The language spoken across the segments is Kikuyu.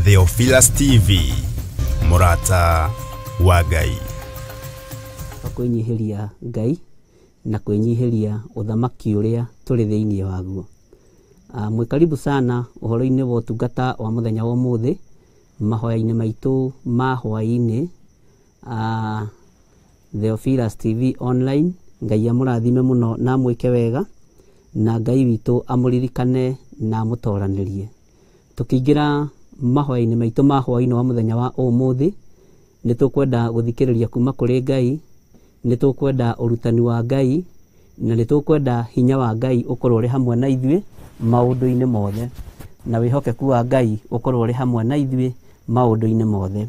Theophilus TV, mũrata wa Ngai. Kwĩnyihĩria Ngai na kwĩnyihĩria ũthamaki ũrĩa tũrĩ thĩinĩ waguo. Mwĩ karibu sana ũhoro-inĩ wa ũtungata wa mũthenya wa ũmũthĩ mahoya-inĩ maitũ ma hwaĩ-inĩ, Theophilus TV online. Ngai amũrathime mũno na amwĩke wega, na Ngai witũ amũririkane na amũtoranĩrie. Tũkĩingĩra mahoya-inĩ maitũ ma hwaĩ-inĩ wa mũthenya wa ũmũthĩ, nĩ tũkwenda gũthikĩrĩria kuma kũrĩ Ngai, nĩ tũkwenda ũrutani wa Ngai, na nĩ tũkwenda hinya wa Ngai ũkorwo ũrĩ hamwe na ithuĩ maũndũ-inĩ mothe, na wĩhokeku wa Ngai ũkorwo ũrĩ hamwe na ithuĩ maũndũ-inĩ mothe.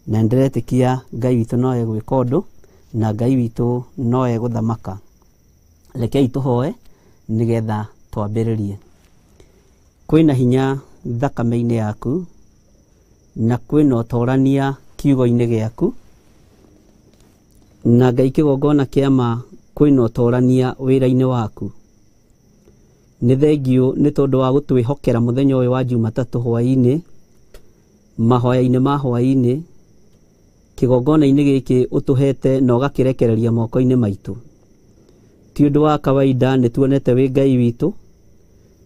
Na nĩndĩretĩkia Ngai witũ no egwĩka ũndũ, na Ngai witũ no egũthamaka. Rekei tũhoe nĩgetha twambĩrĩrie. Kwĩna hinya thakame-inĩ yaku, na kwĩna ũtorania kiugo-inĩ gĩaku, na Ngai kĩgongona kĩa ma kwĩna ũtorania wĩra-inĩ waku. Nĩ thengiũ nĩ tondũ wa gũtwĩhokera mũthenya ũyũ wa Jumatatũ hwaĩ-inĩ, mahoya-inĩ ma hwaĩ-inĩ, kĩgongona-inĩ gĩkĩ ũtũhete na ũgakĩrekereria moko-inĩ maitũ. Ti ũndũ wa kawaida nĩ tuonete wĩ Ngai witũ,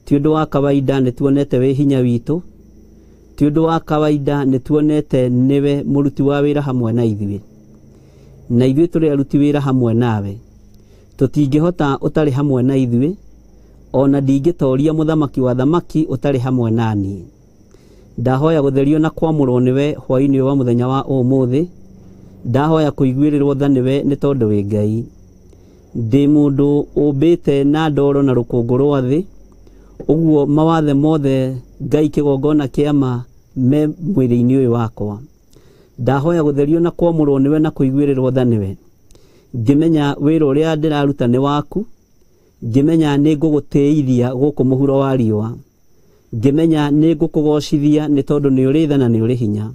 ti ũndũ wa kawaida nĩ tuonete wĩ hinya witũ, ti ũndũ wa kawaida nĩ tuonete nĩwe mũruti wa wĩra hamwe na ithuĩ, na ithuĩ tũrĩ aruti wĩra hamwe nawe. Tũtingĩhota ũtarĩ hamwe na ithuĩ, ona ndingĩtoria mũthamaki wa thamaki ũtarĩ hamwe na niĩ. Ndahoya gũtherio na kwamũrwo nĩwe hwaĩ-inĩ wa mũthenya wa ũmũthĩ. Ndahoya kũiguĩrĩrwo tha nĩwe nĩ tondũ wĩ Ngai. Ndĩ mũndũ ũmbĩte na ndoro na rũkũngũ rwa thĩ, ũguo mawathe mothe Ngai kĩgongona kĩa ma me mwĩrĩ-inĩ ũyũ wakwa. Ndahoya gũtherio na kwamũrwo nĩwe na kũiguĩrĩrwo tha nĩwe. Ngĩmenya wĩra ũrĩa ndĩraruta nĩ waku, ngĩmenya nĩ ngũgũtĩithia gũkũ mũhuro wa riũa, ngĩmenya nĩ ngũkũgocithia nĩ tondũ nĩ ũrĩ tha na nĩ ũrĩ hinya.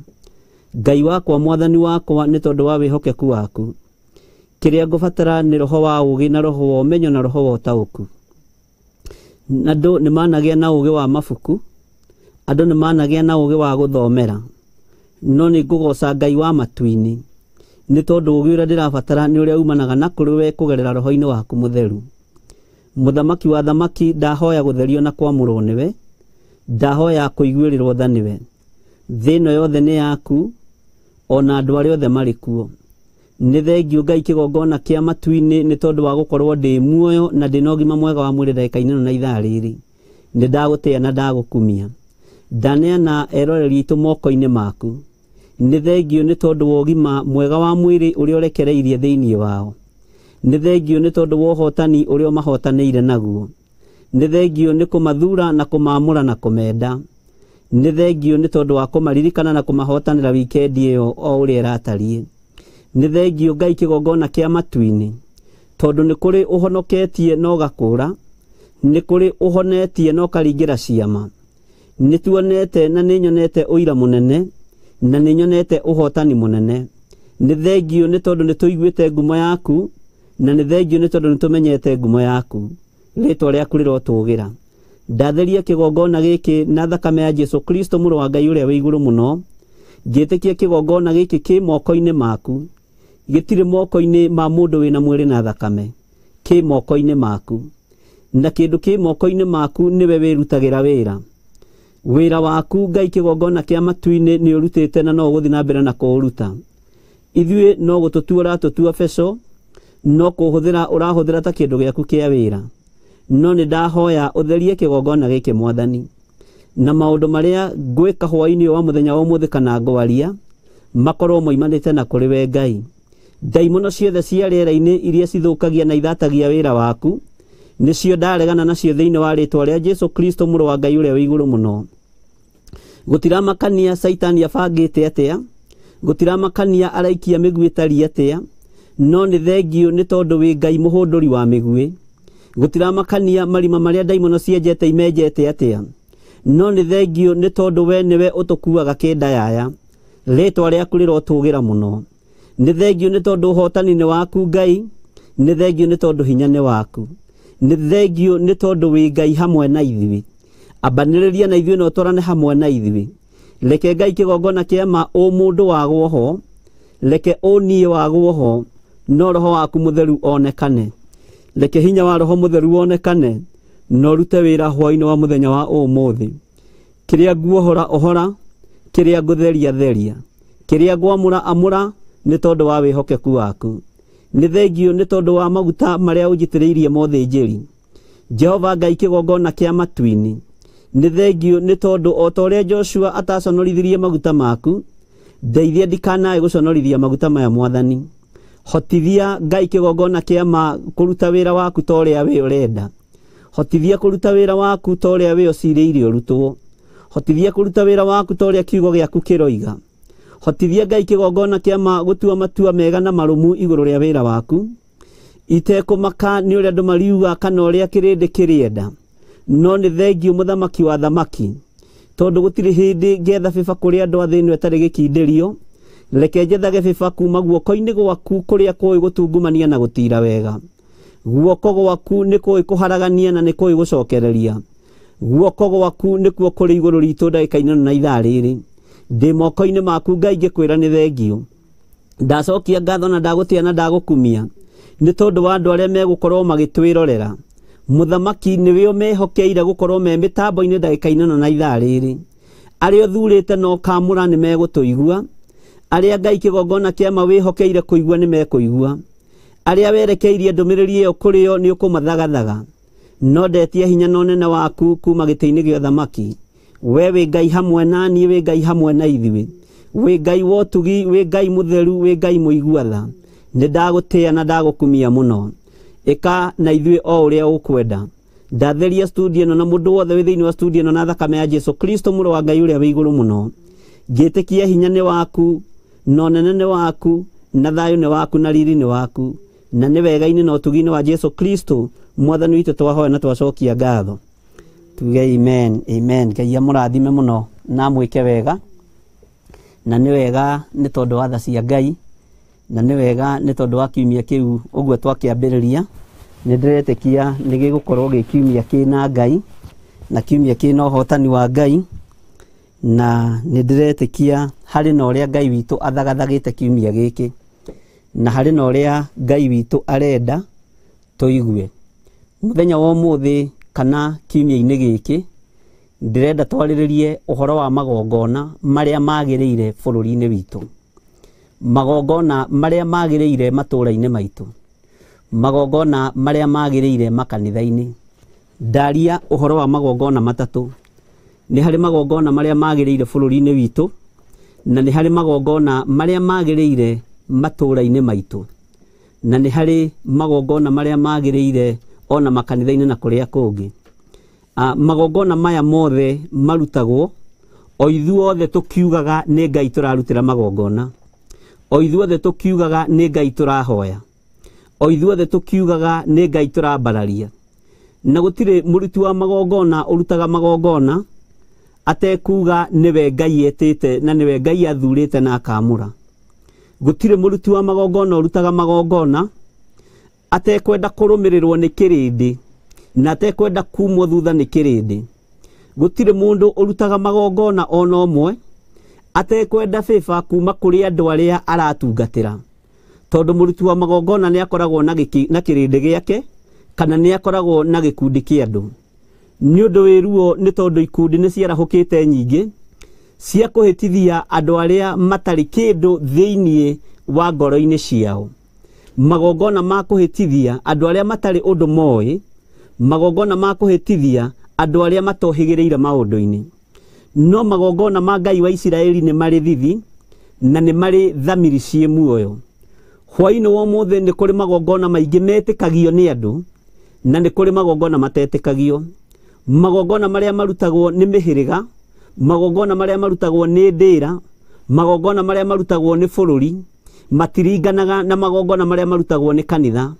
Ngai wakwa, mwathani wakwa, nĩ tondũ wa wĩhokeku waku. Kĩrĩa ngũbatara nĩ roho wa ũũgĩ na roho wa ũmenyo na roho wa ũtaũku. Andũ nĩ managĩa na ũũgĩ wa mabuku, andũ nĩ managĩa na ũũgĩ wa gũthomera, no nĩ ngũgoca Ngai wa matu-inĩ nĩ tondũ ũũgĩ ũrĩa ndĩrabatara nĩ ũrĩa umanaga na kũrĩ we kũgerera roho-inĩ waku mũtheru. Mũthamaki wa thamaki, ndahoya gũtherio na kwamũrwo nĩwe, ndahoya kũiguĩrĩrwo tha nĩwe. Thĩ ĩno yothe nĩ yaku, ona andũ arĩa othe marĩ kuo. Nĩ thengiũ Ngai kĩgongona kĩa matu-inĩ nĩ tondũ wa gũkorwo ndĩ muoyo na ndĩ na ũgima mwega wa mwĩrĩ ndagĩka-inĩ ĩno na ithaa rĩrĩ. Nĩ ndagũtĩa na ndagũkumia. Ndaneana eroreri aitũ moko-inĩ maku. Nĩ thengiũ nĩ tondũ wa ũgima mwega wa mwĩrĩ ũrĩa ũrekereirie thĩinĩ wao. Nĩ thengiũ nĩ tondũ wa ũhotani ũrĩa ũmahotanĩire naguo. Nĩ thengiũ nĩ kũmathura na kũmaamũra na kũmenda. Nĩ thengiũ nĩ tondũ wa kũmaririkana na kũmahotanĩra wikendi ĩyo o ũrĩa ĩratariĩ. Nĩ thengiũ Ngai kĩgongona kĩa matu-inĩ, tondũ nĩ kũrĩ ũhonoketie na ũgakũũra, nĩ kũrĩ ũhonetie na ũkaringĩra ciama. Nĩ tuonete na nĩ nyonete ũira mũnene, na nĩ nyonete ũhotani mũnene. Nĩ thengiũ nĩ tondũ nĩ tũiguĩte ngumo yaku, na nĩ thengiũ nĩ tondũ nĩ tũmenyete ngumo yaku. Rĩtwa rĩaku rĩrotũgĩra. Ndatheria kĩgongona gĩkĩ na thakame ya Jesu Kristo mũrũ wa Ngai ũrĩa wĩ igũrũ mũno. Ngĩtĩkia kĩgongona gĩkĩ kĩ moko-inĩ maku, gĩtirĩ moko-inĩ ma mũndũ wĩna mwĩrĩ na thakame, kĩ moko-inĩ maku. Na kĩndũ kĩ moko-inĩ maku nĩwe wĩrutagĩra wĩra. Wĩra waku Ngai kĩgongona kĩa matu-inĩ nĩ ũrutĩte na no ũgũthiĩ na mbere na kũũruta. Ithuĩ no gũtũtua ũratũtua beco, no kũhũthĩra ũrahũthĩra ta kĩndũ gĩaku kĩa wĩra. No nĩ ndahoya ũtherie kĩgongona gĩkĩ mwathani, na maũndũ marĩa ngwĩka hwaĩ-inĩ wa mũthenya wa ũmũthĩ kana ngwaria makorwo moimanĩte na kũrĩ we Ngai. Ndaimono ciothe cia rĩera-inĩ iria cithũkagia na ithatagia wĩra waku nĩcio ndaregana nacio thĩinĩ wa rĩtwa rĩa Jesu Kristo mũrũ wa Ngai ũrĩa wĩ igũrũ mũno. Gũtiramakania Caitani abangĩte atĩa, gũtiramakania araikia mĩguĩ ĩtariĩ atĩa, no nĩ thengiũ nĩ tondũ wĩ Ngai mũhũndũri wa mĩguĩ. Gũtiramakania marima marĩa ndaimono cienjete imenjete atĩa, no nĩ thengiũ nĩ tondũ we nĩwe ũtũkuaga kĩndayaya. Rĩtwa rĩaku rĩrotũgĩra mũno. Nĩ thengiũ nĩ tondũ ũhotani nĩ waku Ngai, nĩ thengiũ nĩ tondũ hinya nĩ waku, nĩ thengiũ nĩ tondũ wĩ Ngai hamwe na ithuĩ. Ambanĩrĩria na ithuĩ na ũtwarane hamwe na ithuĩ. Reke Ngai kĩgongona kĩa ma ũmũndũ wagwo ho, reke ũniĩ wagwo ho, no roho waku mũtheru onekane. Reke hinya wa roho mũtheru wonekane, na ũrute wĩra hwaĩ-inĩ wa mũthenya wa ũmũthĩ. Kĩrĩa nguohora ohora, kĩrĩa ngũtheria theria, kĩrĩa ngwamũra amũra, nĩ tondũ wa wĩhokeku waku. Nĩ thengiũ nĩ tondũ wa maguta marĩa ũnjitĩrĩirie mothĩnjĩri. Jehova Ngai kĩgongona kĩa matu-inĩ, nĩ thengiũ nĩ tondũ o ta ũrĩa Joshua ataconorithirie maguta maku, ndeithia ndikanae gũconorithia maguta maya Mwathani. Hotithia Ngai kĩgongona kĩa ma kũruta wĩra waku ta ũrĩa we ũrenda. Hotithia kũruta wĩra waku ta ũrĩa we ũcirĩire ũrutwo. Hotithia kũruta wĩra waku ta ũrĩa kiugo gĩaku kĩroiga. Hotithia Ngai kĩgongona kĩa ma gũtua matua mega na marũmu igũrũ rĩa wĩra waku, itekũmaka nĩ ũrĩa andũ mariuga kana ũrĩa kĩrĩndĩ kĩrĩenda. No nĩ thengiũ mũthamaki wa thamaki, tondũ gũtirĩ hĩndĩ ngetha bĩba kũrĩ andũ a thĩ ĩno ĩtarĩ gĩkindĩrio. Reke njethage bĩba kuma guoko-inĩ gwaku kũrĩa kũĩ gũtungumania na gũtira wega. Guoko gwaku nĩ kũĩ kũharagania na nĩ kũĩ gũcokereria. Guoko gwaku nĩkuo kũrĩ igũrũ ritũ ndagĩka-inĩ ĩno na ithaa rĩrĩ. Ndĩ moko-inĩ maku Ngai ngĩkwĩra nĩ thengiũ. Ndacokia ngatho na ndagũtĩa na ndagũkumia nĩ tondũ wa andũ arĩa megũkorwo magĩtwĩrorera. Mũthamaki nĩwe ũmehokeire gũkorwo me mĩtambo-inĩ ndagĩka-inĩ ĩno na ithaa rĩrĩ. Arĩa ũthurĩte na ũkamũra nĩ megũtũigua. Arĩa Ngai kĩgongona kĩa ma wĩhokeire kũigua nĩ mekũigua. Arĩa werekeirie ndũmĩrĩri ĩyo kũrĩ o nĩ ũkũmathagathaga. No ndetie hinya na ũnene waku kuma gĩtĩ-inĩ gĩa ũthamaki. We wĩ Ngai hamwe na niĩ, wĩ Ngai hamwe na ithuĩ. Wĩ Ngai wa ũtugi, wĩ Ngai mũtheru, wĩ Ngai mũigua tha. Nĩ ndagũtĩa na ndagũkumia mũno. Ĩka na ithuĩ o ũrĩa ũkwenda. Ndatheria studio ĩno na mũndũ wothe wĩ thĩinĩ wa studio ĩno na thakame ya Jesu Kristo mũrũ wa Ngai ũrĩa wĩ igũrũ mũno. Ngĩtĩkia hinya nĩ waku, na ũnene nĩ waku, na thayũ nĩ waku, na riri nĩ waku. Na nĩ wega-inĩ na ũtugi-inĩ wa Jesu Kristo Mwathani witũ twahoya na twacokia ngatho. Tuge amen, amen. Ngai amũrathime mũno na amwĩke wega. Na nĩ wega nĩ tondũ wa tha cia Ngai, na nĩ wega nĩ tondũ wa kiumia kĩu ũguo twakĩambĩrĩria. Nĩ ndĩretĩkia nĩ gĩgũkorwo gĩ kiumia kĩna Ngai, na kiumia kĩna ũhotani wa Ngai, na nĩ ndĩretĩkia harĩ na ũrĩa Ngai witũ athagathagĩte kiumia gĩkĩ, na harĩ na ũrĩa Ngai witũ arenda tũigue. Mũthenya wa ũmũthĩ kana kiumia-inĩ gĩkĩ, ndĩrenda twarĩrĩrie ũhoro wa magongona marĩa magĩrĩire bũrũri-inĩ witũ, magongona marĩa magĩrĩire matũũra-inĩ maitũ, magongona marĩa magĩrĩire makanitha-inĩ. Ndaria ũhoro wa magongona matatũ. Nĩ harĩ magongona marĩa magĩrĩire bũrũri-inĩ witũ, na nĩ harĩ magongona marĩa magĩrĩire matũũra-inĩ maitũ, na nĩ harĩ magongona marĩa magĩrĩire ona makanitha-inĩ na kũrĩa kũngĩ. Magongona maya mothe marutagwo o ithuothe tũkiugaga nĩ Ngai tũrarutĩra magongona, o ithuothe tũkiugaga nĩ Ngai tũrahoya, o ithuothe tũkiugaga nĩ Ngai tũrambararia. Na gũtirĩ mũruti wa magongona ũrutaga magongona atekuga nĩwe Ngai etĩte na nĩwe Ngai athurĩte na akamũra. Gũtirĩ mũruti wa magongona ũrutaga magongona atekwenda kũrũmĩrĩrwo nĩ kĩrĩndĩ na atekwenda kumwo thutha nĩ kĩrĩndĩ. Gũtirĩ mũndũ ũrutaga magongona ona ũmwe atekwenda bĩba kuma kũrĩ andũ arĩa aratungatĩra, tondũ mũruti wa magongona nĩ akoragwo na kĩrĩndĩ gĩake kana nĩ akoragwo na gĩkundi kĩa andũ. Nĩ ũndũ wĩ ruo nĩ tondũ ikundi nĩ ciarahũkĩte nyingĩ cia kũhĩtithia andũ arĩa matarĩ kĩndũ thĩinĩ wa ngoro-inĩ ciao. Magongona ma kũhĩtithia andũ arĩa matarĩ ũndũ moĩ, magongona ma kũhĩtithia andũ arĩa matohĩgĩrĩire maũndũ-inĩ. No magongona ma Ngai wa Isiraeli nĩ marĩ thithi na nĩ marĩ thamiri ciĩ muoyo. Hwaĩ-inĩ wa ũmũthĩ nĩ kũrĩ magongona maingĩ metĩkagio nĩ andũ na nĩ kũrĩ magongona matetĩkagio. Magongona marĩa marutagwo nĩ mĩhĩrĩga, magongona marĩa marutagwo nĩ ndĩra, magongona marĩa marutagwo nĩ bũrũri matiringanaga na magongona marĩa marutagwo nĩ kanitha.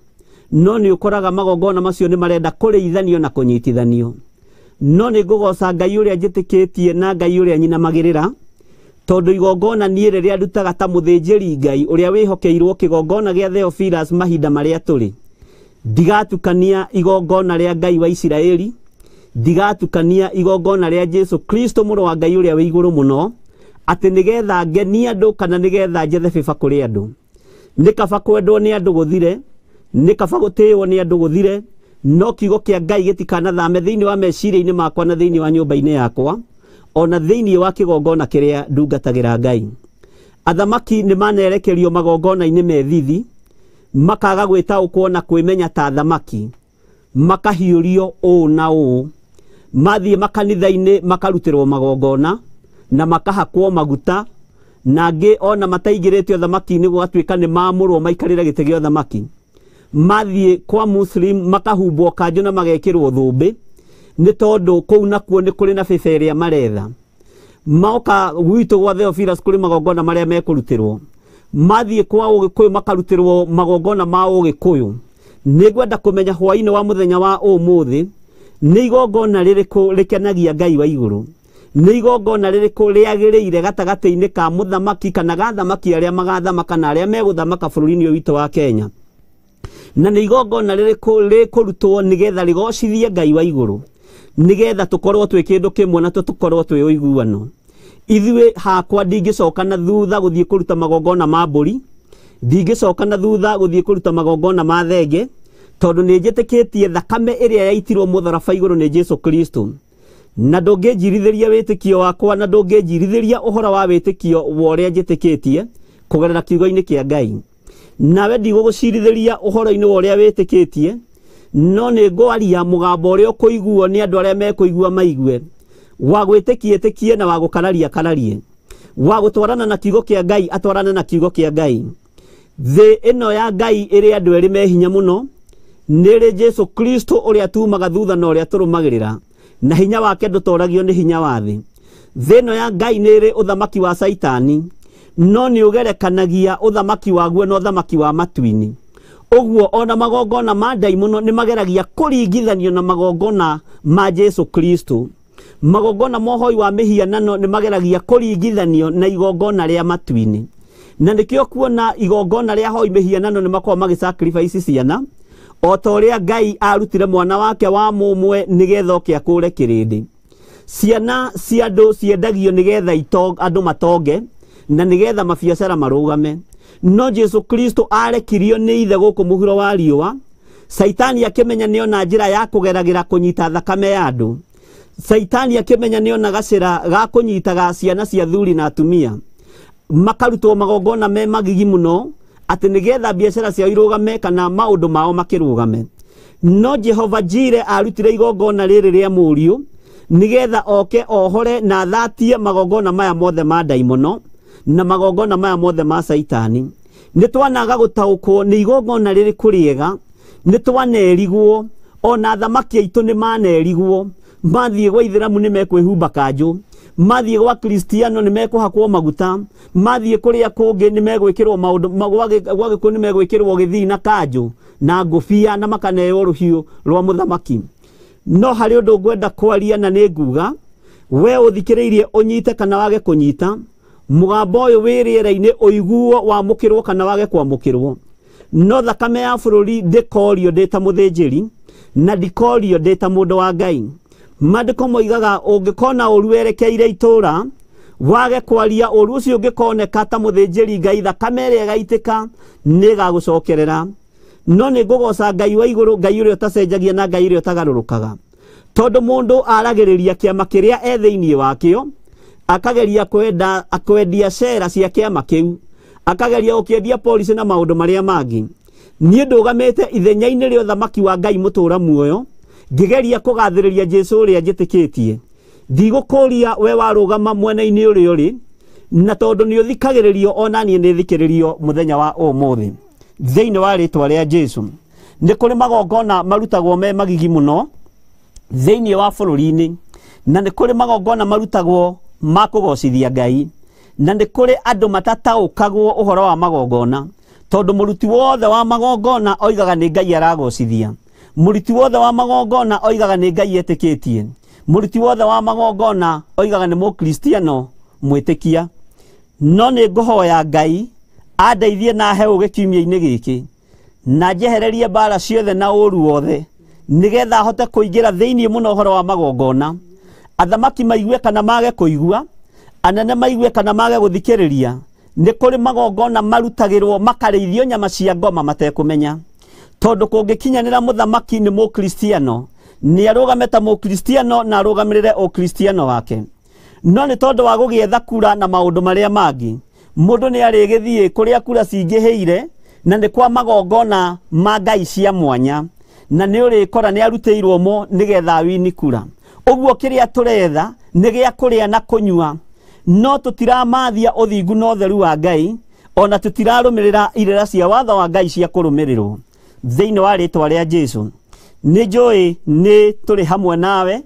No nĩ ũkoraga magongona macio nĩ marenda kũrĩithanio na kũnyitithanio. No nĩ ngũgoca Ngai ũrĩa njĩtĩkĩtie na Ngai ũrĩa nyinamagĩrĩra, tondũ igongona niĩ rĩrĩa ndutaga ta mũthĩnjĩri Ngai ũrĩa wĩhokeirwo kĩgongona gĩa Theophilus mahinda marĩa tũrĩ, ndigatukania igongona rĩa Ngai wa Isiraeli, ndigatukania igongona rĩa Jesu Kristo mũrũ wa Ngai ũrĩa wĩ igũrũ mũno, Atĩ nĩgetha ngenie andũ kana nĩgetha njethe bĩba kũrĩ andũ. Nĩ kaba kwendwo nĩ andũ gũthire, nĩ kaba gũtĩĩo nĩ andũ gũthire, no kiugo kĩa Ngai gĩtikanathame thĩinĩ wa meciria-inĩ makwa na thĩinĩ wa nyũmba-inĩ yakwa, ona thĩinĩ wa kĩgongona kĩrĩa ndungatagĩra Ngai. Athamaki nĩ manerekerio magongona-inĩ methithi, makaga gwĩtaũkwo na kwĩmenya ta athamaki, makahiũrio ũũ na ũũ, mathiĩ makanitha-inĩ makarutĩrwo magongona na makahakwo maguta, na angĩ ona mataingĩrĩte ũthamaki-inĩ gũgatuĩka nĩ maamũrwo maikarĩre gĩtĩ gĩa ũthamaki. Mathiĩ kwa Muslim makahumbwo kanjũ na magekĩrwo thũmbĩ, nĩ tondũ kũu nakuo nĩ kũrĩ na bĩba ĩrĩa maretha. Moka gwitũ gwa Theophilus kũrĩ magongona marĩa mekũrutĩrwo. Mathiĩ kwa Ũgĩkũyũ makarutĩrwo magongona ma Ũgĩkũyũ. Nĩngwenda kũmenya hwaĩ-inĩ wa mũthenya wa ũmũthĩ nĩ igongona rĩrĩkũ rĩkenagia Ngai wa igũrũ, nĩ igongona rĩrĩkũ rĩagĩrĩire gatagatĩ-inĩ ka mũthamaki kana ga athamaki arĩa magathamaka na arĩa megũthamaka bũrũri-inĩ ũyũ witũ wa Kenya, na nĩ igongona rĩrĩkũ rĩkũrutwo nĩgetha rĩgocithie Ngai wa igũrũ, nĩgetha tũkorwo twĩ kĩndũ kĩmwe na tũkorwo twĩ ũiguano. Ithuĩ hakwa ndingĩcoka na thutha gũthiĩ kũruta magongona ma mbũri, ndingĩcoka na thutha gũthiĩ kũruta magongona ma thenge, tondũ nĩ njĩtĩkĩtie thakame ĩrĩa yaitirwo mũtharaba igũrũ nĩ Jesu Kristo. Na ndũngĩnjirithĩria wĩtĩkio wakwa, na ndũngĩnjirithĩria ũhoro wa wĩtĩkio wa ũrĩa njĩtĩkĩtie kũgerera kiugo-inĩ kĩa Ngai. Nawe ndigũgũcirithĩria ũhoro-inĩ wa ũrĩa wĩtĩkĩtie, no nĩ ngwaria mũgambo ũrĩa ũkũiguo nĩ andũ arĩa mekũigua maigue. Wa gwĩtĩkia ĩtĩkie na wa gũkararia kararie, wa gũtwarana na kiugo kĩa Ngai atwarane na kiugo kĩa Ngai. Thĩ ĩno ya Ngai ĩrĩ andũ erĩ me hinya mũno, nĩ rĩ Jesu Kristo ũrĩa tumaga thutha na ũrĩa tũrũmagĩrĩra, na hinya wake ndũtoragio nĩ hinya wa thĩ. Thĩ ĩno ya Ngai nĩ ĩrĩ ũthamaki wa Caitani, no nĩ ũgerekanagia ũthamaki waguo na ũthamaki wa matu-inĩ. Ũguo ona magongona ma ndaimono nĩ mageragia kũringithanio na magongona ma Jesu Kristo. Magongona ma ũhoi wa mĩhianano nĩ mageragia kũringithanio na igongona rĩa matu-inĩ. Na nĩkĩo kuona igongona rĩa hoi mĩhianano nĩ makoragwo magĩ sacrifice ciana, o ta ũrĩa Ngai arutire mwana wake wa mũmwe nĩgetha oke akũre kĩrĩndĩ. Ciana cia andũ ciendagio nĩgetha andũ matonge na nĩgetha mabiacara marũgame. No Jesu Kristo arekirio nĩ ithe gũkũ mũhuro wa riũa. Caitani akĩmenya nĩona njĩra ya kũgeragĩra kũnyita thakame ya andũ. Caitani akĩmenya nĩona gacĩra ga kũnyitaga ciana cia thuri na atumia, makarutwo magongona me magigi mũno atĩ nĩgetha biacara ciao irũgame kana maũndũ mao makĩrũgame. No Jehova Jire arutire igongona rĩrĩ rĩa mũriũ nĩgetha oke ohore na athatie magongona maya mothe ma ndaimono na magongona maya mothe ma Caitani. Nĩ twanaga gũtaũkwo nĩ igongona rĩrĩkũ rĩega, nĩ twanerigwo, ona athamaki aitũ nĩ manerigwo. Mathiĩ gwa Ithĩramu nĩ mekwĩhumba kanjũ, mathiĩ gwa Kristiano nĩ mekũhakwo maguta, mathiĩ kũrĩa kũngĩ nĩ megwĩkĩrwo maũndũ, gwa Gĩkũyũ nĩ megwĩkĩrwo gĩthii na kanjũ na ngũbia na makaneo rũhiũ rwa mũthamaki. No harĩ ũndũ ngwenda kwaria na nĩ nguga, we ũthikĩrĩirie ũnyite kana wage kũnyita, mũgambo ũyũ wĩ rĩera-inĩ ũiguo wamũkĩrwo kana wage kwamũkĩrwo. No thakame ya bũrũri ndĩkorio ndĩ ta mũthĩnjĩri na ndikorio ndĩ ta mũndũ wa Ngai. Maandĩko moigaga ũngĩkona ũru werekeire itũũra, wage kwaria ũru ũcio ũngĩkoneka ta mũthĩnjĩri Ngai, thakame ĩrĩa ĩgaitĩka nĩ ĩgagũcokerera. No nĩ ngũgoca Ngai wa igũrũ, Ngai ũrĩa ũtacenjagia na Ngai ũrĩa ũtagarũrũkaga, tondũ mũndũ aragĩrĩria kĩama kĩrĩa e thĩinĩ wakĩo, akageria kwendia cera cia kĩama kĩu, akageria gũkĩendia policy na maũndũ marĩa mangĩ. Niĩ ndũgamĩte ithenya-inĩ rĩa ũthamaki wa Ngai mũtũũra muoyo, ngĩgeria kũgathĩrĩria Jesu ũrĩa njĩtĩkĩtie. Ndigũkũria we warũgama mwena-inĩ ũrĩa ũrĩ, na tondũ nĩ ũthikagĩrĩrio ona niĩ nĩ thikĩrĩrio mũthenya wa ũmũthĩ thĩinĩ wa rĩtwa rĩa Jesu. Nĩ kũrĩ magongona marutagwo me magigi mũno thĩinĩ wa bũrũri-inĩ, na nĩ kũrĩ magongona marutagwo ma kũgocithia Ngai, na nĩ kũrĩ andũ matataũkagwo ũhoro wa magongona, tondũ mũruti wothe wa magongona oigaga nĩ Ngai aragocithia, mũruti wothe wa magongona oigaga nĩ Ngai etĩkĩtie, mũruti wothe wa magongona oigaga nĩ mũkristiano mwĩtĩkia. No nĩ ngũhoya Ngai andeithie na he ũũgĩ kiumia-inĩ gĩkĩ, na njehererie mbara ciothe na ũũru wothe, nĩgetha hote kũingĩra thĩinĩ mũno ũhoro wa magongona. Athamaki maigue kana mage kũigua, Anene maigue kana mage gũthikĩrĩria, nĩ kũrĩ magongona marutagĩrwo makarĩithio nyama cia ngoma matekũmenya. Tondũ kũngĩkinyanĩra mũthamaki nĩ mũkristiano, nĩ arũgame ta mũkristiano na arũgamĩrĩre ũkristiano wake. No nĩ tondũ wa gũgĩetha kura na maũndũ marĩa mangĩ, mũndũ nĩ arĩgĩthiĩ kũrĩa kura cingĩhĩire, na nĩ kwa magongona ma ngai cia mwanya, na nĩ ũrĩkora nĩ arutĩirwo mo nĩgetha awini kura. Ũguo kĩrĩa tũretha nĩ gĩa kũrĩa na kũnyua, no tũtiramathia ũthingu na ũtheru wa Ngai, ona tũtirarũmĩrĩra irĩra cia watho wa Ngai cia kũrũmĩrĩrwo. Thĩinĩ wa rĩtwa rĩa Jesu, nĩ njũĩ nĩ tũrĩ hamwe nawe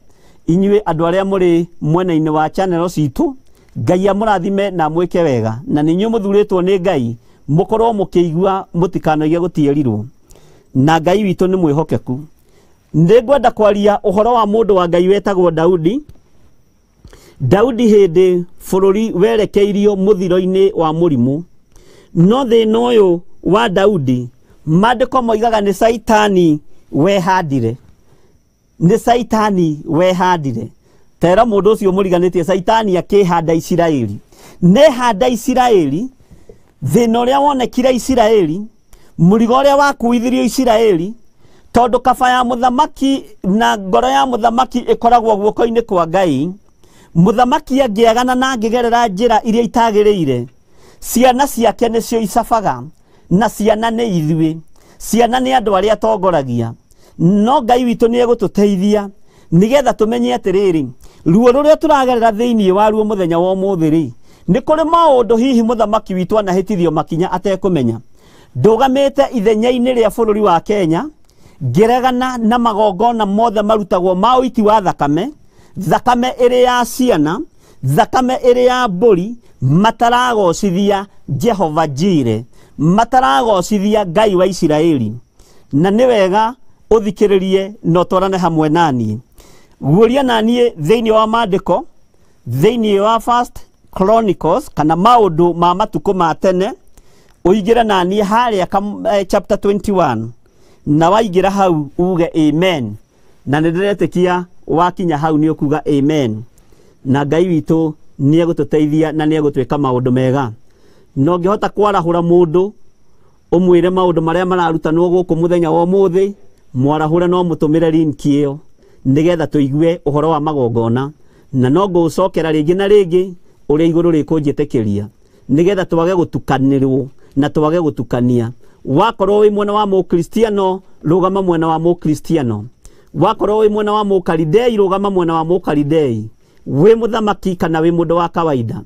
inyuĩ andũ arĩa mũrĩ mwena-inĩ wa channel citũ. Ngai amũrathime na amwĩke wega, na nĩ inyuĩ mũthurĩtwo nĩ Ngai mũkorwo mũkĩigua mũtikanoige gũtiĩrirwo, na Ngai witũ nĩ mwĩhokeku. Nĩ ngwenda kwaria ũhoro wa mũndũ wa Ngai wetagwo Daudi. Daudi hĩndĩ bũrũri werekeirio mũthiro-inĩ wa mũrimũ, no thĩna ũyũ wa Daudi maandĩko moigaga nĩ Caitani wehandire. Nĩ Caitani wehandire. Tera mũndũ ũcio mũriganĩtie, Caitani akĩhanda Isiraeli. Nĩhanda Isiraeli, thĩna ũrĩa wonekire Isiraeli, mũrigo ũrĩa wakuithirio Isiraeli, tondũ kaba ya mũthamaki na ngoro ya mũthamaki ĩkoragwo guoko-inĩ kwa Ngai. Mũthamaki angĩagana na angĩgerera njĩra iria itagĩrĩire, ciana ciake nĩcio icabaga, na ciana nĩ ithuĩ, ciana nĩ andũ arĩa atongoragia. No Ngai witũ nĩ egũtũteithia nĩgetha tũmenye atĩrĩrĩ, ruo rũrĩa tũragerera thĩinĩ wa ruo mũthenya wa ũmũthĩ rĩ, nĩ kũrĩ maũndũ hihi mũthamaki witũ anahĩtithio makinya atekũmenya. Ndũgamĩte ithenya-inĩ rĩa bũrũri wa Kenya, ngĩregana na magongona mothe marutagwo ma ũiti wa thakame, thakame ĩrĩ ya ciana, thakame ĩrĩ ya mbũri, mataragocithia Jehova Jire, mataragocithia Ngai wa Isiraeli. Na nĩ wega ũthikĩrĩrie na ũtwarane hamwe naniĩ. Guũria naniĩ thĩinĩ wa maandĩko, thĩinĩ wa First Chronicles kana maũndũ ma matukũ ma tene, ũingĩre naniĩ harĩa chapter 21, na waingĩra hau uge amen. Na nĩ ndĩretĩkia wakinya hau nĩ ũkuga amen, na Ngai witũ nĩ egũtũteithia na nĩ egũtwĩka maũndũ mega. Na ũngĩhota kwarahũra mũndũ ũmwĩre maũndũ marĩa mararutanwo gũkũ mũthenya wa ũmũthĩ, mwarahũre no mũtũmĩre link ĩyo nĩgetha tũigue ũhoro wa magongona. Na no ngũcokera rĩngĩ na rĩngĩ ũrĩa igũrũ rĩkũnjĩtĩkĩria, nĩgetha twage gũtukanĩrwo na twage gũtukania. Wakorwo wĩ mwena wa mũkristiano, rũgama mwena wa mũkristiano. Wakorwo wĩ mwena wa mũkaridei, rũgama mwena wa mũkaridei. Wĩ mũthamaki kana wĩ mũndũ wa kawaida,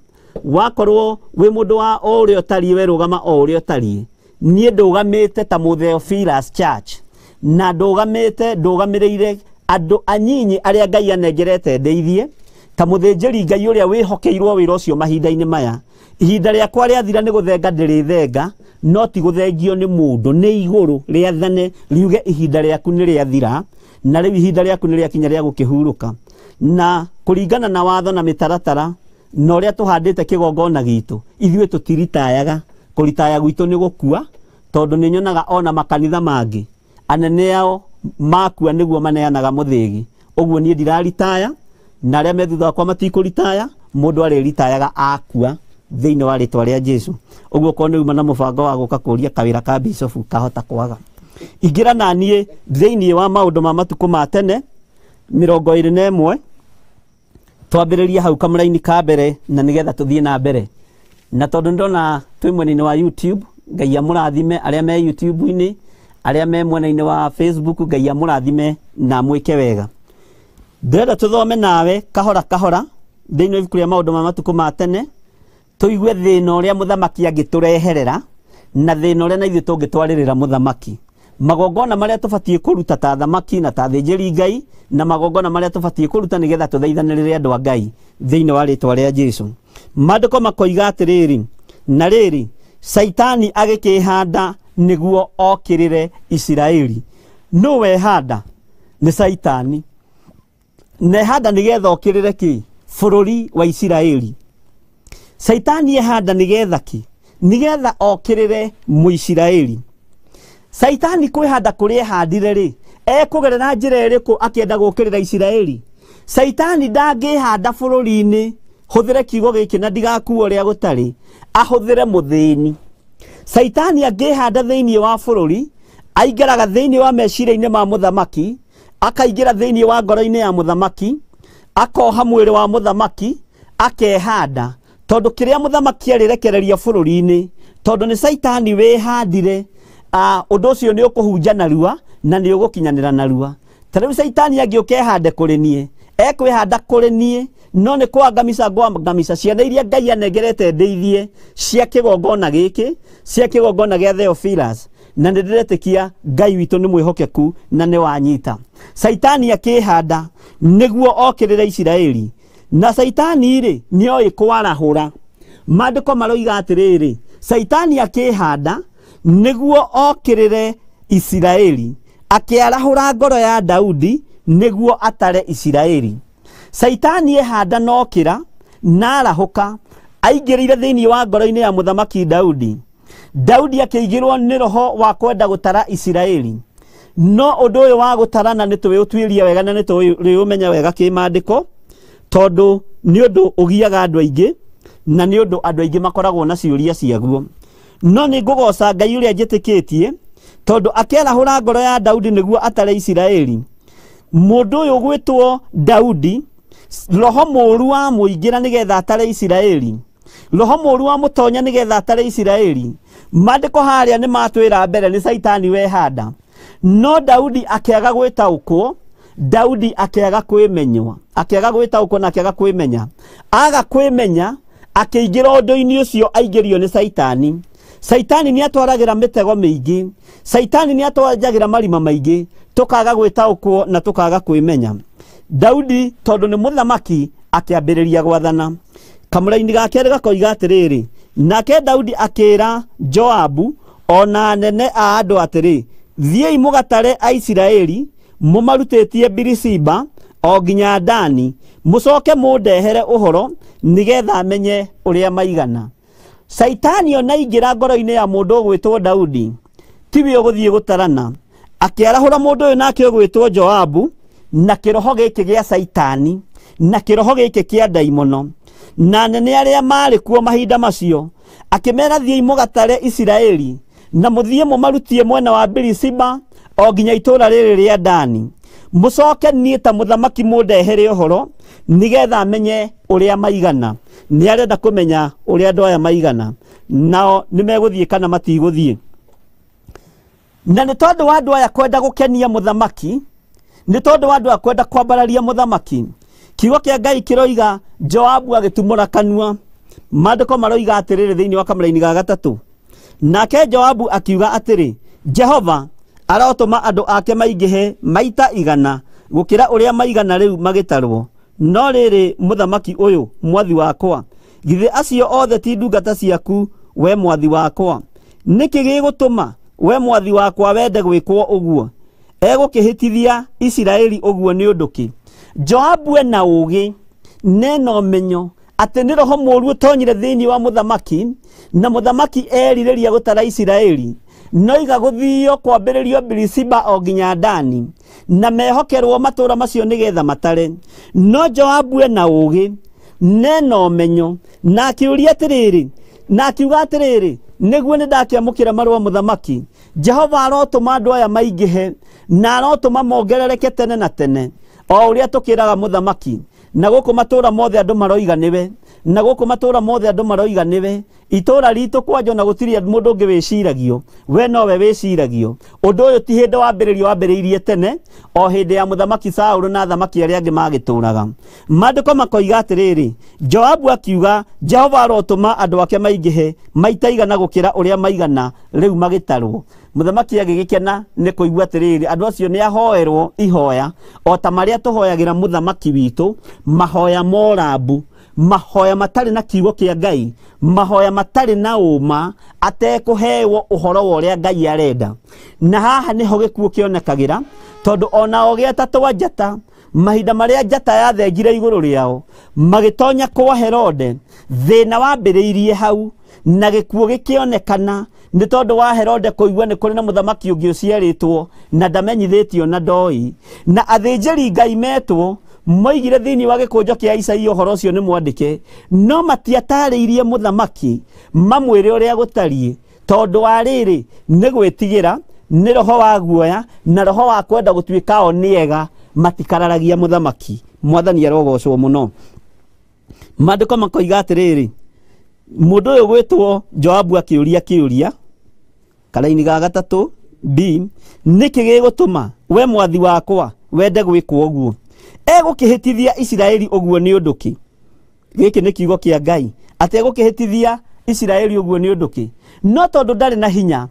wakorwo wĩ mũndũ wa o ũrĩa ũtariĩ, we rũgama o ũrĩa ũtariĩ. Niĩ ndũgamĩte ta Theophilus Church, na ndũgamĩte ndũgamĩrĩire andũ anyinyi arĩa Ngai anengerete ndeithie, ta mũthĩnjĩri Ngai ũrĩa wĩhokeirwo wĩra ũcio mahinda-inĩ maya. Ihinda rĩakwa rĩathira nĩ gũthenga ndĩrĩthenga, no ti gũthengio nĩ mũndũ, nĩ igũrũ rĩathane riuge ihinda rĩaku nĩ rĩathira, na rĩu ihinda rĩaku nĩ rĩakinya rĩa gũkĩhurũka. Na kũringana na watho na mĩtaratara na ũrĩa tũhandĩte kĩgongona gitũ, ithuĩ tũtiritayaga. Kũritaya gwitũ nĩ gũkua, tondũ nĩ nyonaga ona makanitha mangĩ anene ao makua nĩguo maneanaga mũthĩgi. Ũguo niĩ ndiraritaya, na arĩa me thutha wakwa matikũritaya, mũndũ arĩritayaga akua thĩinĩ wa rĩtwa rĩa Jesu. Ũguo korwo nĩ uma na mũbango wa gũka kũria kawĩra ka bishofu kahota kwaga. Ingĩra na niĩ thĩinĩ wa maũndũ ma matukũ ma tene 21, twambĩrĩrie hau kamũraini ka mbere, na nĩgetha tũthiĩ na mbere. Na tondũ ndona twĩ mwena-inĩ wa YouTube, Ngai amũrathime arĩa me YouTube-inĩ, arĩa me mwena-inĩ wa Facebook, Ngai amũrathime na amwĩke wega. Ndĩrenda tũthome nawe kahora kahora thĩinĩ wa ibuku rĩa maũndũ ma matukũ ma tene, tũigue thĩna ũrĩa mũthamaki angĩtũreherera, na thĩna ũrĩa na ithuĩ tũngĩtwarĩrĩra mũthamaki. Magongona marĩa tũbatiĩ kũruta ta thamaki na ta thĩnjĩri Ngai, na magongona marĩa tũbatiĩ kũruta nĩgetha tũthaithanĩrĩre andũ a Ngai thĩinĩ wa rĩtwa rĩa Jesu. Maandĩko makoiga atĩrĩrĩ, na rĩrĩ, Caitani agĩkĩhanda nĩguo okĩrĩre Isiraeli. Nũ wehanda? Nĩ Caitani. Na ehanda nĩgetha okĩrĩre kĩ? Bũrũri wa Isiraeli. Caitani ehanda nĩgetha kĩ? Nĩgetha okĩrĩre Mũisiraeli. Caitani kwĩhanda kũrĩa ehandire rĩ, ekũgerera njĩra ĩrĩkũ akĩenda gũkĩrĩra Isiraeli? Caitani ndangĩhanda bũrũri-inĩ Hũthĩre kiugo gĩkĩ na ndigakuo ũrĩa gũtarĩ, ahũthĩre mũthĩni. Caitani angĩhanda thĩinĩ wa bũrũri, aingĩraga thĩinĩ wa meciria-inĩ ma mũthamaki, akaingĩra thĩinĩ wa ngoro-inĩ ya mũthamaki, akoha mwĩrĩ wa mũthamaki, akehanda. Tondũ kĩrĩa mũthamaki arĩrekereria bũrũri-inĩ, tondũ nĩ caitani wĩhandire, ũndũ ũcio nĩ ũkũhunja narua na nĩ ũgũkinyanĩra narua. Ta rĩu caitani angĩũka ehande kũrĩ niĩ, ekwĩhanda kũrĩ niĩ, no nĩ kwangamica ngwangamica ciana iria Ngai anengerete ndeithie cia kĩgongona gĩkĩ, cia kĩgongona gĩa Theophilus, na nĩ ndĩretĩkia Ngai witũ nĩ mwĩhokeku na nĩ wanyita. Caitani akĩhanda nĩguo okĩrĩre Isiraeli, na caitani rĩ nĩoĩ kwarahũra. Maandĩko maroiga atĩrĩrĩ, caitani akĩhanda nĩguo okĩrĩre Isiraeli, akĩarahũra ngoro ya Daudi nĩguo atare Isiraeli. Caitani ehanda nokĩra na arahũka, aingĩrĩire thĩinĩ wa ngoro-inĩ ya mũthamaki Daudi. Daudi akĩigĩrwo nĩ roho wa kwenda gũtara Isiraeli. No ũndũ ũyũ wa gũtarana nĩ tũwĩũtuĩria wega na nĩ tũrĩũmenya wega kĩmaandĩko, tondũ nĩ ũndũ ũgiaga andũ aingĩ na nĩ ũndũ andũ aingĩ makoragwo na ciũria ciaguo. No nĩ ngũgoca Ngai ũrĩa njĩtĩkĩtie, tondũ akĩarahũra ngoro ya Daudi nĩguo atare Isiraeli. Mũndũ ũyũ ũgwĩtwo Daudi, roho mũũru wa mũingĩra nĩgetha atare Isiraeli, roho mũũru wa mũtonya nĩgetha atare Isiraeli. Maandĩko harĩa nĩ matwĩra mbere nĩ caitani wehanda. No Daudi akĩaga gwĩtaũkwo, Daudi akĩaga kwĩmenywo, akĩaga gwĩtaũkwo na akĩaga kwĩmenya. Aga kwĩmenya, akĩingĩra ũndũ-inĩ ũcio aingĩrio nĩ caitani. Caitani nĩ atwaragĩra mĩtego mĩingĩ, caitani nĩ atwanjagĩra marima maingĩ, tũkaga gwĩtaũkwo na tũkaga kwĩmenya. Daudi tondũ nĩ mũthamaki akĩambĩrĩria gwathana. Kamũraini ga kerĩ gakoiga atĩrĩrĩ, nake Daudi akĩra Joabu ona anene a andũ atĩrĩ, thiĩi mũgatare Aisiraeli mũmarutĩtie Birisiba o nginya Dani, mũcoke mũndehere ũhoro nĩgetha menye ũrĩa maigana. Caitani ona aingĩra ngoro-inĩ ya mũndũ ũgwĩtwo Daudi, tiwe ũgũthiĩ gũtarana. Akĩarahũra mũndũ ũyũ nake ũgwĩtwo Joabu, na kĩroho gĩkĩ gĩa caitani, na kĩroho gĩkĩ kĩa ndaimono, na anene arĩa marĩ kuo mahinda macio, akĩmera thiĩi mũgatare Isiraeli na mũthiĩ mũmarutie mwena wa Birisiba o nginya itũũra rĩrĩ rĩa Dani, mũcoke niĩ ta mũthamaki mũndehere ũhoro nĩgetha menye ũrĩa maigana. Nĩ arenda kũmenya ũrĩa andũ aya maigana, nao nĩ megũthiĩ kana matigũthiĩ. Na nĩ tondũ wa andũ aya kwenda gũkenia mũthamaki, nĩ tondũ wa andũ aya kwenda kwambararia mũthamaki, kiugo kĩa Ngai kĩroiga Joabu agĩtumũra kanua. Maandĩko maroiga atĩrĩrĩ thĩinĩ wa kamũraini ga gatatũ, nake Joabu akiuga atĩrĩ, Jehova arotũma andũ ake maingĩhe maita 100 gũkĩra ũrĩa maigana rĩu magĩtarwo. No rĩrĩ, mũthamaki ũyũ mwathi wakwa, githĩ acio othe ti ndungata ciaku, we mwathi wakwa? Nĩkĩ gĩgũtũma we mwathi wakwa wende gwĩkwo ũguo? Egũkĩhĩtithia Isiraeli ũguo nĩ ũndũ kĩ? Joabu ena ũũgĩ nena ũmenyo atĩ nĩ roho mũũru ũtonyire thĩinĩ wa mũthamaki, na mũthamaki erirĩria gũtara Isiraeli. Noiga gũthio kwambĩrĩrio Birisiba o nginya Dani, na mehokerwo matũũra macio nĩgetha matare. No Joabu ena ũũgĩ nena ũmenyo, na akĩũria atĩrĩrĩ, na akiuga atĩrĩrĩ, nĩguo nĩ ndakĩamũkĩra marũa mũthamaki, Jehova arotũma andũ aya maingĩhe na arotũma mongerereke tene na tene, o ũrĩa tũkĩraga mũthamaki. Na gũkũ matũũra mothe andũ maroiga nĩwe, na gũkũ matũũra mothe andũ maroiga nĩwe. Itũũra ritũ kwanja ona gũtirĩ mũndũ ũngĩ wĩciragio, we nowe wĩciragio. Ũndũ ũyũ ti hĩndĩ wambĩrĩrio, wambĩrĩirie tene o hĩndĩ ya mũthamaki Saũlũ na athamaki arĩa angĩ magĩtũũraga. Maandĩko makoiga atĩrĩrĩ, Joabu akiuga, Jehova arotũma andũ ake maingĩhe maita 100 gũkĩra ũrĩa maigana rĩu magĩtarwo. Mũthamaki agĩgĩkena nĩ kũigua atĩrĩrĩ, andũ acio nĩ ahoerwo ihoya o ta marĩa tũhoyagĩra mũthamaki witũ, mahoya morambu, mahoya matarĩ na kiugo kĩa Ngai, mahoya matarĩ na ũma, atekũhewo ũhoro wa ũrĩa Ngai arenda. Na haha nĩho gĩkuũ kĩonekagĩra, tondũ ona o gĩatatũ wa njata, mahinda marĩa njata yathengire igũrũ rĩao, magĩtonya kwa Herode, thĩna wambĩrĩirie hau, na gĩkuũ gĩkĩonekana nĩ tondũ wa Herode kũigua nĩ kũrĩ na mũthamaki ũngĩ ũciarĩtwo na ndamenyithĩtio na ndoi. Na athĩnjĩri Ngai metwo Moigire thĩinĩ wa gĩkũnjo kĩa Isaia ũhoro ũcio nĩ mwandĩke, no matiatarĩirie mũthamaki mamwĩre ũrĩa gũtariĩ, tondũ wa rĩrĩ nĩ gwĩtigĩra, nĩ roho wa guoya na roho wa kwenda gũtuĩka o nĩ ega, matikararagia mũthamaki. Mwathani arogocwo mũno. Maandĩko makoiga atĩrĩrĩ, mũndũ ũyũ gwĩtwo Joabu akĩũria kĩũria karaini ga gatatũ B, nĩkĩ gĩgũtũma we mwathi wakwa wende gwĩkwo ũguo? Egũkĩhĩtithia Isiraeli ũguo nĩ ũndũ kĩ? Gĩkĩ nĩ kiugo kĩa Ngai, atĩ egũkĩhĩtithia Isiraeli ũguo nĩ ũndũ kĩ? No tondũ ndarĩ na hinya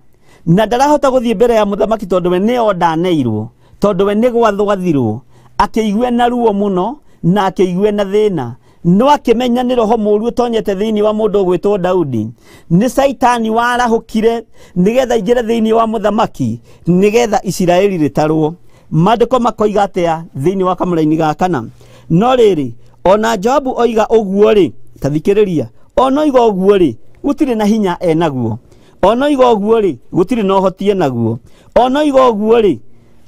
na ndarahota gũthiĩ mbere ya mũthamaki, tondũ we nĩ ondaneirwo, tondũ we nĩ gwathwathirwo, akĩigue na ruo mũno na akĩigue na thĩna, no akĩmenya nĩ roho mũũru ũtonyete thĩinĩ wa mũndũ ũgwĩtwo Daudi, nĩ Caitani warahũkire nĩgetha aingĩre thĩinĩ wa mũthamaki nĩgetha Isiraeli rĩtarwo. Maandĩko makoiga atĩa thĩinĩ wa kamũraini ga kana? No rĩrĩ, ona Joabu oiga ũguo rĩ, ta thikĩrĩria, ona oiga ũguo rĩ, gũtirĩ na hinya enaguo, ona oiga ũguo rĩ, gũtirĩ na ũhoti enaguo, ona oiga ũguo rĩ,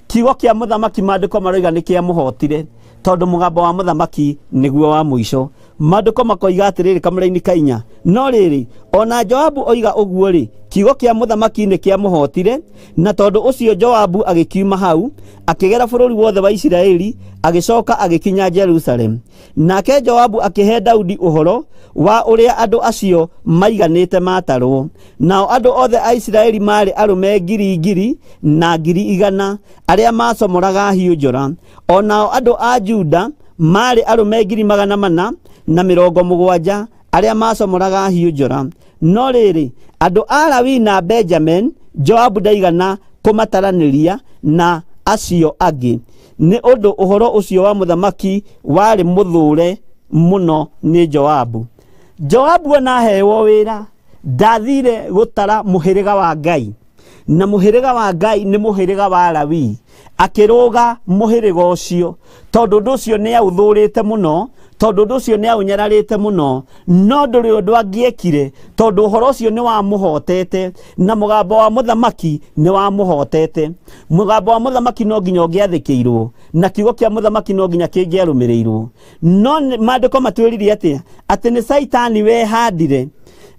kiugo kĩa mũthamaki maandĩko maroiga nĩ kĩamũhotire, tondũ mũgambo wa mũthamaki nĩguo wa mũico. Maandĩko makoiga atĩrĩrĩ kamũraini ka inya, no rĩrĩ, ona Joabu oiga ũguo rĩ, kiugo kĩa mũthamaki nĩ kĩamũhotire, na tondũ ũcio Joabu agĩkiuma hau akĩgera bũrũri wothe wa Isiraeli, agĩcoka agĩkinya Jerusalem. Nake Joabu akĩhe Daudi ũhoro wa ũrĩa andũ acio maiganĩte matarwo. Nao andũ othe a Isiraeli marĩ arũme ngiri ngiri na ngiri igana arĩa macomoraga hiũ njora. O nao andũ a Juda marĩ arũme 470 arĩa macomoraga hiũ njora. No rĩrĩ, andũ a Lawi na Benjamin Joabu ndaigana kũmataranĩria na acio angĩ, nĩ ũndũ ũhoro ũcio wa mũthamaki warĩ mũthũre mũno nĩ Joabu. Joabu ona aheirwo wĩra ndathire gũtara mũhĩrĩga wa Ngai, na mũhĩrĩga wa Ngai nĩ mũhĩrĩga wa Lawi. Akĩrũga mũhĩrĩga ũcio tondũ ũndũ ũcio nĩ aũthũrĩte mũno, tondũ ũndũ ũcio nĩ aũnyararĩte mũno, no ndũrĩ ũndũ angĩekire tondũ ũhoro ũcio nĩ wamũhotete, na mũgambo wa mũthamaki nĩ wamũhotete. Mũgambo wa mũthamaki no nginya ũngĩathĩkĩirwo, na kiugo kĩa mũthamaki no nginya kĩngĩarũmĩrĩirwo. No maandĩko matwĩrire atĩa? Atĩ nĩ Caitani wehandire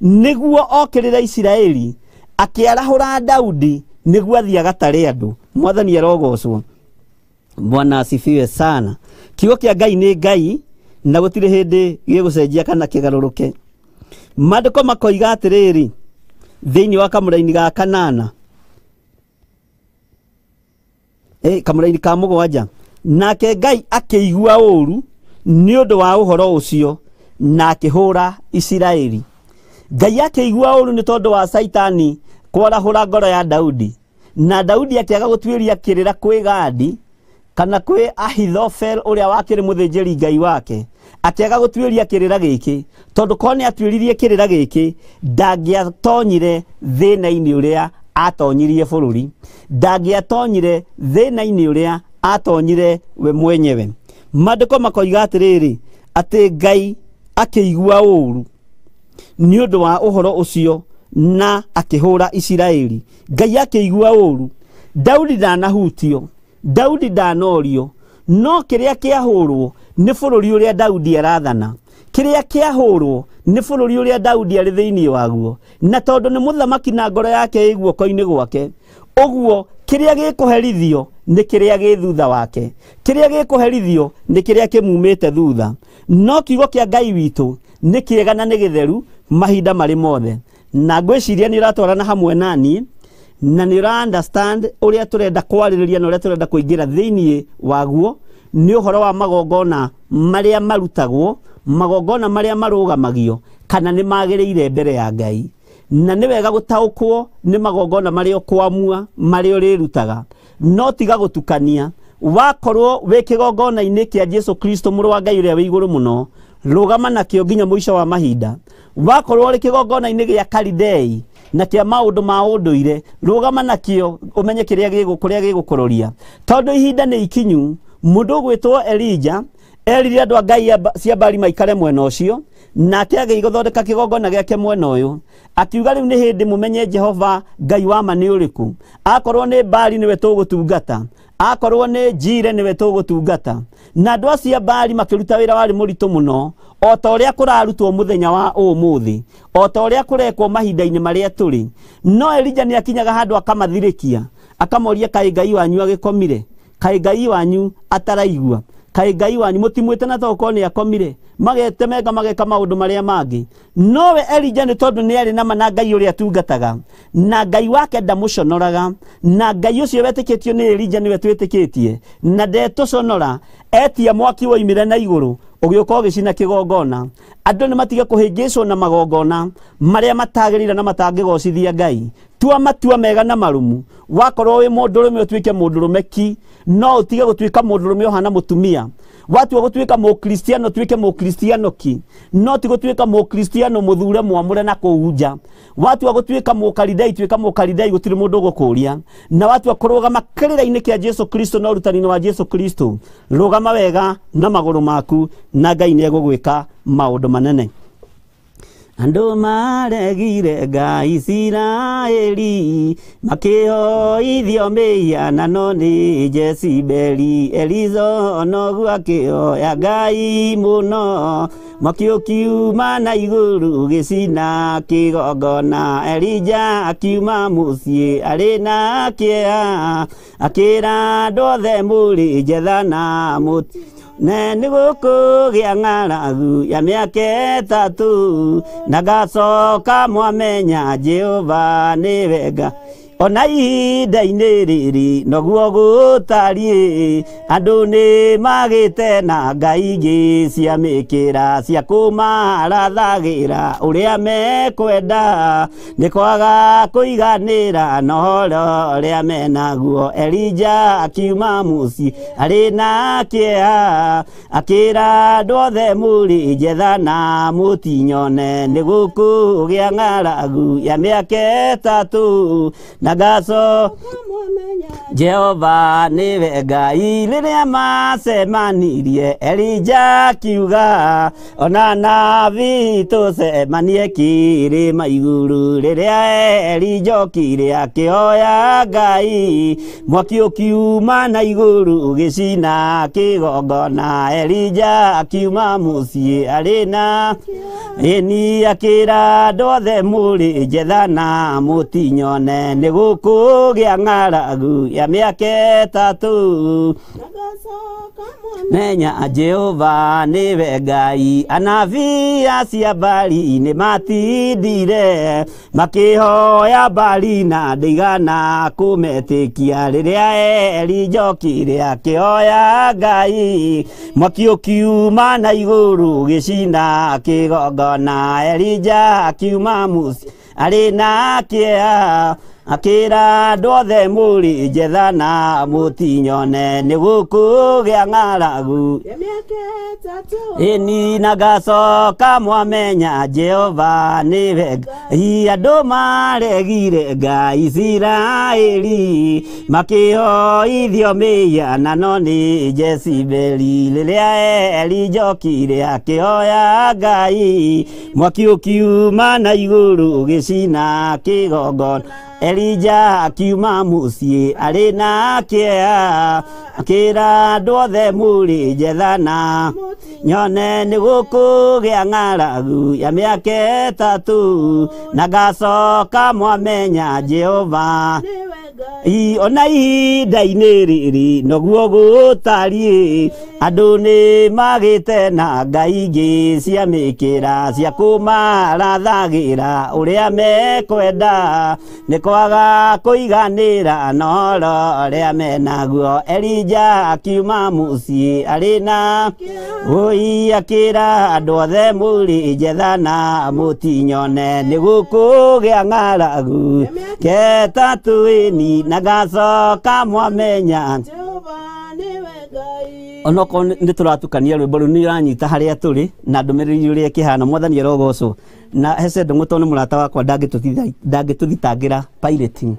nĩguo okĩrĩre Isiraeli, akĩarahũra Daudi nĩguo athiĩ agatare andũ. Mwathani arogocwo. Bwana asifiwe sana. Kiugo kĩa Ngai nĩ Ngai na gũtirĩ hĩndĩ gĩgũcenjia kana kĩgarũrũke. Maandĩko makoiga atĩrĩrĩ thĩinĩ wa kamũraini ga kanana, kamũraini ka mũgwanja, nake Ngai akĩigua ũũru nĩ ũndũ wa ũhoro ũcio na akĩhũra Isiraeli. Ngai akĩigua ũũru nĩ tondũ wa Caitani kwarahũra ngoro ya Daudi, na Daudi akĩaga gũtuĩria kĩrĩra kwĩ Gadi kana kwĩ Ahithofel ũrĩa wakĩrĩ mũthĩnjĩri Ngai wake, akĩaga gũtuĩria kĩrĩra gĩkĩ, tondũ korwo nĩ atuĩririe kĩrĩra gĩkĩ ndangĩatonyire thĩna-inĩ ũrĩa atonyirie bũrũri, ndangĩatonyire thĩna-inĩ ũrĩa atonyire we mwenyewe. Maandĩko makoiga atĩrĩrĩ, atĩ Ngai akĩigua ũũru nĩ ũndũ wa ũhoro ũcio na akĩhũra Isiraeli. Ngai akĩigua ũũru. Daudi ndanahutio, Daudi ndanorio, no kĩrĩa kĩahũrwo nĩ bũrũri ũrĩa Daudi arathana, kĩrĩa kĩahũrwo nĩ bũrũri ũrĩa Daudi arĩ thĩinĩ waguo, na tondũ nĩ mũthamaki na ngoro yake ĩ guoko-inĩ gwake, ũguo kĩrĩa gĩkũherithio nĩ kĩrĩa gĩ thutha wake, kĩrĩa gĩkũherithio nĩ kĩrĩa kĩmumĩte thutha. No kiugo kĩa Ngai witũ nĩ kĩega na nĩ gĩtheru mahinda marĩ mothe. Na ngwĩciria nĩ ũratwarana hamwe nani, na nĩ ũra understand ũrĩa tũrenda kwarĩrĩria na ũrĩa tũrenda kũingĩra thĩinĩ waguo, nĩ ũhoro wa magongona marĩa marutagwo, magongona marĩa marũgamagio, kana nĩ magĩrĩire mbere ya Ngai. Na nĩ wega gũtaũkwo nĩ magongona marĩa ũkwamua, marĩa ũrĩrutaga, no tiga gũtukania. Wakorwo wĩ kĩgongona-inĩ kĩa Jesu Kristo mũrũ wa Ngai ũrĩa wĩ igũrũ mũno, rũgama nakĩo nginya mũico wa mahinda. Wakorwo ũrĩ kĩgongona-inĩ gĩa Kalidei na kĩa maũndũ ma ũndũire, rũgama nakĩo ũmenye kĩrĩa kũrĩa gĩgũkũroria, tondũ ihinda nĩ ikinyu. Mũndũ ũgwĩtwo Elija erire andũ a Ngai cia Baali maikare mwena ũcio, nake agĩgũthondeka kĩgongona gĩake mwena ũyũ, akiuga rĩu nĩ hĩndĩ mũmenye Jehova Ngai wa ma nĩ ũrĩkũ. Akorwo nĩ Baali nĩwe tũgũtungata, Akorwo nĩ Njire nĩwe tũgũtungata. Na andũ acio a Baali makĩruta wĩra warĩ mũritũ mũno, o ta ũrĩa kũrarutwo mũthenya wa ũmũthĩ, o ta ũrĩa kũrekwo mahinda-inĩ marĩa tũrĩ. No Elija nĩ akinyaga handũ akamathirĩkia, akamoria kaĩ Ngai wanyu agĩkomire, kaĩ Ngai wanyu ataraigua, kaĩ Ngai wanyu mũtimwĩte na tokorwo nĩ akomire, magetemenga mageka maũndũ marĩa mangĩ. Nowe Elija nĩ tondũ nĩ arĩ na ma na Ngai ũrĩa atungataga, na Ngai wake ndamũconoraga, na Ngai ũcio wetĩkĩtio nĩ Elija nĩwe twĩtĩkĩtie, na ndetũconora. Etia mwaki woimire na igũrũ ũgĩũka ũgĩcina kĩgongona. Andũ nĩ matige kũhĩngĩcwo na magongona marĩa matagĩrĩire na matangĩgocithia Ngai. Tua matua mega na marumu. Wakorwo wĩ mũndũrũme ũtuĩke mũndũrũme ki, no ũtige gũtuĩka mũndũrũme ũhana mũtumia. Watua gũtuĩka mũkristiano ũtuĩke mũkristiano ki, no ti gũtuĩka mũkristiano mũthure mwamũre na kũu nja. Watua gũtuĩka mũkaridai tuĩka mũkaridai, gũtirĩ mũndũ ũgũkũria. Na watua kũrũgama kĩrĩra-inĩ kĩa Jesu Kristo na ũrutani-inĩ wa Jesu Kristo, rũgama wega na magũrũ maku, na Ngai nĩ egũgwĩka maũndũ manene. Andũ maregire Ngai Isiraeli, makĩhoithio mĩhianano nĩ Jezebeli. Elizo noguo akĩhoya Ngai mũno, mwaki ũkiuma na igũrũ ũgĩcina kĩgongona. Elija akiuma mũciĩ arĩ na kĩeha, akĩra andũ othe mũrĩ njetha na mũti ne nĩ gũkũgĩa ng'aragu ya mĩaka 3, na ngacoka mwamenya Jehova nĩwe Ngai. Ona ihinda-inĩ rĩrĩ noguo gũtariĩ, andũ nĩ magĩte na ngai ingĩ cia mĩkĩra, cia kũmarathagĩra ũrĩa mekwenda, nĩ kwaga kũiganĩra na ũhoro ũrĩa menaguo. Elija akiuma mũciĩ arĩ na kĩeha, akĩra andũ othe mũrĩ njetha na mũtinyone, nĩ gũkũgĩa ng'aragu ya mĩaka 3, na ngaco Jehova nĩwe Ngai. Rĩrĩa macemanirie Elija akiuga, ona nabii tũcemanie kĩrĩma igũrũ. Rĩrĩa Elija okire akĩhoya Ngai, mwaki ũkiuma na igũrũ ũgĩcina kĩgongona. Elija akiuma mũciĩ arĩ na ĩni, akĩra andũ othe mũrĩ njetha na mũtinyone, nĩ gũkũgĩa ng'aragu ya mĩaka 3, menya Jehova nĩwe Ngai. Anabii acio a Baali nĩ matindire makĩhoya Baali na ndaigana kũmetĩkia. Rĩrĩa Elija okire akĩhoya Ngai, mwaki ũkiuma na igũrũ ũgĩcina kĩgongona. Elija akiuma mũciĩ arĩ na kĩeha, akĩra andũ othe mũrĩ njetha na mũtinyone, nĩ gũkũgĩa ng'aragu ĩni, na ngacoka mwamenya Jehova nĩwe Ngai. Andũ maregire Ngai Isiraeli, makĩhoithio mĩhianano nĩ Jezebeli. Rĩrĩa Elija okire akĩhoya Ngai, mwaki ũkiuma na igũrũ ũgĩcina kĩgongona. Elija akiuma mũciĩ arĩ na kĩeha, akĩra andũ othe mũrĩ njetha na nyone, nĩ gũkũgĩa ng'aragu ya mĩaka 3, na ngacoka mwamenya Jehova. Ona ihinda-inĩ rĩrĩ noguo gũtariĩ, andũ nĩ magĩte na ngai ingĩ cia mĩkĩra, cia kũmarathagĩra ũrĩa mekwenda, nĩ kwaga kũiganĩra na ũhoro ũrĩa menaguo. Elija akiuma mũciĩ arĩ na ũi, akĩra andũ othe mũrĩ njetha na mũtinyone, nĩ gũkũgĩa ng'aragu 3 ĩni, na ngacoka mwamenya. Onokorwo nĩ tũratukania rwĩmbo rũu nĩ rũranyita harĩa tũrĩ na ndũmĩrĩri ũrĩa ĩkĩhana. Mwathani arogocwo. Na Hesed Ndung'u nĩ mũrata wakwa, ndangĩtũthitangĩra pirating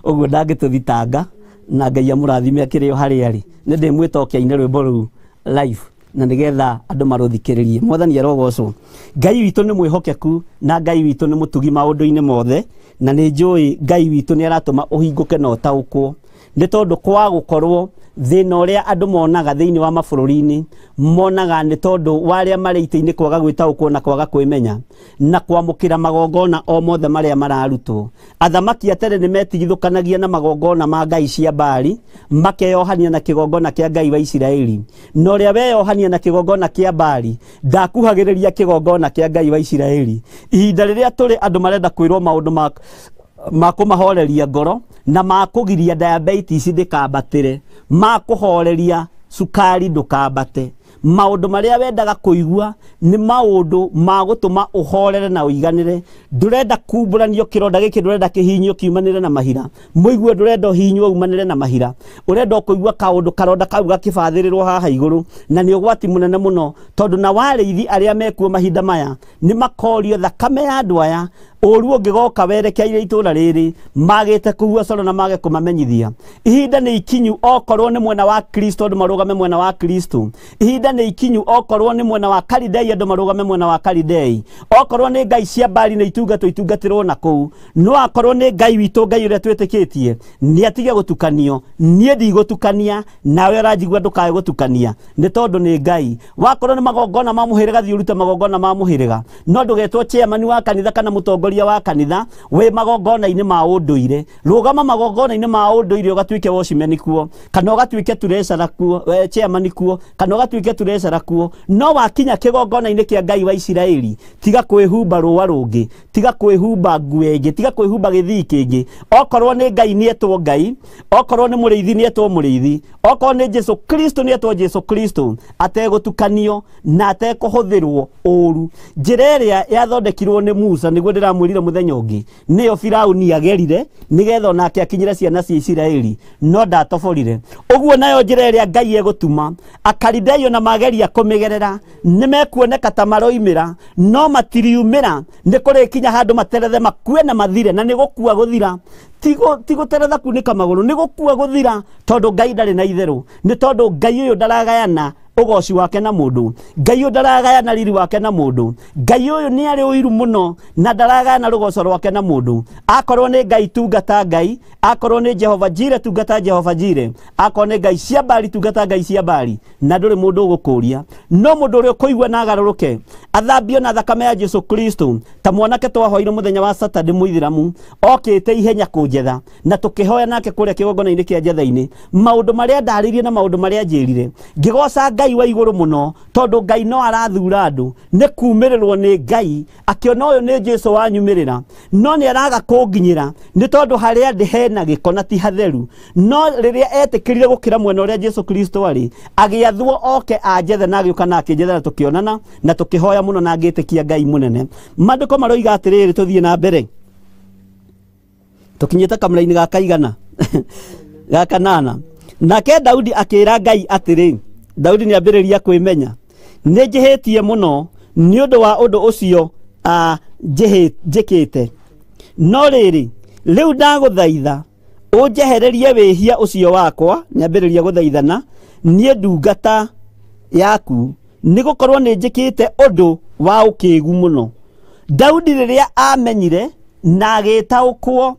ũguo ndangĩtũthitanga, na Ngai amũrathime akĩrĩ o harĩa arĩ. Nĩ ndĩmwĩta oke aine rwĩmbo rũu live na nĩgetha andũ marũthikĩrĩrie. Mwathani arogocwo. Ngai witũ nĩ mwĩhokeku na Ngai witũ nĩ mũtugi maũndũ-inĩ mothe, na nĩ njũĩ Ngai witũ nĩ aratũma ũhingũke na ũtaũkwo. Nĩ tondũ kwa gũkorwo thĩna ũrĩa andũ monaga thĩinĩ wa mabũrũri-inĩ monaga nĩ tondũ wa arĩa marĩ itĩ-inĩ kwaga gwĩtaũkwo na kwaga kwĩmenya na kwamũkĩra magongona o mothe marĩa mararutwo. Athamaki a tene nĩ metigithũkanagia na magongona ma ngai cia Baali makeyohania na kĩgongona kĩa Ngai wa Isiraeli, na ũrĩa weyohania na kĩgongona kĩa Baali ndakuhagĩrĩria kĩgongona kĩa Ngai wa Isiraeli. Ihinda rĩrĩa tũrĩ andũ marenda kwĩrwo maũndũ ma kũmahoreria ngoro na ma kũgiria diabetes ndĩkambatĩre, ma kũhoreria cukari ndũkambate. Maũndũ marĩa wendaga kũigua nĩ maũndũ ma gũtũma ũhorere na ũiganĩre. Ndũrenda kumbũranio kĩronda gĩkĩ, ndũrenda kĩhinyio kiumanĩre na mahira, mũigue ndũrenda ũhinywo umanĩre na mahira, ũrenda kũigua kaũndũ karonda kau gakĩbathĩrĩrwo haha igũrũ, na nĩ ũgwati mũnene mũno tondũ na warĩithi arĩa mekuo mahinda maya nĩ makorio thakame ya andũ aya ũru ũngĩgoka werekeire itũra rĩrĩ magĩte kũhua coro na mage kũmamenyithia. Ihinda nĩ ikinyu okorwo nĩ mwena wa Kristo andũ marũgame mwena wa Kristo. Ihinda nĩ ikinyu okorwo nĩ mwena wa Kalidei andũ marũgame mwena wa Kalidei. Okorwo nĩ ngai cia Baali nĩ itungatwo itungatĩrwo na kũu, no akorwo nĩ Ngai witũ, Ngai ũrĩa twĩtĩkĩtie nĩ atige gũtukanio. Niĩ ndigũtukania nawe ũranjigua ndũkae gũtukania nĩ tondũ nĩ Ngai. Wakorwo nĩ magongona ma mũhĩrĩga thiĩ ũrute magongona ma mũhĩrĩga, no ndũgetwo chairman wa kanitha kana mũtongoria wa kanitha wĩ magongona-inĩ ma ũndũire. Rũgama magongona-inĩ ma ũndũire ũgatuĩke watchman kuo, kana ũgatuĩke treasurer kuo, chairman kuo, kana ũgatuĩke treasurer kuo, no wakinya kĩgongona-inĩ kĩa Ngai wa Isiraeli tiga kwĩhumba rũa rũngĩ, tiga kwĩhumba nguo ĩngĩ, tiga kwĩhumba gĩthii kĩngĩ. Okorwo nĩ Ngai nĩetwo Ngai, okorwo nĩ mũrĩithi nĩetwo mũrĩithi, okorwo nĩ Jesu Kristo nĩetwo Jesu Kristo, ategũtukanio na atekũhũthĩrwo ũru. Njĩra ĩrĩa yathondekirwo nĩ Musa nĩguo ndĩramwĩrire mũthenya ũngĩ, nĩyo Firauni agerire nĩgetha onake akinyĩre ciana cia Isiraeli, no ndatoborire. Ũguo nayo njĩra ĩrĩa Ngai egũtuma Akalidayo na mageria kũmĩgerera nĩ mekuoneka ta maroimĩra, no matiriumĩra. Nĩ kũrĩkinya handũ materethe makue na mathire, na nĩ gũkua gũthira. Ti gũteretha kunĩka magũrũ, nĩ gũkua gũthira, tondũ Ngai ndarĩ na itherũ. Nĩ tondũ Ngai ũyũ ndaragayana ũgoci wake na mũndũ, Ngai ũyũ ndaragayana riri wake na mũndũ, Ngai ũyũ nĩ arĩ ũiru mũno na ndaragayana rũgoco rwake na mũndũ. Akorwo nĩ Ngai tungata Ngai, akorwo nĩ Jehova Jire tungata Jehova Jire, akorwo nĩ Ngai cia Baali tungata Ngai cia Baali, na ndũrĩ mũndũ ũgũkũria. No mũndũ ũrĩa ũkũigua na agarũrũke athambio na thakame ya Jesu Kristo, ta mwanake twahoire mũthenya wa Saturday mũithĩramu okĩte ihenya kũnjetha na tũkĩhoya nake kũrĩa kĩgongona-inĩ kĩa njetha-inĩ maũndũ marĩa ndarĩirie na maũndũ marĩa njĩrire, ngĩgoca Ngai wa igũrũ mũno tondũ Ngai no arathura andũ. Nĩ kumĩrĩrwo nĩ Ngai akĩona ũyũ nĩ Jesu wanyumĩrĩra, no nĩ araga kũnginyĩra nĩ tondũ harĩa ndĩ hena gĩko na ti hatheru. No rĩrĩa etĩkĩrire gũkĩra mwena ũrĩa Jesu Kristo arĩ, agĩathwo oke anjethe na agĩũka na akĩnjetha na tũkĩonana na tũkĩhoya mũno na ngĩtĩkia Ngai mũnene. Maandĩko maroiga atĩrĩrĩ, tũthiĩ na mbere tũkinyĩte kamũra-inĩ ga kaigana ga kanana. Nake Daudi akĩra Ngai atĩrĩ, Daudi nĩambĩrĩria kwĩmenya, nĩ njĩhĩtie mũno nĩ ũndũ wa ũndũ ũcio njĩkĩte, no rĩrĩ rĩu ndagũthaitha ũnjehererie wĩhia ũcio wakwa. Nĩambĩrĩria gũthaithana, niĩ ndungata yaku, nĩ gũkorwo nĩ njĩkĩte ũndũ wa ũkĩgu mũno. Daudi rĩrĩa amenyire na agĩtaũkwo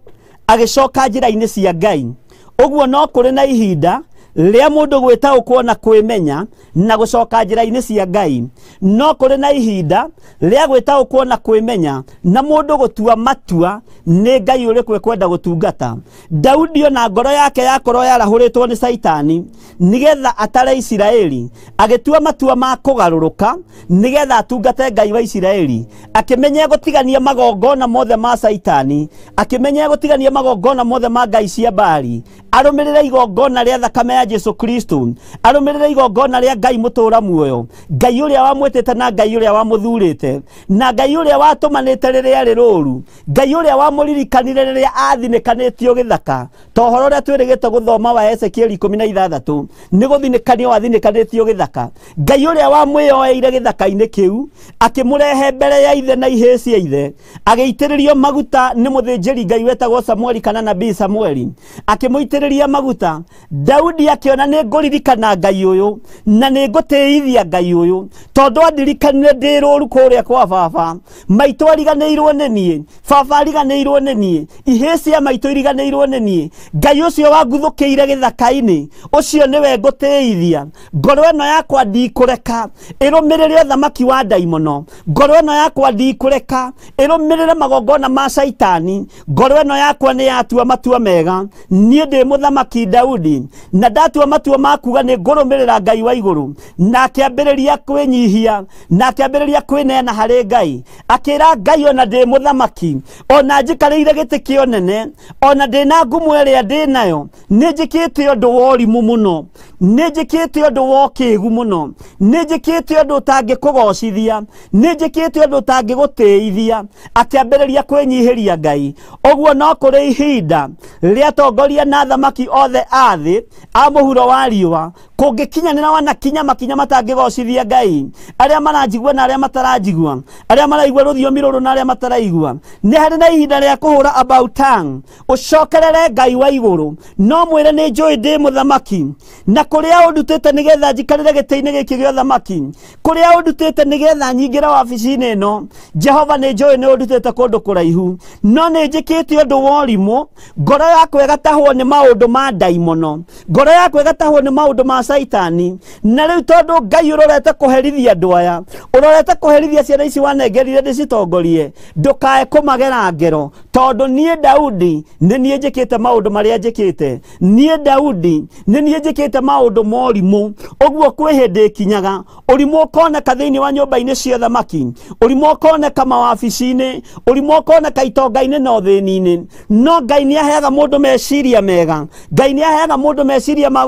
agĩcoka njĩra-inĩ cia Ngai. Ũguo no kũrĩ na ihinda rĩa mũndũ gwĩtaũkwo na kwĩmenya na gũcoka njĩra-inĩ cia Ngai. No kũrĩ na ihinda rĩa gwĩtaũkwo na kwĩmenya na mũndũ gũtua matua nĩ Ngai ũrĩkũ ekwenda gũtungata. Daudi ona ngoro yake yakorwo yarahũrĩtwo nĩ Caitani nĩgetha atare Isiraeli, agĩtua matua ma kũgarũrũka nĩgetha atungate Ngai wa Isiraeli. Akĩmenya gũtigania magongona mothe ma Caitani, akĩmenya gũtigania magongona mothe ma ngai cia Baali, arũmĩrĩre igongona rĩa thakame ya Jesu Kristo, arũmĩrĩre igongona rĩa Ngai mũtũra muoyo, Ngai ũrĩa wamwĩtĩte na Ngai ũrĩa wamũthurĩte na Ngai ũrĩa watũmanĩte rĩrĩa arĩ rũru, Ngai ũrĩa wamũririkanire rĩrĩa athinĩkanĩtio gĩthaka. Ta ũhoro ũrĩa twĩrĩgĩte gũthoma wa Ezekieli 16 nĩ gũthinĩkanio wathinĩkanĩtio gĩthaka. Ngai ũrĩa wamwĩyoeire gĩthaka-inĩ kĩu akĩmũrehe mbere ya ithe na ihĩĩ cia ithe, agĩitĩrĩrio maguta nĩ mũthĩnjĩri Ngai wetagwo Samueli kana nabii Samueli, akĩmũitĩrĩria Akĩmũitĩrĩria maguta. Daudi akĩona nĩ ngũririkana Ngai ũyũ na nĩ ngũtĩithia Ngai ũyũ, tondũ andirikanire ndĩ rũru kũrĩa kwa baba. Maitũ ariganĩirwo nĩ niĩ, baba ariganĩirwo nĩ niĩ, ihĩĩ cia maitũ iriganĩirwo nĩ niĩ. Ngai ũcio wanguthũkĩire gĩthaka-inĩ, ũcio nĩwe ngũtĩithia. Ngoro ĩno yakwa ndikũreka ĩrũmĩrĩre ũthamaki wa ndaimono. Ngoro ĩno yakwa ndikũreka ĩrũmĩrĩre magongona ma caitani. Ngoro ĩno yakwa nĩ yatua matua mega. Niĩ ndĩ mũthamaki Daudi, na ndatua matua ma kuga nĩ ngũrũmĩrĩra Ngai wa igũrũ. Na akĩambĩrĩria kwĩnyihia, na akĩambĩrĩria kwĩneana harĩ Ngai. Akĩra Ngai, ona ndĩ mũthamaki, ona njikarĩire gĩtĩ kĩa ũnene, ona ndĩ na ngumo ĩrĩa ndĩ nayo, nĩ njĩkĩte ũndũ wa ũrimũ mũno, nĩ njĩkĩte ũndũ wa ũkĩgu mũno, nĩ njĩkĩte ũndũ ũtangĩkũgocithia, nĩ njĩkĩte ũndũ ũtangĩgũtĩithia. Akĩambĩrĩria kwĩnyihĩria Ngai. Ũguo no kũrĩ ihinda rĩatongoria na athamaki othe a thĩ a mũhuro wa riũa kũngĩkinyanĩra wanakinya makinya matangĩgocithia Ngai. Arĩa maranjigua na arĩa mataranjigua, arĩa maraigua rũthiomi rũrũ na arĩa mataraigua, nĩ harĩ na ihinda rĩa kũhũra about tongue, ũcokerere Ngai wa igũrũ. No mwĩre nĩ njũĩ ndĩ mũthamaki, na kũrĩa ũndutĩte nĩgetha njikarĩre gĩtĩ-inĩ gĩkĩ gĩa ũthamaki, kũrĩa ũndutĩte nĩgetha nyingĩre wabici-inĩ ĩno, Jehova nĩ njũĩ nĩ ũndutĩte kũndũ kũraihu, no nĩ njĩkĩte ũndũ wa ũrimũ. Ngoro yakwa ĩgatahwo nĩ maũndũ ma ndaimono, ngoro yakwa ĩgatahwo nĩ maũndũ ma caitani. Na rĩu tondũ Ngai ũrorete kũherithia andũ aya, ũrorete kũherithia ciana ici wanengerire ndĩcitongorie, ndũkae kũmagera ngero, tondũ niĩ Daudi nĩ niĩ njĩkĩte maũndũ marĩa njĩkĩte. Niĩ Daudi nĩ niĩ njĩkĩte maũndũ ma ũrimũ. Ũguo kwĩ hĩndĩ ĩkinyaga ũrimũ ũkoneka thĩinĩ wa nyũmba-inĩ cia ũthamaki, ũrimũ ũkoneka mawabici-inĩ, ũrimũ ũkoneka itonga-inĩ na ũthĩni-inĩ. No Ngai nĩ aheaga mũndũ meciria mega, Ngai nĩ aheaga mũndũ meciria ma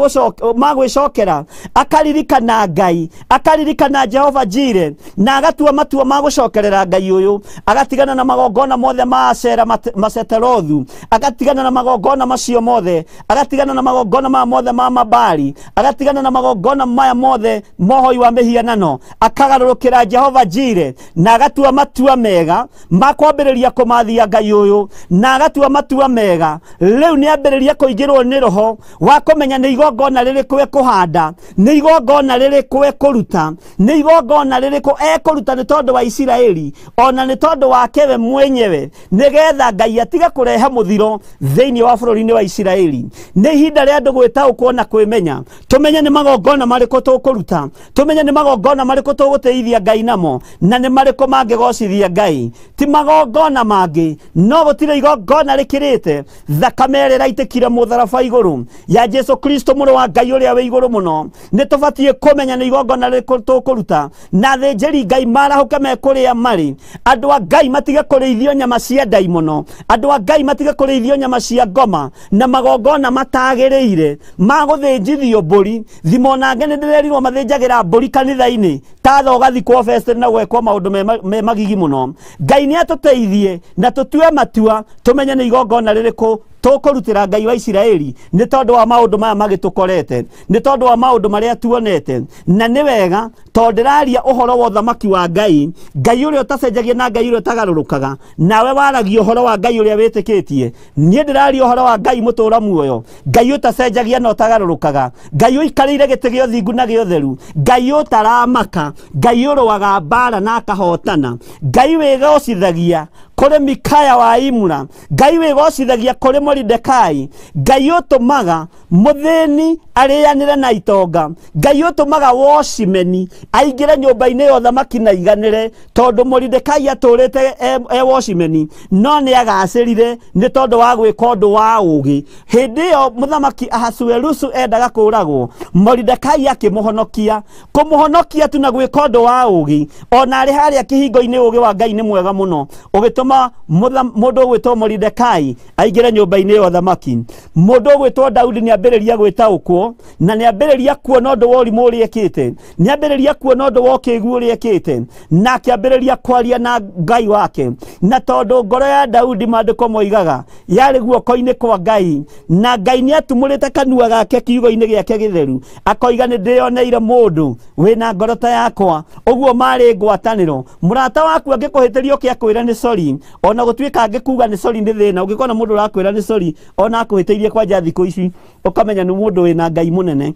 gwĩcokera, akaririkana Ngai, akaririkana Jehova Jire, na agatua matua ma gũcokerera Ngai ũyũ, agatigana na magongona mothe ma Ashera maseterothu, agatigana na magongona macio mothe, agatigana na magongona maya mothe ma mabali, agatigana na magongona maya mothe mohoi wa mĩhianano, akagarũrũkĩra Jehova Jire, na agatua matua mega ma kwambĩrĩria kũmathia Ngai ũyũ, na agatua matua mega. Rĩu nĩ ambĩrĩria kũingĩrwo nĩ roho wa kũmenya nĩ igongona rĩrĩkũ ekũhanda, nĩ igongona rĩrĩkũ ekũruta, nĩ igongona rĩrĩkũ ekũruta nĩ tondũ wa Isiraeli, ona nĩ tondũ wake we mwenyewe, nĩgetha Ngai atige kũrehe mũthiro thĩinĩ wa bũrũri-inĩ wa Isiraeli. Nĩ ihinda rĩa andũ gwĩtaũkwo na kwĩmenya, tũmenye nĩ magongona marĩkũ tũkũruta, tũmenye nĩ magongona marĩkũ tũgũtĩithia Ngai namo, na nĩ marĩkũ mangĩgocithia Ngai. Ti magongona mangĩ, no gũtirĩ igongona rĩkĩrĩte thakame ĩrĩa ĩraitĩkire mũtharaba igũrũ ya Jesu Kristo mũrũ wa Ngai ũrĩa wĩ igũrũ mũno. Nĩ tũbatiĩ kũmenya nĩ igongona rĩrĩkũ tũkũruta, na athĩnjĩri Ngai marahũke me kũrĩa marĩ. Andũ a Ngai matige kũrĩithio nyama cia ndaimono, andũ a Ngai matige kũrĩithio nyama cia ngoma na magongona matagĩrĩire ma gũthĩnjithio mbũri. Thimo nange nĩ ndĩrerirwo mathĩnjagĩra mbũri kanitha-inĩ tatha ũgathikwo fest na gwekwo maũndũ me magigi mũno. Ngai nĩ atũteithie na tũtue matua, tũmenye nĩ igongona rĩrĩkũ tũkũrutĩra Ngai wa Isiraeli, nĩ tondũ wa maũndũ maya magĩtũkorete, nĩ tondũ wa maũndũ marĩa tuonete. Na nĩ wega tondũ ndĩraria ũhoro wa ũthamaki wa Ngai, Ngai ũrĩa ũtacenjagia na Ngai ũrĩa ũtagarũrũkaga. Nawe waragia ũhoro wa Ngai ũrĩa wĩtĩkĩtie. Niĩ ndĩraria ũhoro wa Ngai mũtũũra muoyo, Ngai ũtacenjagia na ũtagarũrũkaga, Ngai ũikarĩire gĩtĩ gĩa ũthingu na gĩa ũtheru, Ngai ũtaramaka, Ngai ũrũaga mbara na akahotana, Ngai wĩgocithagia kũrĩ Mikaya wa Imura, Ngai wĩgocithagia kũrĩ Moridekai, Ngai ũtũmaga mũthĩni arĩanĩre na itonga, Ngai ũtũmaga wocimeni aingĩre nyũmba-inĩ ya ũthamaki na iganĩre, tondũ Moridekai atũrĩte e wocimeni, no nĩ agacĩrire nĩ tondũ wa gwĩka ũndũ wa ũũgĩ. Hĩndĩ ĩyo mũthamaki Ahasuerusu endaga kũũragwo, Moridekai akĩmũhonokia. Kũmũhonokia tu na gwĩka ũndũ wa ũũgĩ, ona arĩ harĩa kĩhingo-inĩ ũũgĩ wa Ngai nĩ mwega mũno, ũgĩtũma mũndũ ũgwĩtwo Moridekai aingĩre nyũmba-inĩ ya ũthamaki. Mũndũ ũgwĩtwo Daudi nĩ ambĩrĩria gwĩtaũkwo. ngoro na nĩambĩrĩria kuona ũndũ wa ũrimũ ũrĩa ekĩte, nĩambĩrĩria kuona ũndũ wa ũkĩgu ũrĩa ekĩte, na akĩambĩrĩria kwaria na Ngai wake. Na tondũ ngoro ya Daudi maandĩko moigaga yarĩ guoko-inĩ kwa Ngai, na Ngai nĩatumũrĩte kanua gake kiugo-inĩ gĩake gĩtheru, akoiga nĩ ndĩyoneire mũndũ wĩna ngoro ta yakwa. Ũguo marĩ ngwatanĩro. Mũrata waku angĩkũhĩtĩria ũke akwĩre nĩ sorry, ona gũtuĩka angĩkuga nĩ sorry nĩ thĩna. Ũngĩkona mũndũ ũrakwĩra nĩ sorry ona akũhĩtĩirie kwanja thikũ ici, ũkamenya nĩ mũndũ wĩna Ngai mũnene.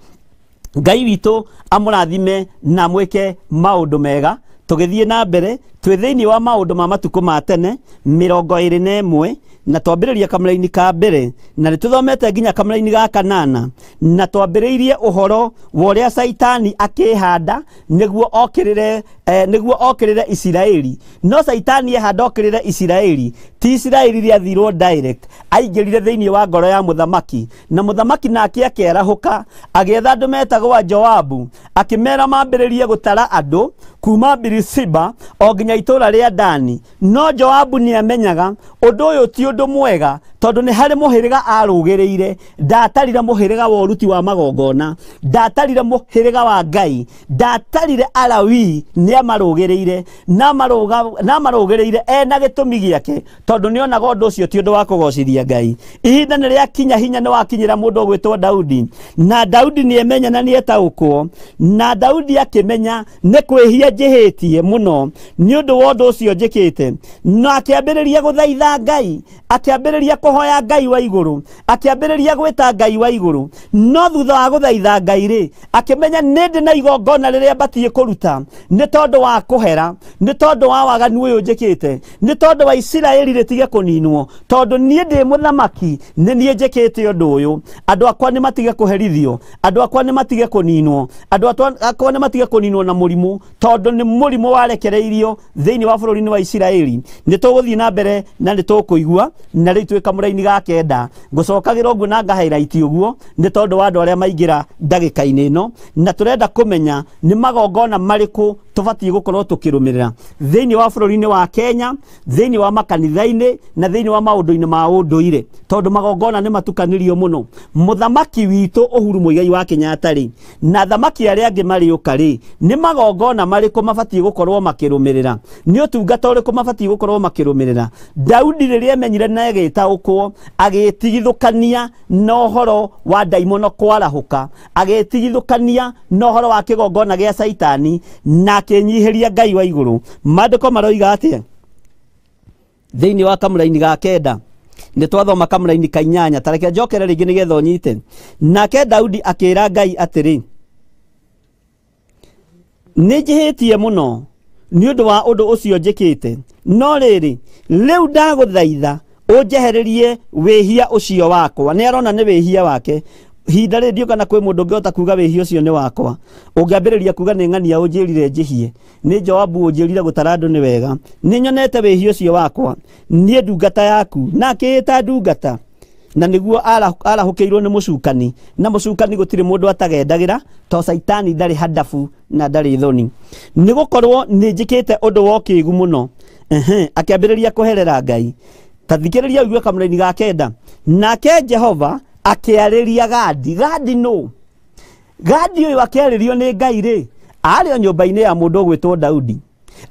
Ngai witũ amũrathime na mwĩke maũndũ mega. Tũgĩthiĩ na mbere twĩ thĩinĩ wa maũndũ ma matukũ ma tene 21, na twambĩrĩria kamũraini ka mbere, na nĩ tũthomete nginya kamũraini ga kanana, na twambĩrĩirie ũhoro wa ũrĩa Caitani akĩhanda nĩguo okĩrĩre nĩguo okĩrĩre Isiraeli. No Caitani ehanda okĩrĩre Isiraeli, ti Isiraeli rĩathirwo direct, aingĩrire thĩinĩ wa ngoro ya mũthamaki, na mũthamaki nake akĩarahũka agĩetha andũ metagwo Joabu, akĩmera mambĩrĩrie gũtara andũ kuma Birisiba o nginya itũra rĩa Dani. No Joabu nĩamenyaga ũndũ ũyũ ti ũndũ mwega, tondũ nĩ harĩ mũhĩrĩga arũgĩrĩire. Ndatarire mũhĩrĩga wa ũruti wa magongona, ndatarire mũhĩrĩga wa Ngai, ndatarire Alawii, nĩamarũgĩrĩire na marũgĩrĩire ena gĩtũmi gĩake, tondũ nĩonaga ũndũ ũcio ti ũndũ wa kũgocithia Ngai. Ihinda nĩ rĩakinya, hinya nĩ wakinyĩra mũndũ ũgwĩtwo Daudi, na Daudi nĩemenya na nĩetaũkwo, na Daudi akĩmenya nĩ kwĩhia njĩhĩtie mũno nĩ ũndũ wa ũndũ ũcio njĩkĩte. Na akĩambĩrĩria gũthaitha Ngai, akĩambĩrĩria kũhoya Ngai wa igũrũ, akĩambĩrĩria gwĩta Ngai wa igũrũ. No thutha wa gũthaitha Ngai rĩ, akĩmenya nĩ ndĩ na igongona rĩrĩa batiĩ kũruta nĩ tondũ wa kũhera, nĩ tondũ wa waganu ũyũ njĩkĩte, nĩ tondũ wa Isiraeli rĩtige kũninwo, tondũ niĩ ndĩ mũthamaki, nĩ niĩ njĩkĩte ũndũ ũyũ. Andũ akwa nĩ matige kũherithio, andũ akwa nĩ matige kũninwo, andũ akwa nĩ matige kũninwo na mũrimũ, tondũ nĩ mũrimũ warekereirio thĩinĩ wa bũrũri-inĩ wa Isiraeli. Nĩ tũgũthiĩ na mbere na nĩ tũkũigua, na rĩu twĩ kamũraini ga kenda. Ngũcokagĩra ũguo na ngahighlight ũguo nĩ tondũ wa andũ arĩa maingĩra ndagĩka-inĩ ĩno, na tũrenda kũmenya nĩ magongona marĩkũ tũbatiĩ gũkorwo tũkĩrũmĩrĩra thĩinĩ wa bũrũri-inĩ wa Kenya, thĩinĩ wa makanitha-inĩ, na thĩinĩ wa maũndũ-inĩ ma ũndũire, tondũ magongona nĩ matukanĩrio mũno. Mũthamaki witũ Uhuru Muigai wa Kenyatta rĩ, na athamaki arĩa angĩ marĩũka rĩ, nĩ magongona marĩkũ mabatiĩ gũkorwo makĩrũmĩrĩra? Nĩ ũtungata ũrĩkũ mabatiĩ gũkorwo makĩrũmĩrĩra? Daudi rĩrĩa amenyire na agĩtaũkwo, agĩtigithũkania na ũhoro wa ndaimono kwarahũka, agĩtigithũkania na ũhoro wa kĩgongona gĩa Caitani, na akĩnyihĩria Ngai wa igũrũ. Maandĩko maroiga atĩa thĩinĩ wa kamũraini ga kenda? Nĩ twathoma kamũraini ka inyanya, ta reke njokere rĩngĩ nĩgetha ũnyite. Nake Daudi akĩra Ngai atĩrĩ, nĩ njĩhĩtie mũno nĩ ũndũ wa ũndũ ũcio njĩkĩte, no rĩrĩ, rĩu ndagũthaitha ũnjehererie wĩhia ũcio wakwa. Nĩ arona nĩ wĩhia wake. Hinda rĩ ndiũ kana kwĩ mũndũ ũngĩhota kuga wĩhia ũcio nĩ wakwa. Ũngĩambĩrĩria kuga nĩ ng'ania ũnjĩrire njĩhie, nĩ Joabu ũnjĩrire gũtara andũ nĩ wega, nĩ nyonete wĩhia ũcio wakwa, niĩ ndungata yaku, na akĩĩta ndungata, na nĩguo arahũkĩirwo nĩ mũcukani, na mũcukani gũtirĩ mũndũ atagendagĩra, to Caitani ndarĩ handabu na ndarĩ thoni, nĩ gũkorwo nĩ njĩkĩte ũndũ wa ũkĩgu mũno. Akĩambĩrĩria kũherera Ngai. Ta thikĩrĩria ũigue kamũraini ga kenda. Nake Jehova akĩarĩria Gadi. Gadi nũ? Gadi ũyũ akĩarĩrio nĩ Ngai rĩ, arĩ o nyũmba-inĩ ya mũndũ ũgwĩtwo Daudi.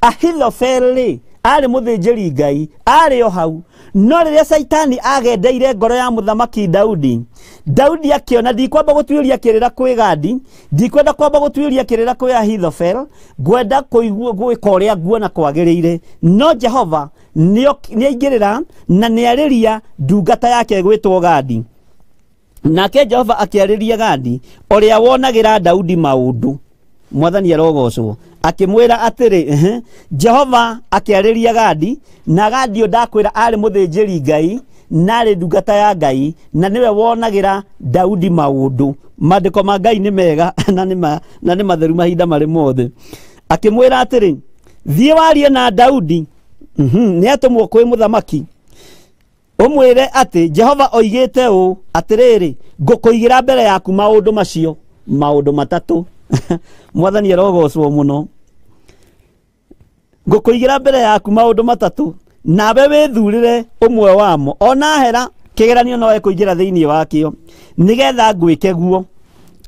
Ahithofeli rĩ, arĩ mũthĩnjĩri Ngai, arĩ o hau. No rĩrĩa Caitani agendeire ngoro ya mũthamaki Daudi, Daudi akĩona ndikwamba gũtuĩria kĩrĩra kwĩ Gadi, ndikwenda kwamba gũtuĩria kĩrĩra kwĩ Ahithofeli, ngwenda kũigua gwĩka ũrĩa nguona kwagĩrĩire. No Jehova nĩaingĩrĩra na nĩarĩria ndungata yake ĩgwĩtwo Gadi. Nake Jehova akĩarĩria Gadi ũrĩa wonagĩra Daudi maũndũ. Mwathani arogocwo. Akĩmwĩra atĩrĩ, Jehova akĩarĩria Gadi, na Gadi ũyũ ndakwĩra arĩ mũthĩnjĩri Ngai, na arĩ ndungata ya Ngai, na nĩwe wonagĩra Daudi maũndũ. Maandĩko ma Ngai nĩ mega na nĩ matheru mahinda marĩ mothe. Akĩmwĩra atĩrĩ, thiĩ warie na Daudi, nĩatũmwo kwĩ mũthamaki, ũmwĩre atĩ Jehova oigĩte ũũ atĩrĩrĩ, ngũkũigĩra mbere yaku maũndũ macio, maũndũ matatũ. Mwathani arogocwo mũno. Ngũkũigĩra mbere yaku maũndũ matatũ, nawe wĩthurĩre ũmwe wamo, ona hera kĩgeranio no ekũingĩra thĩinĩ wakĩo, nĩgetha ngwĩke guo.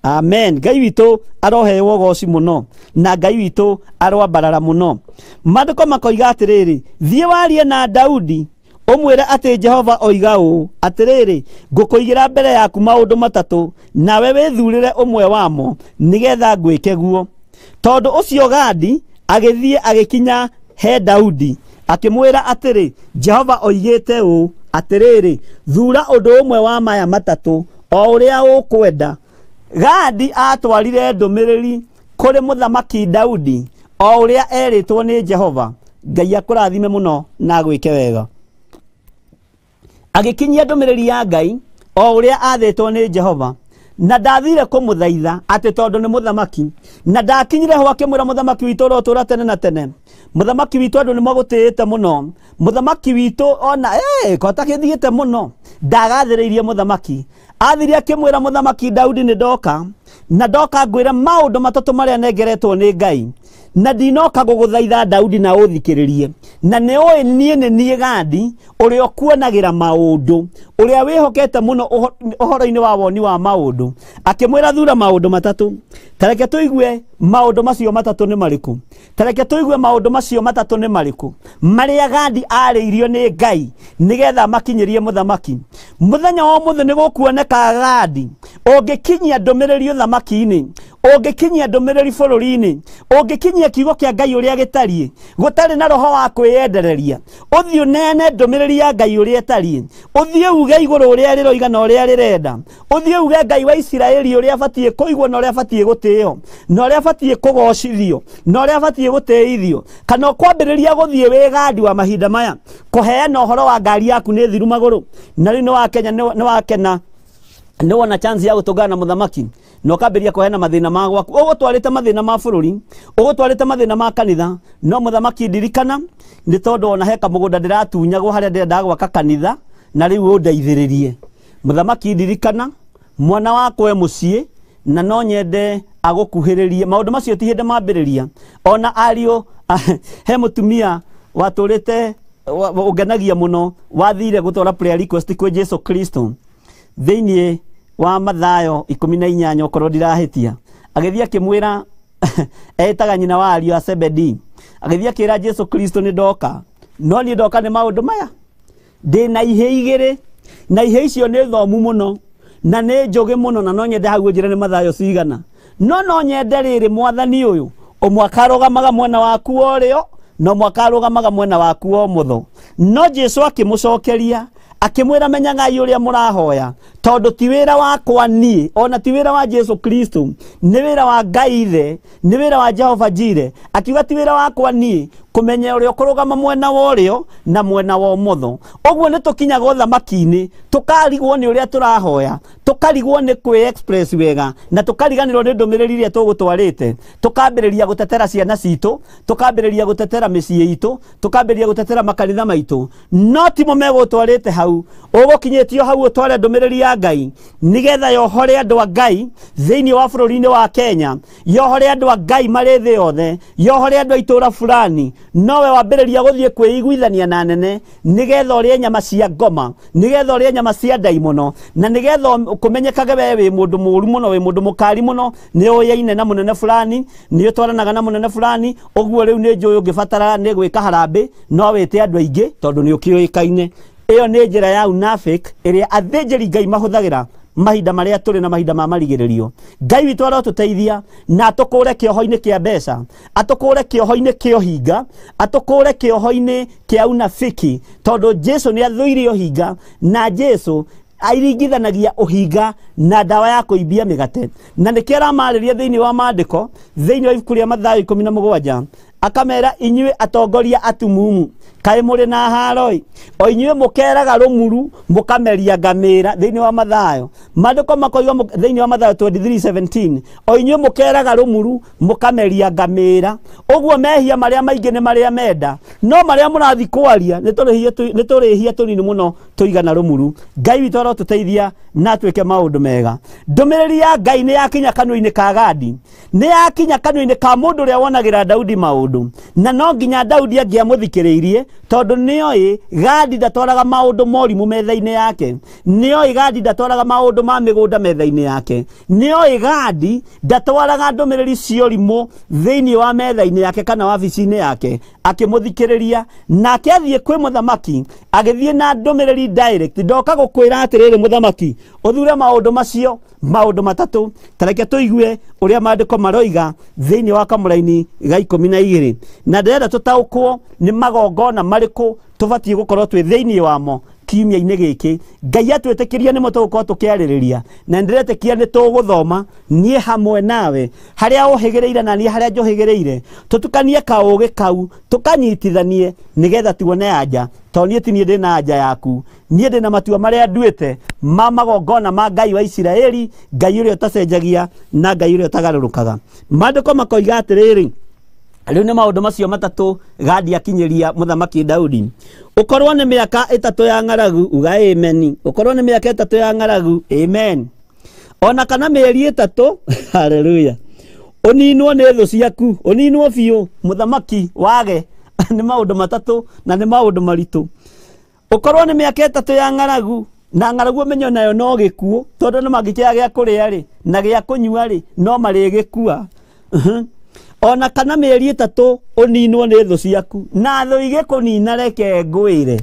Amen. Ngai witũ aroheo ũgoci mũno na Ngai witũ aroambarara mũno. Maandĩko makoiga atĩrĩrĩ, thiĩ warie na Daudi ũmwĩre atĩ Jehova oiga ũũ, atĩrĩrĩ, ngũkũigĩra mbere yaku maũndũ matatũ, nawe wĩthurĩre ũmwe wamo nĩgetha ngwĩke guo. Tondũ ũcio Gadi agĩthiĩ agĩkinya he Daudi akĩmwĩra atĩrĩ, Jehova oigĩte ũũ, atĩrĩrĩ, thura ũndũ ũmwe wa maya matatũ o ũrĩa ũkwenda. Gadi atwarire ndũmĩrĩri kũrĩ mũthamaki Daudi o ũrĩa erĩtwo nĩ Jehova. Ngai akũrathime mũno na agwĩke wega. Agĩkinyia ndũmĩrĩri ya Ngai o ũrĩa athĩtwo nĩ Jehova, na ndathire kũmũthaitha atĩ tondũ nĩ mũthamaki, na ndakinyire ho akĩmwĩra mũthamaki witũ ũrotũra tene na tene, mũthamaki witũ andũ nĩmagũtĩĩte mũno, mũthamaki witũ ona ko takĩthiĩte mũno. Ndagathĩrĩirie mũthamaki, athire akĩmwĩra mũthamaki Daudi, nĩ ndoka na ndoka ngwĩre maũndũ matatũ marĩa nengeretwo nĩ Ngai, na ndinoka gũgũthaitha Daudi na ũthikĩrĩrie, na nĩ ũĩ niĩ nĩ niĩ Gadi ũrĩa ũkuonagĩra maũndũ, ũrĩa wĩhokete mũno ũhoro-inĩ wa woni wa maũndũ. Akĩmwĩra thura maũndũ matatũ. Tareke tũigue maũndũ macio matatũ nĩ marĩkũ. Tareke tũigue maũndũ macio matatũ nĩ marĩkũ marĩa Gadi arĩirio nĩ Ngai nĩgetha makinyĩrie mũthamaki. Mũthenya wa ũmũthĩ nĩ gũkuoneka Gadi ũngĩkinyia ndũmĩrĩri ũthamaki-inĩ, ũngĩkinyia ndũmĩrĩri bũrũri-inĩ, ũngĩkinyia kiugo kĩa Ngai ũrĩa gĩtariĩ, gũtarĩ na roho wa kwĩyendereria, ũthiĩ ũneane ndũmĩrĩri ya Ngai ũrĩa ĩtariĩ, ũthiĩ uge igũrũ ũrĩa rĩroiga na ũrĩa rĩrenda, ũthiĩ uge Ngai wa Isiraeli ũrĩa abatiĩ kũigwo na ũrĩa abatiĩ gũtĩo na ũrĩa abatiĩ kũgocithio na ũrĩa abatiĩ gũtĩithio, kana ũkwambĩrĩria gũthiĩ wĩ Gadi wa mahinda maya kũheana ũhoro wa ngari yaku nĩ thiru magũrũ, na rĩu nĩ wakena nĩ wona chance ya gũtũngana na mũthamaki na ũkambĩrĩria kũheana mathĩna ma gwaku. Ũgũtwarĩte mathĩna ma bũrũri, ũgũtwarĩte mathĩna ma kanitha, no mũthamaki ndirikana nĩ tondũ ona he kamũgũnda ndĩratunyagwo harĩa ndĩrenda gwaka kanitha na rĩu ũndeithĩrĩrie. Mũthamaki ndirikana mwana wakwa e mũciĩ na no nyende agũkuhĩrĩrie. Maũndũ macio ti hĩndĩ mambĩrĩria. Ona ariũ he mũtumia watũrĩte ũngenagia mũno wathire gũtwara prayer request kwĩ Jesu Kristo thĩinĩ wa Mathayo 18 okorwo ndirahĩtia, agĩthiĩ akĩmwĩra etaga nyina wa ariũ a Zebedi, agĩthiĩ akĩra Jesu Kristo nĩ ndoka, no niĩ ndoka nĩ maũndũ maya, ndĩna ihĩ igĩrĩ na ihĩ icio nĩ thomu mũno na nĩ njũgĩ mũno, na no nyende hau ũnjĩre nĩ Mathayo cigana, no nyende rĩrĩ mwathani ũyũ ũmwe akarũgamaga mwena waku wa ũrĩo na ũmwe akarũgamaga mwena waku wa ũmotho. No Jesu akĩmũcokeria akĩmwĩra menyagai ũrĩa mũrahoya, tondũ ti wĩra wakwa niĩ ona ti wĩra wa Jesu Kristo, nĩ wĩra wa Ngai Ithe, nĩ wĩra wa Jehova Jire. Akiuga ti wĩra wakwa niĩ kũmenya ũrĩa ũkũrũgama mwena wa ũrĩo na mwena wa ũmotho. Ũguo nĩ tũkinyaga ũthamaki-inĩ tũkarigwo nĩ ũrĩa tũrahoya, tũkarigwo nĩ kwĩ express wega, na tũkariganĩrwo nĩ ndũmĩrĩri ĩrĩa tũgũtwarĩte, tũkambĩrĩria gũtetera ciana citũ, tũkambĩrĩria gũtetera mĩciĩ itũ, tũkambĩrĩria gũtetera makanitha maitũ, no timo megũtwarĩte hau. Ũgũkinyĩtio hau ũtware ndũmĩrĩri ya Ngai nĩgetha yohore andũ a Ngai thĩinĩ wa bũrũri-inĩ wa Kenya, yohore andũ a Ngai marĩ thĩ yothe, yohore andũ a itũũra fulani. Nowe wambĩrĩria gũthiĩ kwĩiguithania na nene nĩgetha ũrĩe nyama cia ngoma, nĩgetha ũrĩe nyama cia ndaimono, na nĩgetha kũmenyekage we wĩ mũndũ mũũru mũno, wĩ mũndũ mũkari mũno, nĩ ũyaine na mũnene fulani, nĩ ũtwaranaga na mũnene fulani, ũguo rĩu nĩ njũĩ ũngĩbatara nĩ gwĩka harambĩ no wĩte andũ aingĩ tondũ nĩ ũkĩũĩkaine. Ĩyo nĩ njĩra ya unafik ĩrĩa athĩnjĩri Ngai mahũthagĩra mahinda marĩa tũrĩ na mahinda ma marigĩrĩrio. Ngai witũ arotũteithia na atũkũre kĩoho-inĩ kĩa mbeca, atũkũre kĩoho-inĩ kĩa ũhinga, atũkũre kĩoho-inĩ kĩa unafiki, tondũ Jesu nĩ athũire ũhinga, na Jesu airingithanagia ũhinga na ndawa ya kũimbia mĩgate. Na nĩkĩo aramarĩria thĩinĩ wa maandĩko, thĩinĩ wa ibuku rĩa Mathayo 17, akamera inyuĩ atongoria atumumu, kaĩ mũrĩ na haroi, o inyuĩ mũkeraga rũmuru mũkameria ngamĩra. Thĩinĩ wa Mathayo maandĩko makoiga thĩinĩ wa Mathayo 23:17, o inyuĩ mũkeraga rũmuru mũkameria ngamĩra. Ũguo mehia marĩa maingĩ nĩ marĩa menda, no marĩa mũrathiĩ kwaria nĩ tũrĩhia tũnini mũno tũigana rũmuru. Ngai witũ arotũteithia na twĩke maũndũ mega. Ndũmĩrĩri ya Ngai nĩ yakinya kanua-inĩ ka Gadi, nĩ yakinya kanua-inĩ ka mũndũ ũrĩa wonagĩra Daudi maũndũ, na no nginya Daudi angĩamũthikĩrĩirie tondũ nĩoĩ Gadi ndatwaraga maũndũ morimũ metha-inĩ yake, nĩoĩ Gadi ndatwaraga maũndũ ma mĩgũnda metha-inĩ yake, nĩoĩ Gadi ndatwaraga ndũmĩrĩri cia ũrimũ thĩinĩ wa metha-inĩ yake kana wabici-inĩ yake. Akĩmũthikĩrĩria nake athiĩ kwĩ mũthamaki agĩthiĩ na ndũmĩrĩri direct, ndoka gũkwĩra atĩrĩrĩ mũthamaki ũthure maũndũ macio maũndũ matatũ. Tareke tũigue ũrĩa maandĩko maroiga thĩinĩ wa kamũraini ga 12, na ndĩrenda tũtaũkwo nĩ magongona marĩkũ tũbatiĩ gũkorwo twĩ thĩinĩ wamo kiumia-inĩ gĩkĩ. Ngai atwĩtĩkĩria nĩmo tũgũkorwo tũkĩarĩrĩria, na ndĩretĩkia nĩ tũgũthoma niĩ hamwe nawe harĩa ũhĩgĩrĩire na niĩ harĩa njũhĩgĩrĩire, tũtukanie kaũgĩ kau tũkanyitithanie nĩgetha tuone anja, tondũ niĩ ti niĩ ndĩna anja yaku, niĩ ndĩna matua marĩa nduĩte ma magongona ma Ngai wa Isiraeli, Ngai ũrĩa ũtacenjagia na Ngai ũrĩa ũtagarũrũkaga. Maandĩko makoiga atĩrĩrĩ, rĩu nĩ maũndũ macio matatũ Gadi akinyĩria mũthamaki Daudi. Ũkorwo nĩ mĩaka 3 ya ng'aragu, uga amen. Ũkorwo nĩ mĩaka 3 ya ng'aragu, amen. Ona kana mĩeri 3, haleluya, ũninwo nĩ thũ ciaku, ũninwo biũ, mũthamaki wage. Nĩ maũndũ matatũ na nĩ maũndũ maritũ. Ũkorwo nĩ mĩaka 3 ya ng'aragu, na ng'aragu ũmenye nayo no gĩkuũ, tondũ nĩ mangĩkĩaga gĩa kũrĩa rĩ na gĩa kũnyua rĩ no marĩgĩkua. Ona kana mĩeri 3 ũninwo nĩ thũ ciaku, na thũ igĩkũnina reke ngwĩre,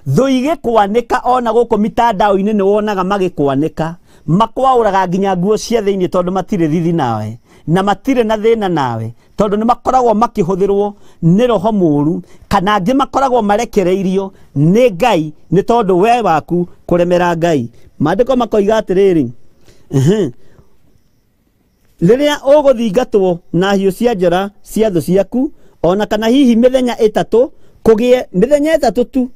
thũ igĩkwanĩka ona gũkũ mitandao-inĩ nĩ wonaga magĩkwanĩka, makwaũraga nginya nguo cia thĩinĩ tondũ matirĩ thithi nawe na matirĩ na thĩna nawe, tondũ nĩ makoragwo makĩhũthĩrwo nĩ roho mũũru, kana angĩ makoragwo marekereirio nĩ Ngai nĩ tondũ we waku kũremera Ngai. Maandĩko makoiga atĩrĩrĩ, rĩrĩa ũgũthingatwo na hiũ cia njora cia thũ ciaku, ona kana hihi mĩthenya 3 kũgĩe mĩthenya 3 tu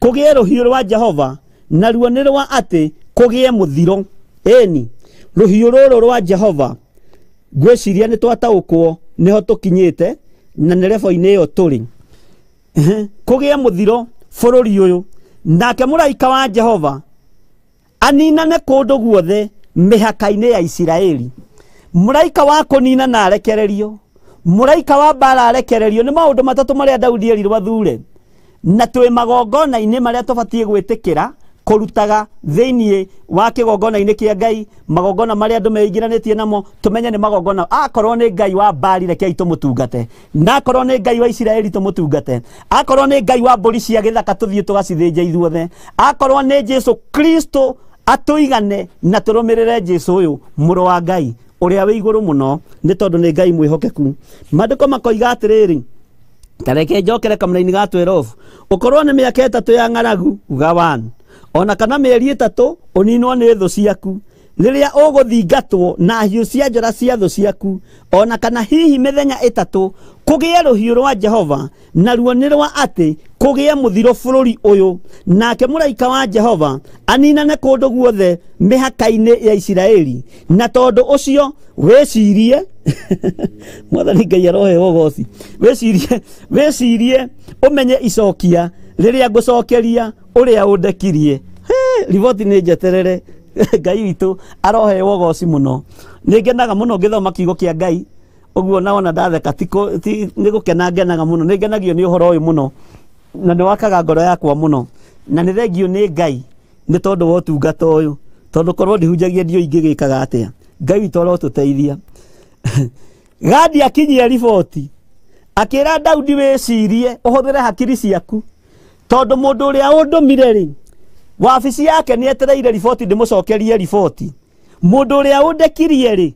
kũgĩe rũhiũ rwa Jehova, naruo nĩ rwa atĩ kũgĩe mũthiro. Ĩni rũhiũ rũrũ rwa Jehova, ngwĩciria nĩ twataũkwo nĩho tũkinyĩte na nĩ rebo-inĩ ĩyo tũrĩ. Kũgĩe mũthiro bũrũri ũyũ, nake mũraika wa Jehova aninane kũndũ guothe mĩhaka-inĩ ya Isiraeli. Mũraika wa kũnina na arekererio, mũraika wa mbara arekererio. Nĩ maũndũ matatũ marĩa Daudi erirwo athure, na twĩ magongona-inĩ marĩa tũbatiĩ gwĩtĩkĩra kũrutaga thĩinĩ wa kĩgongona-inĩ kĩa Ngai, magongona marĩa andũ meingĩranĩtie namo, tũmenye nĩ magongona. Akorwo nĩ Ngai wa Baali rekei tũmũtungate, na akorwo nĩ Ngai wa Isiraeli tũmũtungate, akorwo nĩ Ngai wa mbũri cia gĩthaka tũthiĩ tũgacithĩnja ithuothe, akorwo nĩ Jesu Kristo atũigane na tũrũmĩrĩre Jesu ũyũ mũrũ wa Ngai ũrĩa wĩ igũrũ mũno, nĩ tondũ nĩ Ngai mwĩhokeku. Maandĩko makoiga atĩrĩrĩ, tareke njokere kamũraini ga 12, ũkorwo nĩ mĩaka 3 ya ng'aragu, uga 1, ona kana mĩeri 3 ũninwo nĩ thũ ciaku, rĩrĩa ũgũthingatwo na hiũ cia njora cia thũ ciaku, ona kana hihi mĩthenya 3 kũgĩe rũhiũ rwa Jehova, naruo nĩ rwa atĩ kũgĩe mũthiro bũrũri ũyũ, nake mũraika wa Jehova aninane kũndũ guothe mĩhaka-inĩ ya Isiraeli. Na tondũ ũcio wĩcirie, Mwathani Ngai aroheo ũgoci, wĩcirie, wĩcirie ũmenye icokia rĩrĩa ngũcokeria ũrĩa ũndekirie. Riboti nĩ njeterere. Ngai witũ aroheo ũgoci mũno. Nĩ ngenaga mũno ngĩthoma kiugo kĩa Ngai ũguo, na ona ndatheka nĩ gũkena ngenaga mũno, nĩ ngenagio nĩ ũhoro ũyũ mũno, na nĩ wakaga ngoro yakwa mũno, na nĩ thengio nĩ Ngai nĩ tondũ wa ũtungata ũyũ, tondũ korwo ndihunjagia ndiũĩ ingĩgĩkaga atĩa. Ngai witũ arotũteithia. Gadi akinyia riboti akĩra Daudi, wĩcirie ũhũthĩre hakiri ciaku, tondũ mũndũ ũrĩa ũndũmire rĩ, wabici yake nĩ etereire riboti ndĩmũcokerie riboti. Mũndũ ũrĩa ũndekirie rĩ,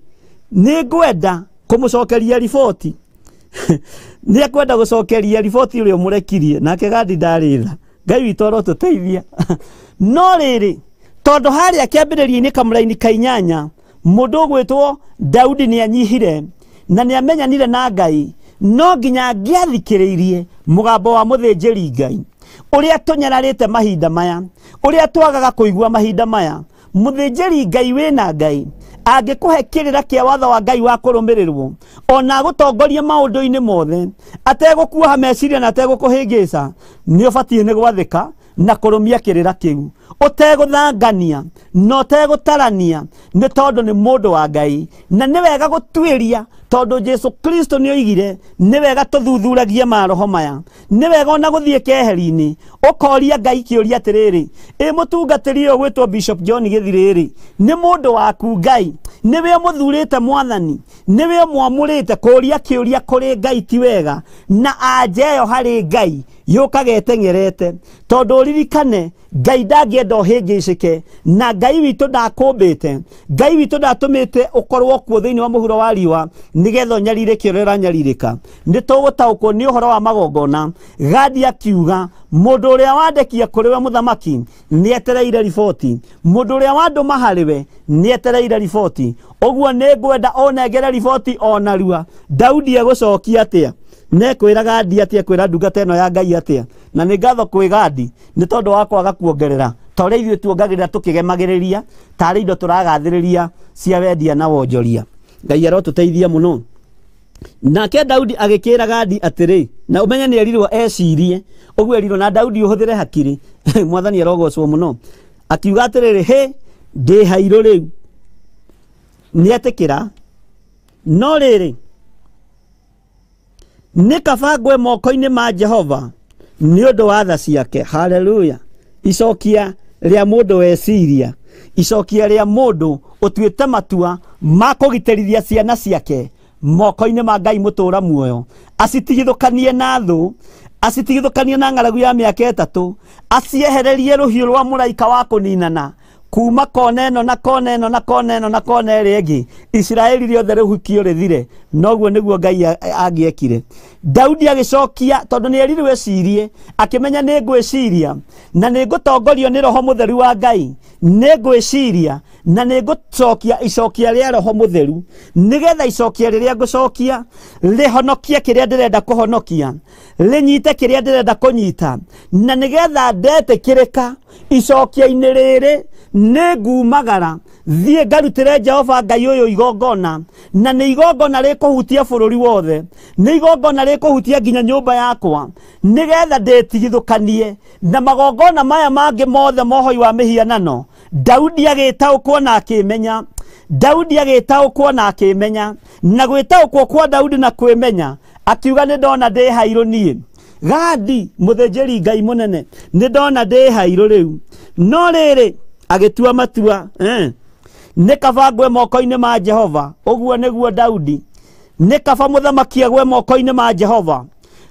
nĩ ngwenda kũmũcokeria riboti. Nĩ ekwenda gũcokeria riboti ũrĩa ũmũrekirie, nake Gadi ndarĩ tha. Ngai witũ arotũteithia. No rĩrĩ, tondũ harĩa kĩambĩrĩria-inĩ kamũraini ka 8, mũndũ ũgwĩtwo Daudi nĩ anyihire na nĩ amenyanire na Ngai, no nginya angĩathikĩrĩirie mũgambo wa mũthĩnjĩri Ngai ũrĩa tũnyararĩte mahinda maya, ũrĩa twagaga kũigua mahinda maya. Mũthĩnjĩri Ngai wĩna Ngai angĩkũhe kĩrĩra kĩa watho wa Ngai wa kũrũmĩrĩrwo, ona agũtongorie maũndũ-inĩ mothe, ategũkuoha meciria na ategũkũhĩngĩca, nĩ ũbatiĩ nĩ gwathĩka, na kũrũmia kĩrĩra kĩu ũtegũthangania na ũtegũtarania nĩ tondũ nĩ mũndũ wa Ngai na nĩ wega gũtuĩria tondũ Jesu Kristo nĩ oigire nĩ wega tũthuthuragie maroho maya nĩ wega ona gũthiĩ keheri-inĩ ũkoria Ngai kĩũria atĩrĩrĩ ĩ mũtungatĩri ũyũ gwĩtwo Bishop John Gĩthirĩrĩ nĩ mũndũ waku Ngai nĩwe mũthurĩte mwathani nĩwe mwamũrĩte kũria kĩũria kũrĩ Ngai ti wega na anja ĩyo harĩ Ngai yũkaga ĩteng'erete tondũ ũririkane Ngai ndangĩenda ũhĩngĩcĩke na Ngai witũ ndakũmbĩte Ngai witũ ndatũmĩte ũkorwo kuo thĩinĩ wa mũhuro wa riũa nĩgetha ũnyarirĩke ũrĩa ũranyarirĩka nĩ tũgũtaũkwo nĩ ũhoro wa magongona. Gadi akiuga mũndũ ũrĩa wandekia kũrĩ we mũthamaki nĩetereire riboti mũndũ ũrĩa wandũma harĩ we nĩetereire riboti ũguo nĩ ngwenda ũnengere riboti o narua. Daudi egũcokia atĩa nekwĩra Gadi atĩa kwĩra ndungata ĩno ya Ngai atĩa na nĩ ngatho kwĩ Gadi nĩ tondũ wa kwaga kuongerera ta ũrĩa ithuĩ tuongagĩrĩra tũkĩgemagĩrĩria tarĩ indo tũragathĩrĩria cia wendia na wonjoria. Ngai arotũteithia mũno. Nake Daudi agĩkĩra Gadi atĩrĩ na ũmenye nĩ erirwo ecirie ũguo erirwo na Daudi ũhũthĩre hakiri mwathani arogocwo mũno akiuga atĩrĩrĩ hĩ ndĩ hairũ rĩu nĩetĩkĩra no rĩrĩ nĩ kaba ngwe moko-inĩ ma Jehova nĩ ũndũ wa tha ciake. Haleluya. Icokia rĩa mũndũ weciria icokia rĩa mũndũ ũtuĩte matua ma kũgitĩrithia ciana ciake moko-inĩ ma Ngai mũtũra muoyo acitigithũkanie na thũ acitigithũkanie na ng'aragu ya mĩaka 3 aciehererie rũhiũ rwa mũraika wa kũninana kuma kona ĩno na kona ĩno na kona ĩno na kona ĩrĩa ĩngĩ Isiraeli rĩothe rĩhukio rĩthire noguo nĩguo Ngai angĩekire. Daudi agĩcokia tondũ nĩ erirwo ecirie akĩmenya nĩ ngwĩciria na nĩ ngũtongorio nĩ Roho Mũtheru wa Ngai nĩ ngwĩciria na nĩ ngũcokia icokia rĩa Roho Mũtheru nĩgetha icokia rĩrĩa ngũcokia rĩhonokie kĩrĩa ndĩrenda kũhonokia rĩnyite kĩrĩa ndĩrenda kũnyita na nĩgetha ndetĩkĩrĩka icokia-inĩ rĩrĩ nĩ ngumagara thiĩ ngarutĩre Jehova Ngai ũyũ igongona na nĩ igongona rĩkũhutia bũrũri wothe nĩ igongona rĩkũhutia nginya nyũmba yakwa nĩgetha ndĩtigithũkanie na magongona maya mangĩ mothe mohoi wa mĩhianano. Daudi agĩtaũkwo na akĩmenya Daudi agĩtaũkwo na akĩmenya na gwĩtaũkwo kwa Daudi na kwĩmenya akiuga nĩ ndona ndĩ hairũ niĩ Gadi mũthĩnjĩri Ngai mũnene nĩ ndona ndĩ hairũ rĩu no rĩrĩ agĩtua matua nĩ kaba ngwe moko-inĩ ma Jehova. Ũguo nĩguo Daudi nĩ kaba mũthamaki agwe moko-inĩ ma Jehova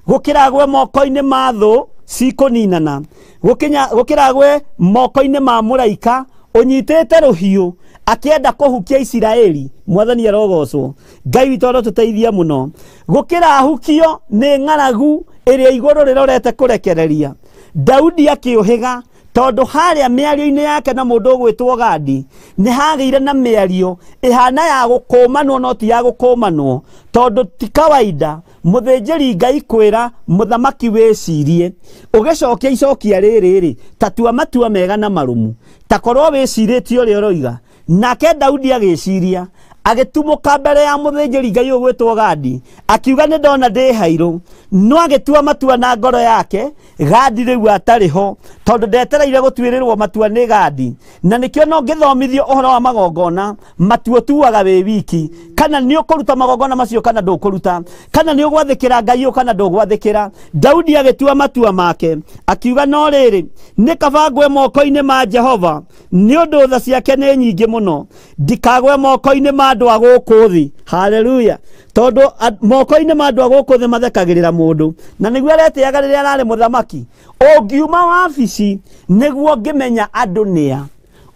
gũkĩra agwe moko-inĩ ma thũ cikũninana gũkĩra agwe moko-inĩ ma mũraika ũnyitĩte rũhiũ akĩenda kũhukia Isiraeli. Mwathani arogocwo. Ngai witũ arotũteithia mũno gũkĩra ahukio nĩ ng'aragu ĩrĩa igũrũ rĩrorete kũrekereria. Daudi akĩũhĩga tondũ harĩa mĩario-inĩ yake na mũndũ ũgwĩtwo Gadi nĩ hagĩire na mĩario ĩhana ya gũkũmanwo no ti ya gũkũmanwo tondũ ti kawaida mũthĩnjĩri Ngai kwĩra mũthamaki wĩcirie ũgĩcokia icokia rĩrĩ rĩ ta tua matua mega na marũmu ta korwo wĩcirĩtie ũrĩa ũroiga. Nake Daudi agĩciria agĩtumũka mbere ya mũthĩnjĩri Ngai ũgwĩtwo Gadi akiuga nĩ ndona ndĩ hairũ no agĩtua matua na ngoro yake. Gadi rĩu atarĩ ho tondũ ndetereire gũtuĩrĩrwo matua nĩ Gadi na nĩkĩo no ngĩthomithio ũhoro wa magongona matua ũtuaga wĩ wiki kana nĩ ũkũruta magongona macio kana ndũkũruta kana nĩ ũgwathĩkĩra Ngai ũyũ kana ndũgwathĩkĩra. Daudi agĩtua matua make akiuga no rĩrĩ nĩ kaba ngwe moko-inĩ ma Jehova nĩ ũndũ tha ciake nĩ nyingĩ mũno ndikagwe moko-inĩ ma andũ a gũkũ thĩ. Haleluya. Tondũ moko-inĩ ma andũ a gũkũ thĩ mathekagĩrĩra mũndũ na nĩguo aretĩaga rĩrĩa ararĩ mũthamaki ũngiuma wabici nĩguo ngĩmenya andũ nĩa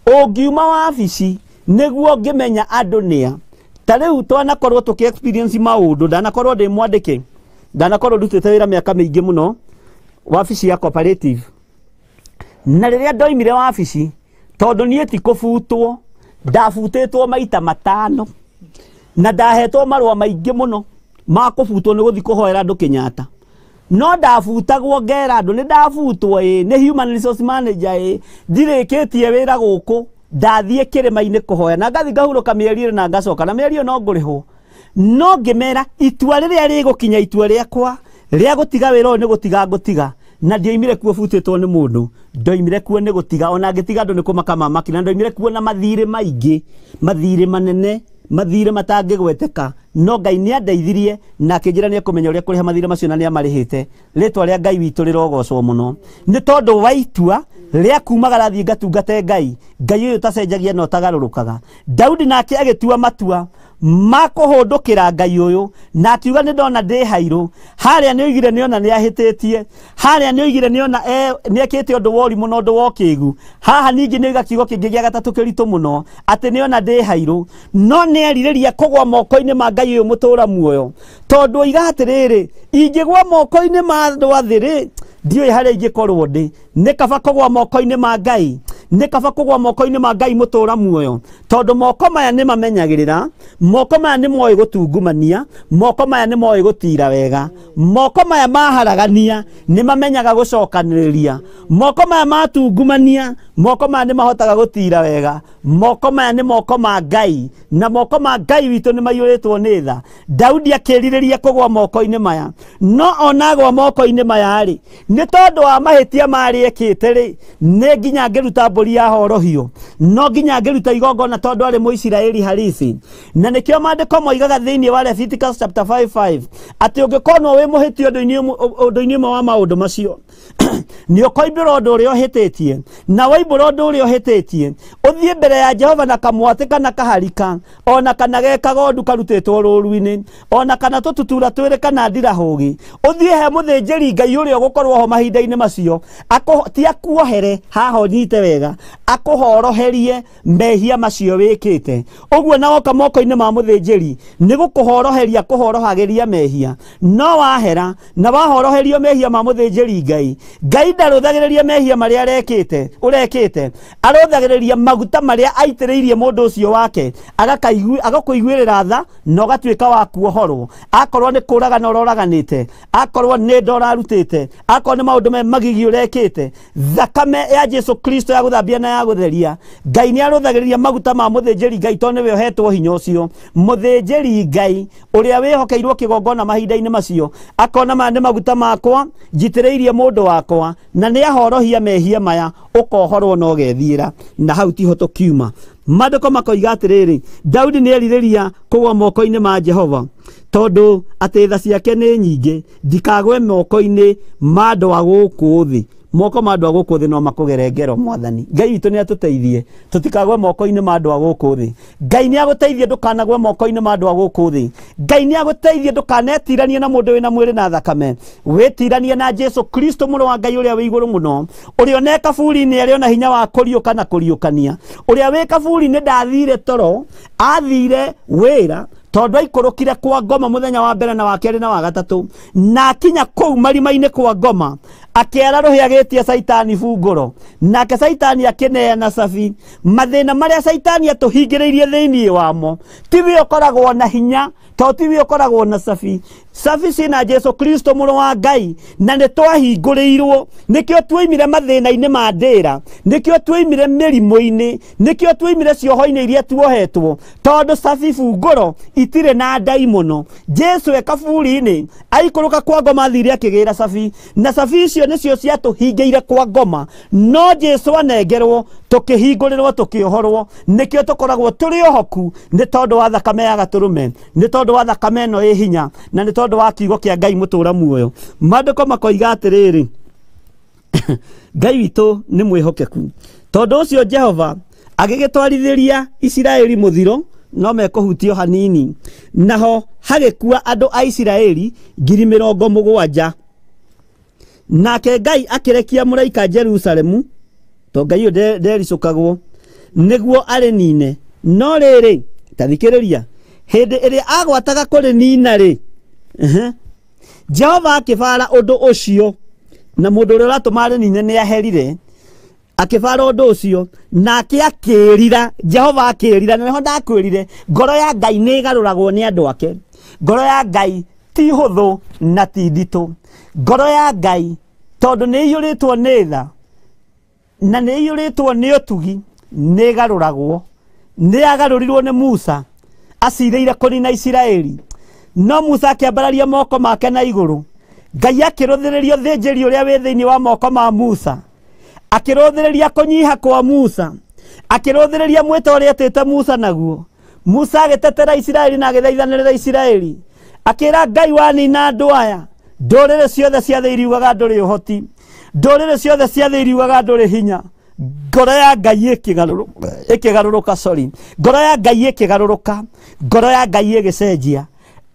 ũngiuma wabici nĩguo ngĩmenya andũ nĩa. Ta rĩu twanakorwo tũkĩ experience maũndũ ndanakorwo ndĩ mwandĩke ndanakorwo ndutĩte wĩra mĩaka mĩingĩ mũno wabici ya cooperative na rĩrĩa ndoimire wabici tondũ niĩ ti kũbutwo ndabutĩtwo maita 5 na ndahetwo marũa maingĩ mũno ma kũbutwo nĩ gũthiĩ kũhoera andũ Kenyatta no ndabutagwo ngera andũ nĩ ndabutwo ĩ nĩ human resource manager ĩ ndirĩkĩtie wĩra gũkũ ndathiĩ kĩrĩma-inĩ kũhoya na ngathiĩ ngahurũka mĩeri ĩrĩ na ngacoka na mĩeri ĩyo no ngũrĩhwo no ngĩmera itua rĩrĩa rĩgũkinya itua rĩakwa rĩa gũtiga wĩra ũyũ nĩ gũtiga ngũtiga Na ndioimire kuo butĩtwo nĩ mũndũ, ndoimire kuo nĩ gũtiga, ona ngĩtiga andũ nĩ kũmaka mamaki, na ndoimire kuo na mathirĩ maingĩ, mathirĩ manene, mathirĩ matangĩgweteka, no Ngai nĩ andeithirie na akĩnjĩra nĩ ekũmenya ũrĩa kũrĩha mathirĩ macio na nĩ amarĩhĩte. Rĩtwa rĩa Ngai witũ rĩrogocwo mũno nĩ tondũ wa itua rĩa kumagara thiĩ ngatungate Ngai, Ngai ũyũ ũtacenjagia na ũtagarũrũkaga. Daudi nake agĩtua matua ma kũhũndũkĩra Ngai ũyũ na akiuga nĩ ndona ndĩ hairũ. Harĩa nĩ oigire nĩ ona nĩ ahĩtĩtie, harĩa nĩ oigire nĩ ona nĩ ekĩte ũndũ wa ũrimũ na ũndũ wa ũkĩgu, haha ningĩ nĩ oiga kiugo kĩngĩ gĩa gatatũ kĩritũ mũno atĩ nĩ ona ndĩ hairũ, no nĩ erirĩria kũgwa moko-inĩ ma Ngai ũyũ mũtũra muoyo, tondũ oiga atĩrĩrĩ, ingĩgwa moko-inĩ ma andũ a thĩ rĩ, ndiũĩ harĩa ingĩkorwo ndĩ. Nĩ kaba kũgwa moko-inĩ ma Ngai, nĩ kaba kũgwa moko-inĩ ma Ngai mũtũra muoyo, tondũ moko maya nĩ mamenyagĩrĩra, moko maya nĩ moĩ gũtungumania, moko maya nĩ moĩ gũtira wega, moko maya maharagania nĩ mamenyaga gũcokanĩrĩria, moko maya matungumania, moko maya nĩ mahotaga gũtira wega, moko maya nĩ moko ma Ngai, na moko ma Ngai witũ nĩ maiyũrĩtwo nĩ tha. Daudi akĩrirĩria kũgwa moko-inĩ maya, no ona agwa moko-inĩ maya rĩ, nĩ tondũ wa mahĩtia marĩa ekĩte rĩ, nĩ nginya ngĩruta mbũri ya horohio, no nginya ngĩruta igongona tondũ arĩ Mũisiraeli halisi. Na nĩkĩo maandĩko moigaga thĩinĩ wa Leviticus chapter 5:5 atĩ ũngĩkorwo wĩ mũhĩti ũndũ-inĩ ũmwe wa maũndũ macio, nĩ ũkoimbũra ũndũ ũrĩa ũhĩtĩtie, na waimbũra ũndũ ũrĩa ũhĩtĩtie ũthiĩ mbere ya Jehova na kamwatĩ kana kaharika, ona kana ge kagondu karutĩtwo rũru-inĩ, ona kana tũtutura twĩrĩ kana ndirahũgĩ, ũthiĩ he mũthĩnjĩri Ngai ũrĩa ũgũkorwo ho mahinda-inĩ macio, ti akuohere haha ũnyite wega, akũhoroherie mehia macio wĩkĩte. Ũguo na woka moko-inĩ ma mũthĩnjĩri nĩ gũkũhoroheria kũhorohagĩria mehia, no wahera na wahoroherio mehia ma mũthĩnjĩri Ngai, Ngai ndarũthagĩrĩria mehia marĩa arekĩte ũrekĩte, arũthagĩrĩria maguta marĩa aitĩrĩirie mũndũ ũcio wake, agakũiguĩrĩra tha na ũgatuĩka wa kuohorwo. Akorwo nĩ kũragana ũroraganĩte, akorwo nĩ nda ũrarutĩte, akorwo nĩ maũndũ me magigi ũrekĩte, thakame ya Jesu Kristo ya gũthambia na ya gũtheria, Ngai nĩ arũthagĩrĩria maguta ma mũthĩnjĩri Ngai tondũ nĩwe ũhetwo hinya ũcio. Mũthĩnjĩri Ngai ũrĩa wĩhokeirwo kĩgongona mahinda-inĩ macio akona maya nĩ maguta makwa njitĩrĩirie mũndũ wakwa, na nĩ ahorohia mehia maya, ũkohorwo na ũgethiĩra. Na hau tiho tũkiuma. Maandĩko makoiga atĩrĩrĩ, Daudi nĩ erirĩria kũgwa moko-inĩ ma Jehova, tondũ atĩ tha ciake nĩ nyingĩ, ndikagwe moko-inĩ ma andũ a gũkũ thĩ. Moko ma andũ a gũkũ thĩ no makũgere ngero. Mwathani Ngai witũ nĩ atũteithie tũtikagwe moko-inĩ ma andũ a gũkũ thĩ. Ngai nĩ agũteithie ndũkanagwe moko-inĩ ma andũ a gũkũ thĩ. Ngai nĩ agũteithie ndũkanetiranie na mũndũ wĩna mwĩrĩ na thakame, wĩtiranie na Jesu Kristo mũrũ wa Ngai ũrĩa wĩ igũrũ mũno, ũrĩa one kaburi-inĩ arĩ ona hinya wa kũriũka na kũriũkania, ũrĩa wĩ kaburi-inĩ ndathire toro, athire wĩra, tondũ aikũrũkire kwa ngoma mũthenya wa mbere na wa kerĩ na wa gatatũ, na akinya kũu marima-inĩ kwa ngoma akĩara rũhĩ agĩtia Caitani bungũro, nake Caitani akĩneana cabi. Mathĩna marĩa Caitani atũhingĩrĩirie thĩinĩ wamo, tiwe ũkoragwo na hinya, to tiwe ũkoragwo na cabi. Cabi cina Jesu Kristo mũrũ wa Ngai, na nĩ twahingũrĩirwo. Nĩkĩo tuoimire mathĩna-inĩ ma ndĩra, nĩkĩo tuoimire mĩrimũ-inĩ, nĩkĩo tuoimire cioho-inĩ iria tuohetwo, tondũ cabi bungũro itirĩ na ndaimono. Jesu e kaburi-inĩ aikũrũka kwa ngoma athire akĩgĩra cabi, na cabi icio nĩcio ciatũhingĩire kwa ngoma, no Jesu anengerwo tũkĩhingũrĩrwo tũkĩohorwo. Nĩkĩo tũkoragwo tũrĩ ohoku, nĩ tondũ wa thakame ya gatũrũme, nĩ tondũ wa thakame ĩno ĩ hinya, na nĩ tondũ wa kiugo kĩa Ngai mũtũra muoyo. Maandĩko makoiga atĩrĩrĩ, Ngai witũ nĩ mwĩhokeku, tondũ ũcio Jehova agĩgĩtwarithĩria Isiraeli mũthiro, no mekũhutio hanini, naho hagĩkua andũ a Isiraeli 70,000. Nake Ngai akĩrekia mũraika Jerusalemu, to Ngai ũyũ ndericũkagwo, nĩguo arĩnine. No rĩrĩ, ta thikĩrĩria, hĩndĩ ĩrĩa agwataga kũrĩnina rĩ, Jehova akĩbara ũndũ ũcio, na mũndũ ũrĩa ũratũma arĩnine nĩ aherire, akĩbara ũndũ ũcio, nake akĩĩrira. Jehova akĩĩrira, na nĩho ndakwĩrire, ngoro ya Ngai nĩ ĩgarũragwo nĩ andũ ake. Ngoro ya Ngai ti hũthũ na ti nditũ. Ngoro ya Ngai tondũ nĩ ĩiyũrĩtwo nĩ tha na nĩ ĩiyũrĩtwo nĩ ũtugi, nĩ ĩgarũragwo. Nĩ yagarũrirwo nĩ Musa acirĩire kũnina Isiraeli, no Musa akĩambararia moko make na igũrũ. Ngai akĩrũthĩrĩria ũthĩnjĩri ũrĩa wĩ thĩinĩ wa moko ma Musa, akĩrũthĩrĩria kũnyiha kwa Musa, akĩrũthĩrĩria mwĩto ũrĩa etĩte Musa naguo. Musa agĩtetera Isiraeli na agĩthaithanĩrĩra Isiraeli, akĩra Ngai wanina andũ aya, ndũrĩrĩ ciothe cia thĩ iriugaga ndũrĩ ũhoti, ndũrĩrĩ ciothe cia thĩ iriugaga ndũrĩ hinya. Ngoro ya Ngai ĩkĩgarũrũka, sorry, ngoro ya Ngai ĩkĩgarũrũka, ngoro ya Ngai ĩgĩcenjia.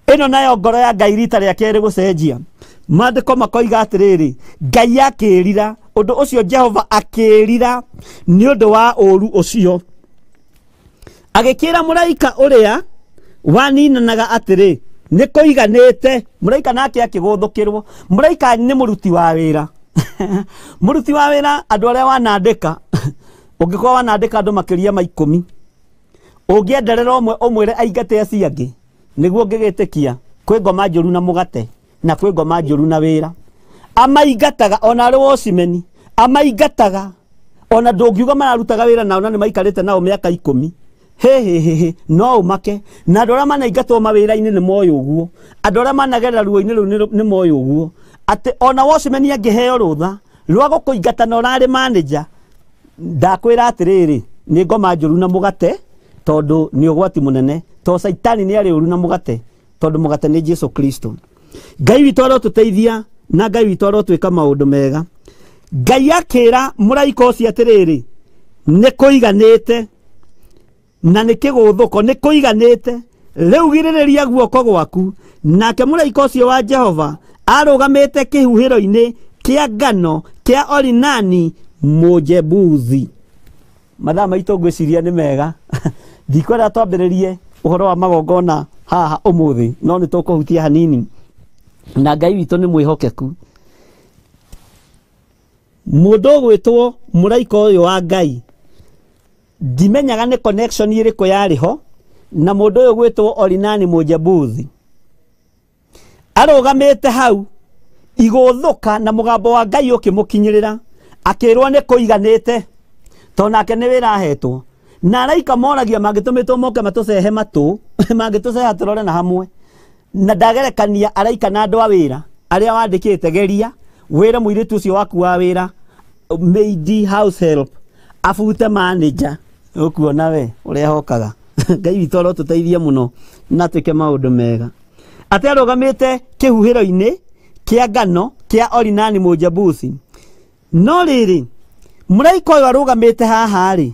Ĩno nayo ngoro ya Ngai rita rĩa kerĩ gũcenjia. Maandĩko makoiga atĩrĩrĩ, Ngai akĩĩrira ũndũ ũcio, Jehova akĩĩrira nĩ ũndũ wa ũũru ũcio, agĩkĩra mũraika ũrĩa waninanaga atĩrĩ, nĩ kũiganĩte. Mũraika nake akĩgũthũkĩrwo. Mũraika nĩ mũruti wa wĩra. Mũruti wa wĩra, andũ arĩa wanandĩka, ũngĩkorwo wanandĩka andũ makĩria ma 10, ũngĩenderera ũmwe ũmwĩre aingate acio angĩ, nĩguo ũngĩgĩtĩkia kwĩ ngoma njũru na mũgate na kwĩ ngoma njũru na wĩra. Amaingataga ona arĩ wocimeni, amaingataga ona ndũngiuga mararutaga wĩra nao na nĩ maikarĩte nao mĩaka 10. He he he he, no ũmake. Na andũ arĩa manaingatwo mawĩra-inĩ nĩ moĩ ũguo, andũ arĩa managerera ruo-inĩ rũu nĩ moĩ ũguo, atĩ ona wocimeni angĩheo rũtha rwa gũkũingata na ũrarĩ manager, ndakwĩra atĩrĩrĩ, nĩ ngoma njũru na mũgate, tondũ nĩ ũgwati mũnene, to Caitani nĩ arĩ ũru na mũgate, tondũ mũgate nĩ Jesu Kristo. Ngai witũ arotũteithia na Ngai witũ arotwĩka maũndũ mega. Ngai akĩra mũraika ũcio atĩrĩrĩ, nĩ kũiganĩte na nĩ kĩgũthũko, nĩ kũiganĩte, rĩu girĩrĩria guoko gwaku. Nake mũraika ũcio wa Jehova arũgamĩte kĩhuhĩro-inĩ kĩa ngano kĩa Orinani Mũjebusi. Mathaa maitũ ngwĩciria nĩ mega. Ndikwenda twambĩrĩrie ũhoro wa magongona haha ũmũthĩ, no nĩ tũkũhutia hanini, na Ngai witũ nĩ mwĩhokeku. Mũndũ ũgwĩtwo mũraika ũyũ wa Ngai, ndimenyaga nĩ connection ĩrĩkũ yarĩ ho na mũndũ ũyũ gwĩtwo Orinani Mũjebusi. Arũgamĩte hau igũthũka na mũgambo wa Ngai ũkĩmũkinyĩrĩra, akĩrwo nĩ kũiganĩte, tondũ nake nĩ wĩra ahetwo. Na araika moragia mangĩtũmĩtwo moke matũcehe matũ, mangĩtũceha tũrore na hamwe. Na ndagerekania araika na andũ a wĩra arĩa wandĩkĩte, geria wĩre mũirĩtu ũcio waku wa wĩra, maid, house help, abute manager, ũkuona we ũrĩa hokaga. Ngai witũ arotũteithia mũno na twĩke maũndũ mega. Atĩ arũgamĩte kĩhuhĩro-inĩ kĩa ngano kĩa Orinani Mũjebusi. No rĩrĩ, mũraika ũyũ arũgamĩte haha rĩ,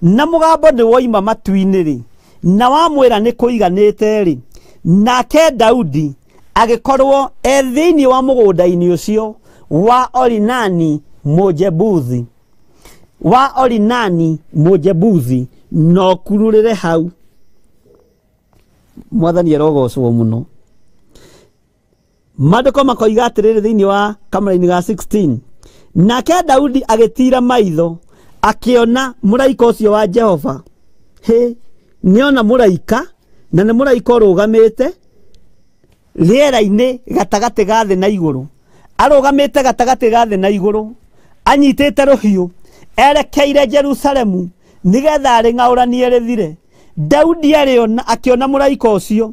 na mũgambo nĩ woima matu-inĩ rĩ, na wamwĩra nĩ kũiganĩte rĩ, nake Daudi agĩkorwo e thĩinĩ wa mũgũnda-inĩ ũcio wa Orinani Mũjebusi, wa Orinani Mũjebusi, no kururĩre hau. Mwathani arogocwo mũno. Maandĩko makoiga atĩrĩrĩ thĩinĩ wa kamũraini ga 16, nake Daudi agĩtiira maitho akĩona mũraika ũcio wa Jehova. Hĩ, nĩona mũraika, na nĩ mũraika ũrũgamĩte rĩera-inĩ gatagatĩ ga thĩ na igũrũ. Arũgamĩte gatagatĩ ga thĩ na igũrũ, anyitĩte rũhiũ, erekeire Jerusalemu nĩgetha arĩng'aũranie rĩthire. Daudi arĩona, akĩona mũraika ũcio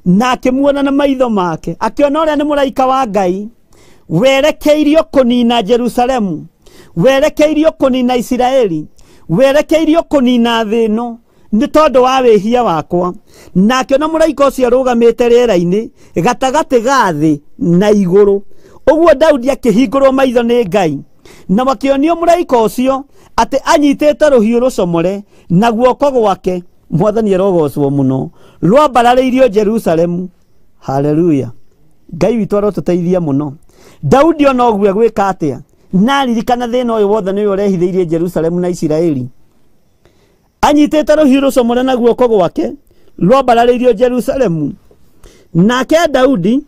na akĩmuona na maitho make, akĩona ũrĩa nĩ mũraika wa Ngai werekeirio kũnina Jerusalemu, werekeirio kũnina Isiraeli, werekeirio kũnina thĩ ĩno nĩ tondũ wa wĩhia wakwa. Na akĩona mũraika ũcio arũgamĩte rĩera-inĩ gatagatĩ ga thĩ na igũrũ. Ũguo Daudi akĩhingũrwo maitho nĩ Ngai, na makĩonio mũraika ũcio atĩ anyitĩte rũhiũ rũcomore na guoko gwake. Mwathani arogocwo mũno, rwambararĩirio Jerusalemu. Haleluya. Ngai witũ arotũteithia mũno. Daudi ona ũguo egwĩka atĩa? Na aririkana thĩna ũyũ wothe nĩwe ũrehithĩirie Jerusalemu na Isiraeli. Anyitĩte rũhiũ rũcomore na guoko gwake rwambararĩirio Jerusalemu. Nake Daudi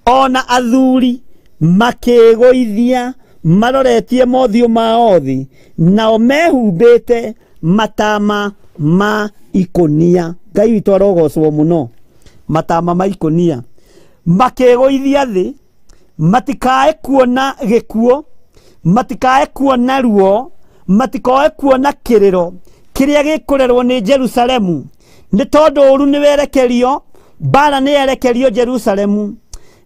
ona athuri makĩgũithia maroretie mothiũ mao thĩ, nao mehumbĩte matama ma ikũnia. Ngai witũ arogocwo mũno. Matama ma ikũnia, makĩgũithia thĩ, matikae kuona gĩkuũ, matikae kuona ruo, matikae kuona kĩrĩro kĩrĩa gĩkũrerwo nĩ Jerusalemu, nĩ tondũ ũru nĩ werekerio, mbara nĩ yerekerio Jerusalemu.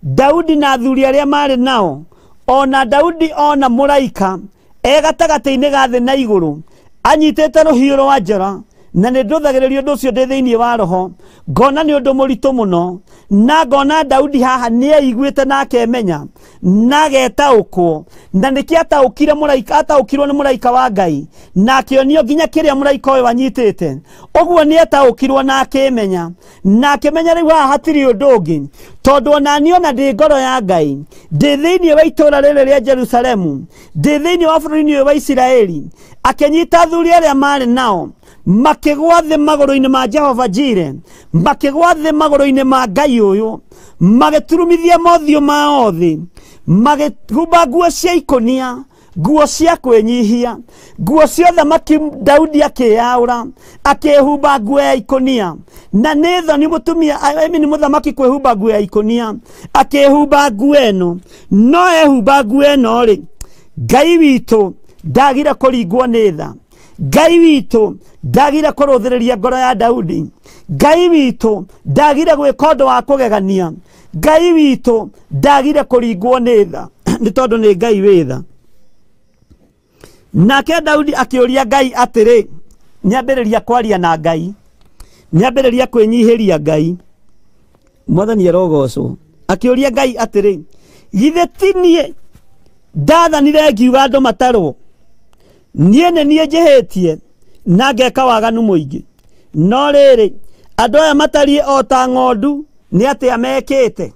Daudi na athuri arĩa marĩ nao, ona Daudi ona mũraika e gatagatĩ-inĩ ga thĩ na igũrũ anyitĩte rũhiũ rwa njora, na nĩ ndũthagĩrĩria ũndũ ũcio ndĩ thĩinĩ wa roho, ngona nĩ ũndũ mũritũ mũno, na ngona Daudi haha nĩ aiguĩte na akemenya na agetaũkwo, na nĩkĩo ataũkire mũraika, ataũkirwo nĩ mũraika wa Ngai na akĩonio nginya kĩrĩa mũraika ũyũ anyitĩte. Ũguo nĩ ataũkirwo na akĩmenya, na akĩmenya rĩu haha hatirĩ ũndũ ũngĩ, tondũ ona niĩ ona ndĩ ngoro ya Ngai, ndĩ thĩinĩ wa itũũra rĩrĩ rĩa Jerusalemu, ndĩ thĩinĩ wa bũrũri-inĩ ũyũ wa Isiraeli. Akĩnyita athuri arĩa marĩ nao, makĩgwa thĩ magũrũ-inĩ ma Jehova Jire, makĩgwa thĩ magũrũ-inĩ ma Ngai ũyũ, magĩturumithia mothiũ mao thĩ, magĩhumba nguo cia ikũnia, nguo cia kwĩnyihia, nguo cia thamaki. Daudi akĩyaũra, akĩhumba nguo ya ikũnia, na nĩ thoni mũtumia, I mean mũthamaki kwĩhumba nguo ya ikũnia, akĩhumba nguo ĩno. No ehumba nguo ĩno rĩ, Ngai witũ ndagire kũringwo nĩ tha, Ngai witũ ndagire kũrũthĩrĩria ngoro ya Daudi, Ngai witũ ndagire gwĩka ũndũ wa kũgegania, Ngai witũ ndagire kũringwo nĩ tha, nĩ tondũ nĩ Ngai wĩ tha. Nake Daudi akĩũria Ngai atĩrĩ, nĩambĩrĩria kwaria na Ngai, nĩambĩrĩria kwĩnyihĩria Ngai, Mwathani arogocwo. Akĩũria Ngai atĩrĩ, githĩ ti niĩ ndathanire ngiuga andũ matarwo? Niĩ nĩ niĩ njĩhĩtie na ngeka waganu mũingĩ. No rĩrĩ, andũ aya matariĩ o ta ng'ondu nĩ atĩa mekĩte?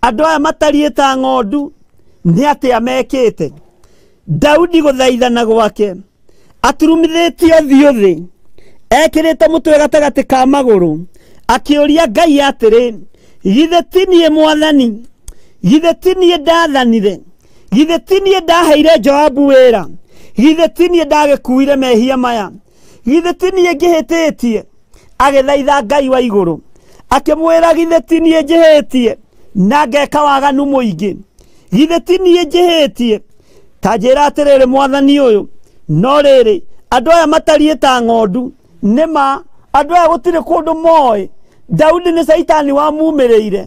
Andũ aya matariĩ ta ng'ondu nĩ atĩa mekĩte? Daudi gũthaithana gwake aturumithĩtie ũthiũ thĩ, ekĩrĩte mũtwe gatagatĩ ka magũrũ, akĩũria Ngai atĩrĩ, githĩ ti niĩ Mwathani? Githĩ ti niĩ ndathanire? Githĩ ti niĩ ndaheire Joabu wĩra? Githĩ ti niĩ ndagĩkuire mehia maya? Githĩ ti niĩ ngĩhĩtĩtie? Agĩthaitha Ngai wa igũrũ, akĩmwĩra, githĩ ti niĩ njĩhĩtie na ngeka waganu mũingĩ? Githĩ ti niĩ njĩhĩtie? Ta njĩra atĩrĩrĩ, Mwathani ũyũ, no rĩrĩ, andũ aya matariĩ ta ng'ondu, nĩ ma andũ aya gũtirĩ kũndũ moĩ. Daudi nĩ Caitani wamumĩrĩire,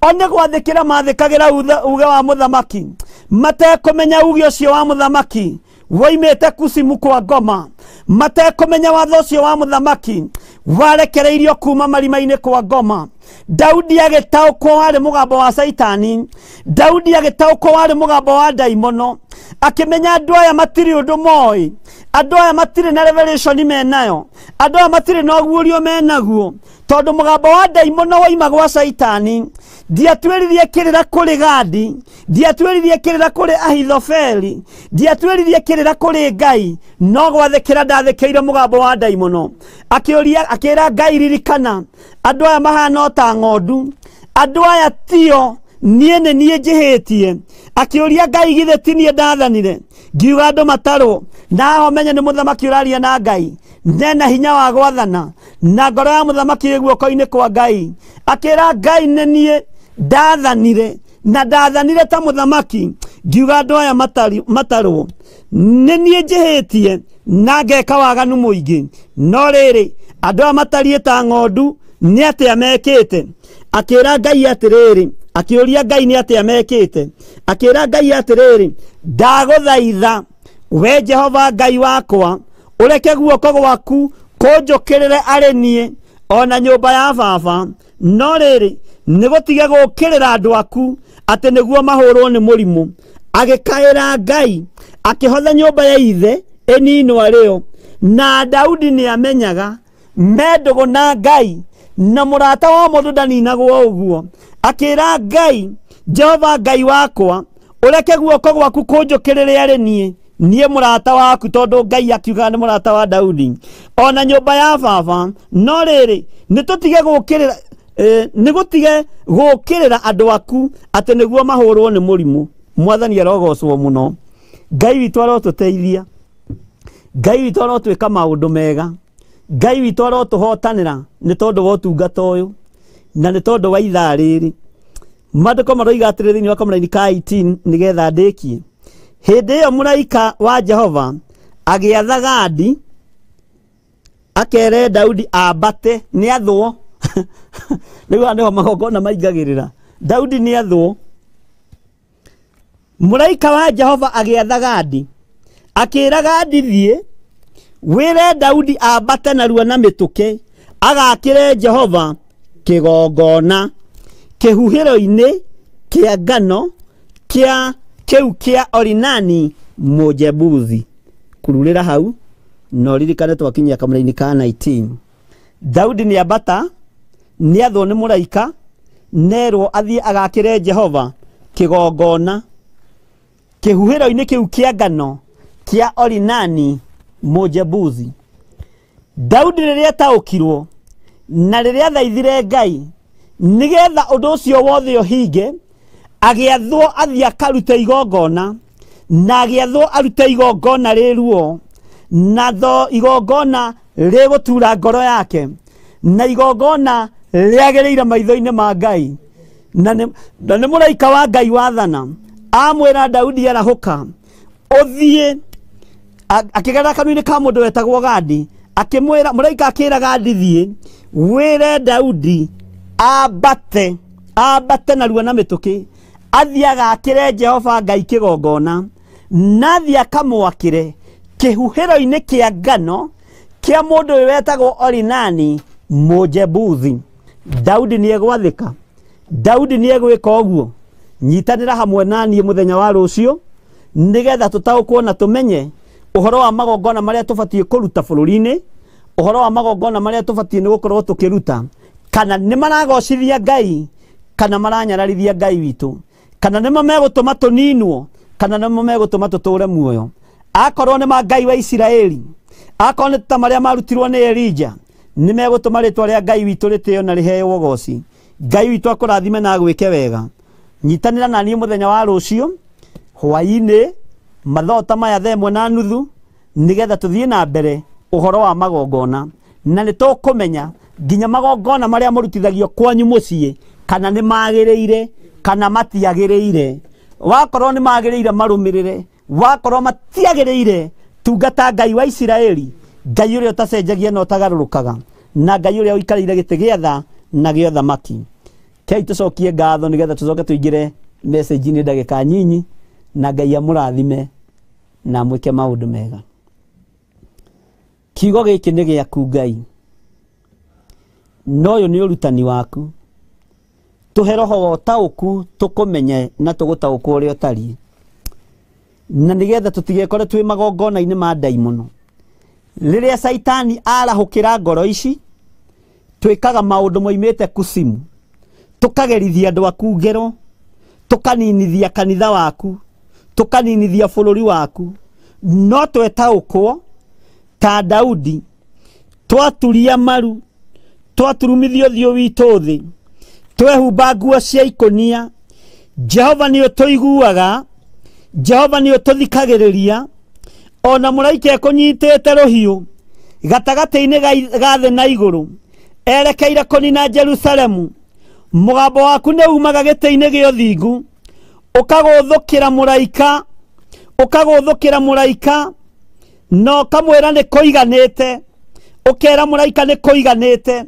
o nĩ gwathĩkĩra mathĩkagĩra uge wa mũthamaki, matekũmenya uge ũcio wa mũthamaki woimĩte Kusimu kwa ngoma, matekũmenya watho ũcio wa mũthamaki warekereirio kuma marima-inĩ kwa ngoma. Daudi agĩtaũkwo warĩ mũgambo wa Caitani, Daudi agĩtaũkwo warĩ mũgambo wa ndaimono, akĩmenya andũ aya matirĩ ũndũ moĩ, andũ aya matirĩ na revelation menayo, andũ aya matirĩ na ũguũrio menaguo, tondũ mũgambo wa ndaimono woima gwa Caitani. Ndiatuĩririe kĩrĩra kũrĩ Gadi, ndiatuĩririe kĩrĩra kũrĩ Ahithofeli, ndiatuĩririe kĩrĩra kũrĩ Ngai, no gwathĩkĩra ndathĩkĩire mũgambo wa ndaimono. Akĩũria, akĩra Ngai, ririkana andũ aya mahana o ta ng'ondu, andũ aya tio niĩ nĩ niĩ njĩhĩtie. Akĩũria Ngai, githĩ ti niĩ ndathanire ngiuga andũ matarwo? Na haha ũmenye nĩ mũthamaki ũraria na Ngai, nena hinya wa gwathana, na ngoro ya mũthamaki ĩ guoko-inĩ kwa Ngai. Akĩra Ngai, nĩ niĩ ndathanire, na ndathanire ta mũthamaki ngiuga andũ aya matarwo, nĩ niĩ njĩhĩtie na ngeka waganu mũingĩ. No rĩrĩ, andũ aya matariĩ ta ng'ondu nĩ atĩa mekĩte? Akĩra Ngai atĩrĩrĩ, akĩũria Ngai nĩ atĩa mekĩte? Akĩra Ngai atĩrĩrĩ, ndagũthaitha we Jehova Ngai wakwa, ũreke guoko gwaku kũnjũkĩrĩre arĩ niĩ ona nyũmba ya baba, no rĩrĩ, nĩ gũtige gũũkĩrĩra andũ aku atĩ nĩguo mahũrwo nĩ mũrimũ. Agĩkaĩra Ngai, akĩhotha nyũmba ya ithe ĩninwo arĩo. Na Daudi nĩ amenyaga me ndũgũ na Ngai, na mũrata wa mũndũ ndaninagwo ũguo. Akĩra Ngai, Jehova Ngai wakwa, ũreke guoko gwaku kũnjũkĩrĩre arĩ niĩ, niĩ mũrata waku, tondũ Ngai akiuga nĩ mũrata wa Daudi, ona nyũmba ya baba. No rĩrĩ, nĩ tũtige gũũkĩrĩra, nĩ gũtige gũũkĩrĩra andũ aku atĩ nĩguo mahũrwo nĩ mũrimũ. Mwathani arogocwo mũno. Ngai witũ arotũteithia, Ngai witũ arotwĩka maũndũ mega, Ngai witũ arotũhotanĩra nĩ tondũ wa ũtungata ũyũ na nĩ tondũ wa ithaa rĩrĩ. Maandĩko maroiga atĩrĩ thĩinĩ wa kamũraini ka 18, nĩgetha ndĩkie. Hĩndĩ ĩyo mũraika wa Jehova agĩatha Gadi akere Daudi ambate, nĩ athwo. Rĩu haha nĩho magongona maingagĩrĩra. Daudi nĩ athwo. Mũraika wa Jehova agĩatha Gadi, akĩra Gadi, thiĩ wĩre Daudi ambate narua na mĩtũkĩ agakĩre Jehova kĩgongona kĩhuhĩro-inĩ kĩa ngano kĩa kĩu kĩa Orinani Mũjebusi. Kururĩra hau na ũririkane twakinyia kamũra-inĩ ka 19. Daudi nĩ ambata, nĩ athwo nĩ mũraika, nerwo athiĩ agakĩre Jehova kĩgongona kĩhuhĩro-inĩ kĩu kĩa ngano kĩa Orinani Mũjebusi. Daudi rĩrĩa ataũkirwo na rĩrĩa athaithire Ngai nĩgetha ũndũ ũcio wothe ũhinge, agĩathwo athiĩ akarute igongona, na agĩathwo arute igongona rĩ ruo, na tho igongona rĩgũtura ngoro yake, na igongona rĩagĩrĩire maitho-inĩ ma Ngai. Na nĩ mũraika wa Ngai wathana amwĩra Daudi arahũka ũthiĩ, akĩgerera kanua-inĩ ka mũndũ wetagwo Gadi, akĩmwĩra mũraika akĩra Gadi, thiĩ wĩre Daudi ambate, ambate narua na mĩtũkĩ athiĩ agakĩre Jehova Ngai kĩgongona, na athiĩ akamwakĩre kĩhuhĩro-inĩ kĩa ngano kĩa mũndũ ũyũ wetagwo Orinani Mũjebusi. Daudi nĩ egwathĩka, Daudi nĩ egwĩka ũguo. Nyitanĩra hamwe na niĩ mũthenya wa rũciũ nĩgetha tũtaũkwo na tũmenye ũhoro wa magongona marĩa tũbatiĩ kũruta bũrũri-inĩ, ũhoro wa magongona marĩa tũbatiĩ nĩ gũkorwo tũkĩruta, kana nĩ maragocithia Ngai kana maranyararithia Ngai witũ, kana nĩmo megũtũma tũninwo kana nĩmo megũtũma tũtũre muoyo. Akorwo nĩ ma Ngai wa Isiraeli, akorwo nĩ ta marĩa marutirwo nĩ Elija, nĩ megũtũma rĩtwa rĩa Ngai witũ rĩtĩo na rĩheo ũgoci. Ngai witũ akũrathime na agwĩke wega. Nyitanĩra na niĩ mũthenya wa rũciũ hwaĩ-inĩ mathaa ta maya 1:30 nĩgetha tũthiĩ na mbere ũhoro wa magongona, na nĩ tũkũmenya nginya magongona marĩa mũrutithagio kwanyu mũciĩ kana nĩ magĩrĩire kana matiagĩrĩire. Wakorwo nĩ magĩrĩire marũmĩrĩre, wakorwo matiagĩrĩire tungata Ngai wa Isiraeli, Ngai ũrĩa ũtacenjagia na ũtagarũrũkaga, na Ngai ũrĩa ũikarĩire gĩtĩ gĩa tha na gĩa ũthamaki. Kei tũcokie ngatho nĩgetha tũcoke tũingĩre message-inĩ ndagĩka nyinyi, na Ngai amũrathime na amwĩke maũndũ mega. Kiugo gĩkĩ nĩ gĩaku Ngai, no ũyũ nĩ ũrutani waku. Tũhe roho wa ũtaũku tũkũmenye na tũgũtaũkwo ũrĩa ũtariĩ, na nĩgetha tũtigekore twĩ magongona-inĩ ma ndaimono. Rĩrĩa Caitani arahũkĩra ngoro ici, twĩkaga maũndũ moimĩte kusimu, tũkagerithia andũ aku ngero, tũkaninithia kanitha waku, tũkaninithia bũrũri waku. No twetaũkwo ta Daudi, twaturia maru, twaturumithia ũthiũ witũ thĩ, twehumba nguo cia ikũnia, Jehova nĩ ũtũiguaga, Jehova nĩ ũtũthikagĩrĩria. Ona mũraika ekũnyitĩte rũhiũ gatagatĩ-inĩ ga thĩ na igũrũ, erekeire kũnina Jerusalemu, mũgambo waku nĩ umaga gĩtĩ-inĩ gĩa ũthingu, ũkagũthũkĩra mũraika, ũkagũthũkĩra mũraika, na ũkamwĩra nĩ kũiganĩte, ũkera mũraika nĩ kũiganĩte,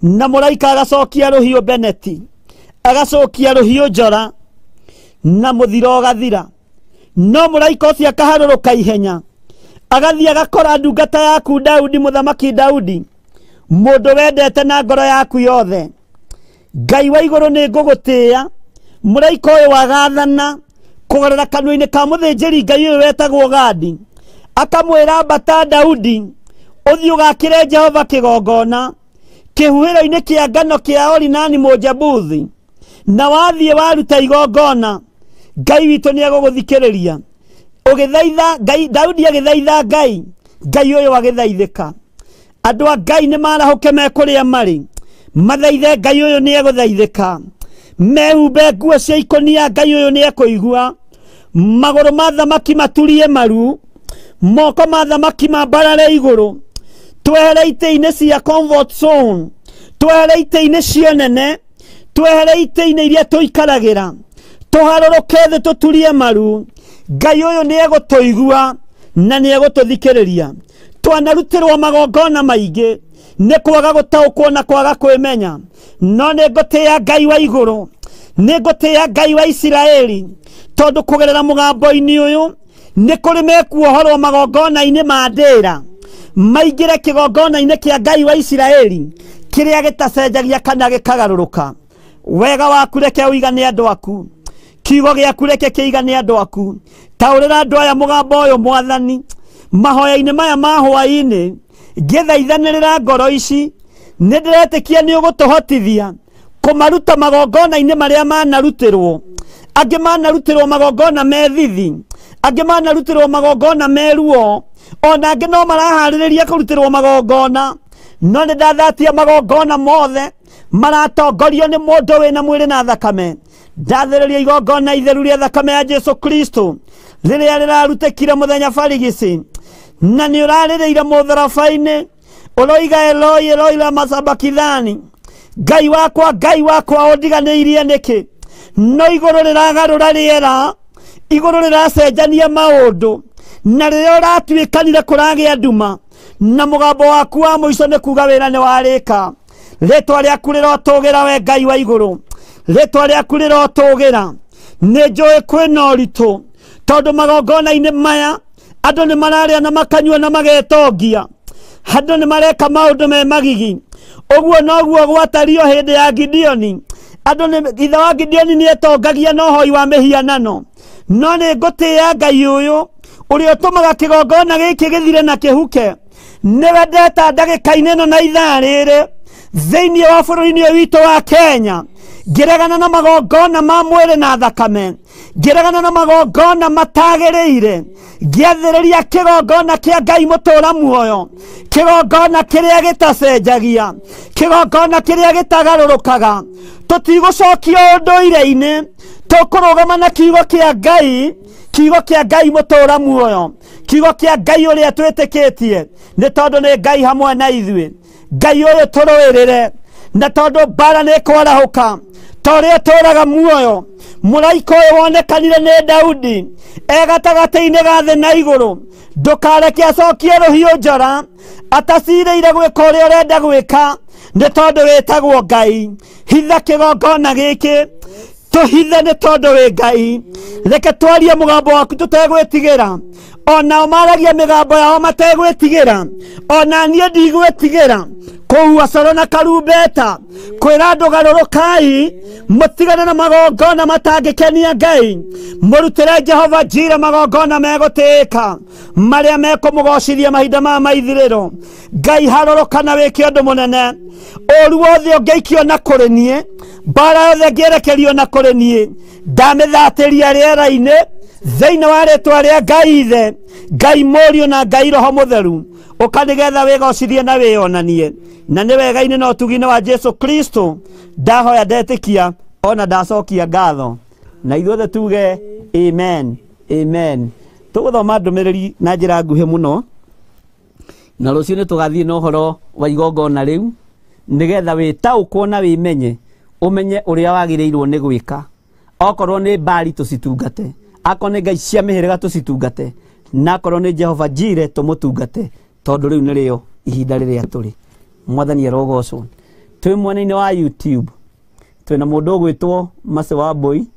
na mũraika agacokia rũhiũ Beneti, agacokia rũhiũ njora, na mũthiro ũgathira. No mũraika ũcio akaharũrũka ihenya, agathiĩ agakora ndungata yaku Daudi, mũthamaki Daudi, mũndũ wendete na ngoro yaku yothe. Ngai wa igũrũ nĩ ngũgũtĩĩa. Mũraika ũyũ wagathana kũgerera kanua-inĩ ka mũthĩnjĩri Ngai ũyũ wetagwo Gadi, akamwĩra ambata Daudi, ũthiĩ ũgakĩre Jehova kĩgongona kĩhuhĩro-inĩ kĩa ngano kĩa Orinani Mũjebusi, na wathiĩ waruta igongona, Ngai witũ nĩ egũgũthikĩrĩria. Ũgĩthaitha Ngai, Daudi agĩthaitha Ngai, Ngai ũyũ agĩthaithĩka. Andũ a Ngai nĩ marahũke me kũrĩa marĩ, mathaithe Ngai ũyũ nĩ egũthaithĩka. Mehumbe nguo cia ikũnia, Ngai ũyũ nĩ ekũigua. Magũrũ ma thamaki maturie maru, moko ma thamaki mambarare igũrũ. Twehere itĩ-inĩ cia comfort zone, twehere itĩ-inĩ cia nene, twehere itĩ-inĩ iria tũikaragĩra, tũharũrũke thĩ tũturie maru. Ngai ũyũ nĩ egũtũigua na nĩ egũtũthikĩrĩria. Twanarutĩrwo magongona maingĩ nĩ kwaga gũtaũkwo na kwaga kwĩmenya, no nĩ ngũtĩĩa Ngai wa igũrũ. Nĩ ngũtĩĩa Ngai wa Isiraeli tondũ kũgerera mũgambo-inĩ ũyũ nĩ kũrĩ mekuohorwo magongona-inĩ ma ndĩra, maingĩre kĩgongona-inĩ kĩa Ngai wa Isiraeli kĩrĩa gĩtacenjagia kana gĩkagarũrũka. Wega waku reke ũigane andũ aku, kiugo gĩaku reke kĩigane andũ aku. Taũrĩra andũ aya mũgambo ũyũ Mwathani, mahoya-inĩ maya ma hwaĩ-inĩ ngĩthaithanĩrĩra ngoro ici, nĩ ndĩretĩkia nĩ ũgũtũhotithia kũmaruta magongona-inĩ marĩa manarutĩrwo. Angĩ manarutĩrwo magongona me thithi, angĩ manarutĩrwo magongona me ruo, ona angĩ no maraharĩrĩria kũrutĩrwo magongona. No nĩ ndathatia magongona mothe maratongorio nĩ mũndũ wĩna mwĩrĩ na thakame. Ndathĩrĩria igongona itheru rĩa thakame ya Jesu Kristo rĩrĩa rĩrarutĩkire mũthenya barigici, na nĩ ũrarĩrĩire mũtharaba-inĩ ũroiga Eloi Eloi lama sabakithani, Ngai wakwa Ngai wakwa ũndiganĩirie nĩkĩ? No igũrũ rĩragarũra rĩera, igũrũ rĩracenjania maũndũ, na rĩrĩa ũratuĩkanire kũragĩa nduma, na mũgambo waku wa mũico nĩ kuga wĩra nĩ warĩka. Rĩtwa rĩaku rĩrotũgĩra we Ngai wa igũrũ, rĩtwa rĩaku rĩrotũgĩra. Nĩ njũĩ kwĩna ũritũ tondũ magongona-inĩ maya andũ nĩ mararĩa na makanyua na magetongia, andũ nĩ mareka maũndũ me magigi. Ũguo noguo gwatario hĩndĩ ya Gideoni. Andũ nĩ ithe wa Gideoni nĩ etongagia na ũhoi wa mĩhianano. No nĩ ngũtĩĩa Ngai ũyũ ũrĩa ũtũmaga kĩgongona gĩkĩ gĩthire na kĩhuke. Nĩwe ndeta ndagĩka-inĩ ĩno na ithaa rĩrĩ thĩinĩ wa bũrũri-inĩ ũyũ witũ wa Kenya, ngĩregana na magongona ma mwĩrĩ na thakame, ngĩregana na magongona matagĩrĩire, ngĩathĩrĩria kĩgongona kĩa Ngai mũtũra muoyo, kĩgongona kĩrĩa gĩtacenjagia, kĩgongona kĩrĩa gĩtagarũrũkaga. Tũtigũcokio ũndũire-inĩ, tũkũrũgama na kiugo kĩa Ngai, kiugo kĩa Ngai mũtũra muoyo, kiugo kĩa Ngai ũrĩa twĩtĩkĩtie, nĩ tondũ nĩ Ngai hamwe na ithuĩ. Ngai ũyũ tũrũĩrĩre, na tondũ mbara nĩ ĩkwarahũka ta ũrĩa tũraga muoyo. Mũraika ũyũ wonekanire nĩ Daudi e gatagatĩ-inĩ ga thĩ na igũrũ, ndũkareke acokie rũhiũ njora atacirĩire gwĩka ũrĩa ũrenda gwĩka, nĩ tondũ wĩtagwo Ngai. Hitha kĩgongona gĩkĩ, tũhithe nĩ tondũ wĩ Ngai. Reke twarie mũgambo waku tũtegwĩtigĩra, onao maragia mĩgambo yao mategwĩtigĩra, ona niĩ ndigwĩtigĩra kũhuha coro na karumbeta kwĩra andũ garũrũkai mũtigane na magongona matangĩkenia Ngai, mũrutĩre Jehova Jira magongona megũtĩĩka marĩa mekũmũgocithia mahinda ma maithirĩro. Ngai harũrũka na wĩke ũndũ mũnene. Ũru wothe ũngĩikio na kũrĩ niĩ, mbara yothe ĩngĩerekerio na kũrĩ niĩ, ndamĩthatĩria rĩera-inĩ thĩinĩ wa rĩtwa rĩa Ngai Ithe, Ngai Mũriũ na Ngai Roho Mũtheru. Ũka nĩgetha wĩgocithie na wĩyonanie, na nĩ wega-inĩ na ũtugi-inĩ wa Jesu Kristo ndahoya ndetĩkia ona ndacokia ngatho, na ithuothe tuge amen, amen. Tũgũthoma ndũmĩrĩri na njĩra nguhĩ mũno, na rũciũ nĩ tũgathiĩ na ũhoro wa igongona rĩu nĩgetha wĩtaũkwo na wĩmenye, ũmenye ũrĩa wagĩrĩirwo nĩ gwĩka. Okorwo nĩ mbari tũcitungate, akorwo nĩ ngai cia mĩhĩrĩga tũcitungate, na akorwo nĩ Jehova Jire tũmũtungate, tondũ rĩu nĩrĩo ihinda rĩrĩa tũrĩ. Mwathani arogocwo. Twĩ mwena-inĩ wa YouTube twĩna mũndũ ũgwĩtwo Mercy Wambui.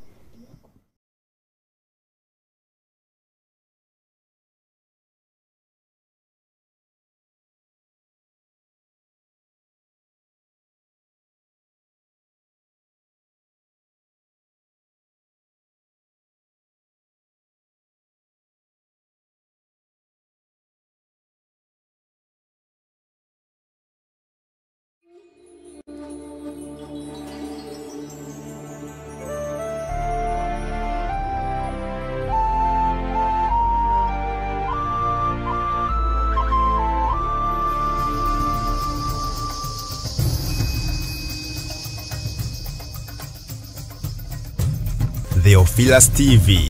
Theophilus TV.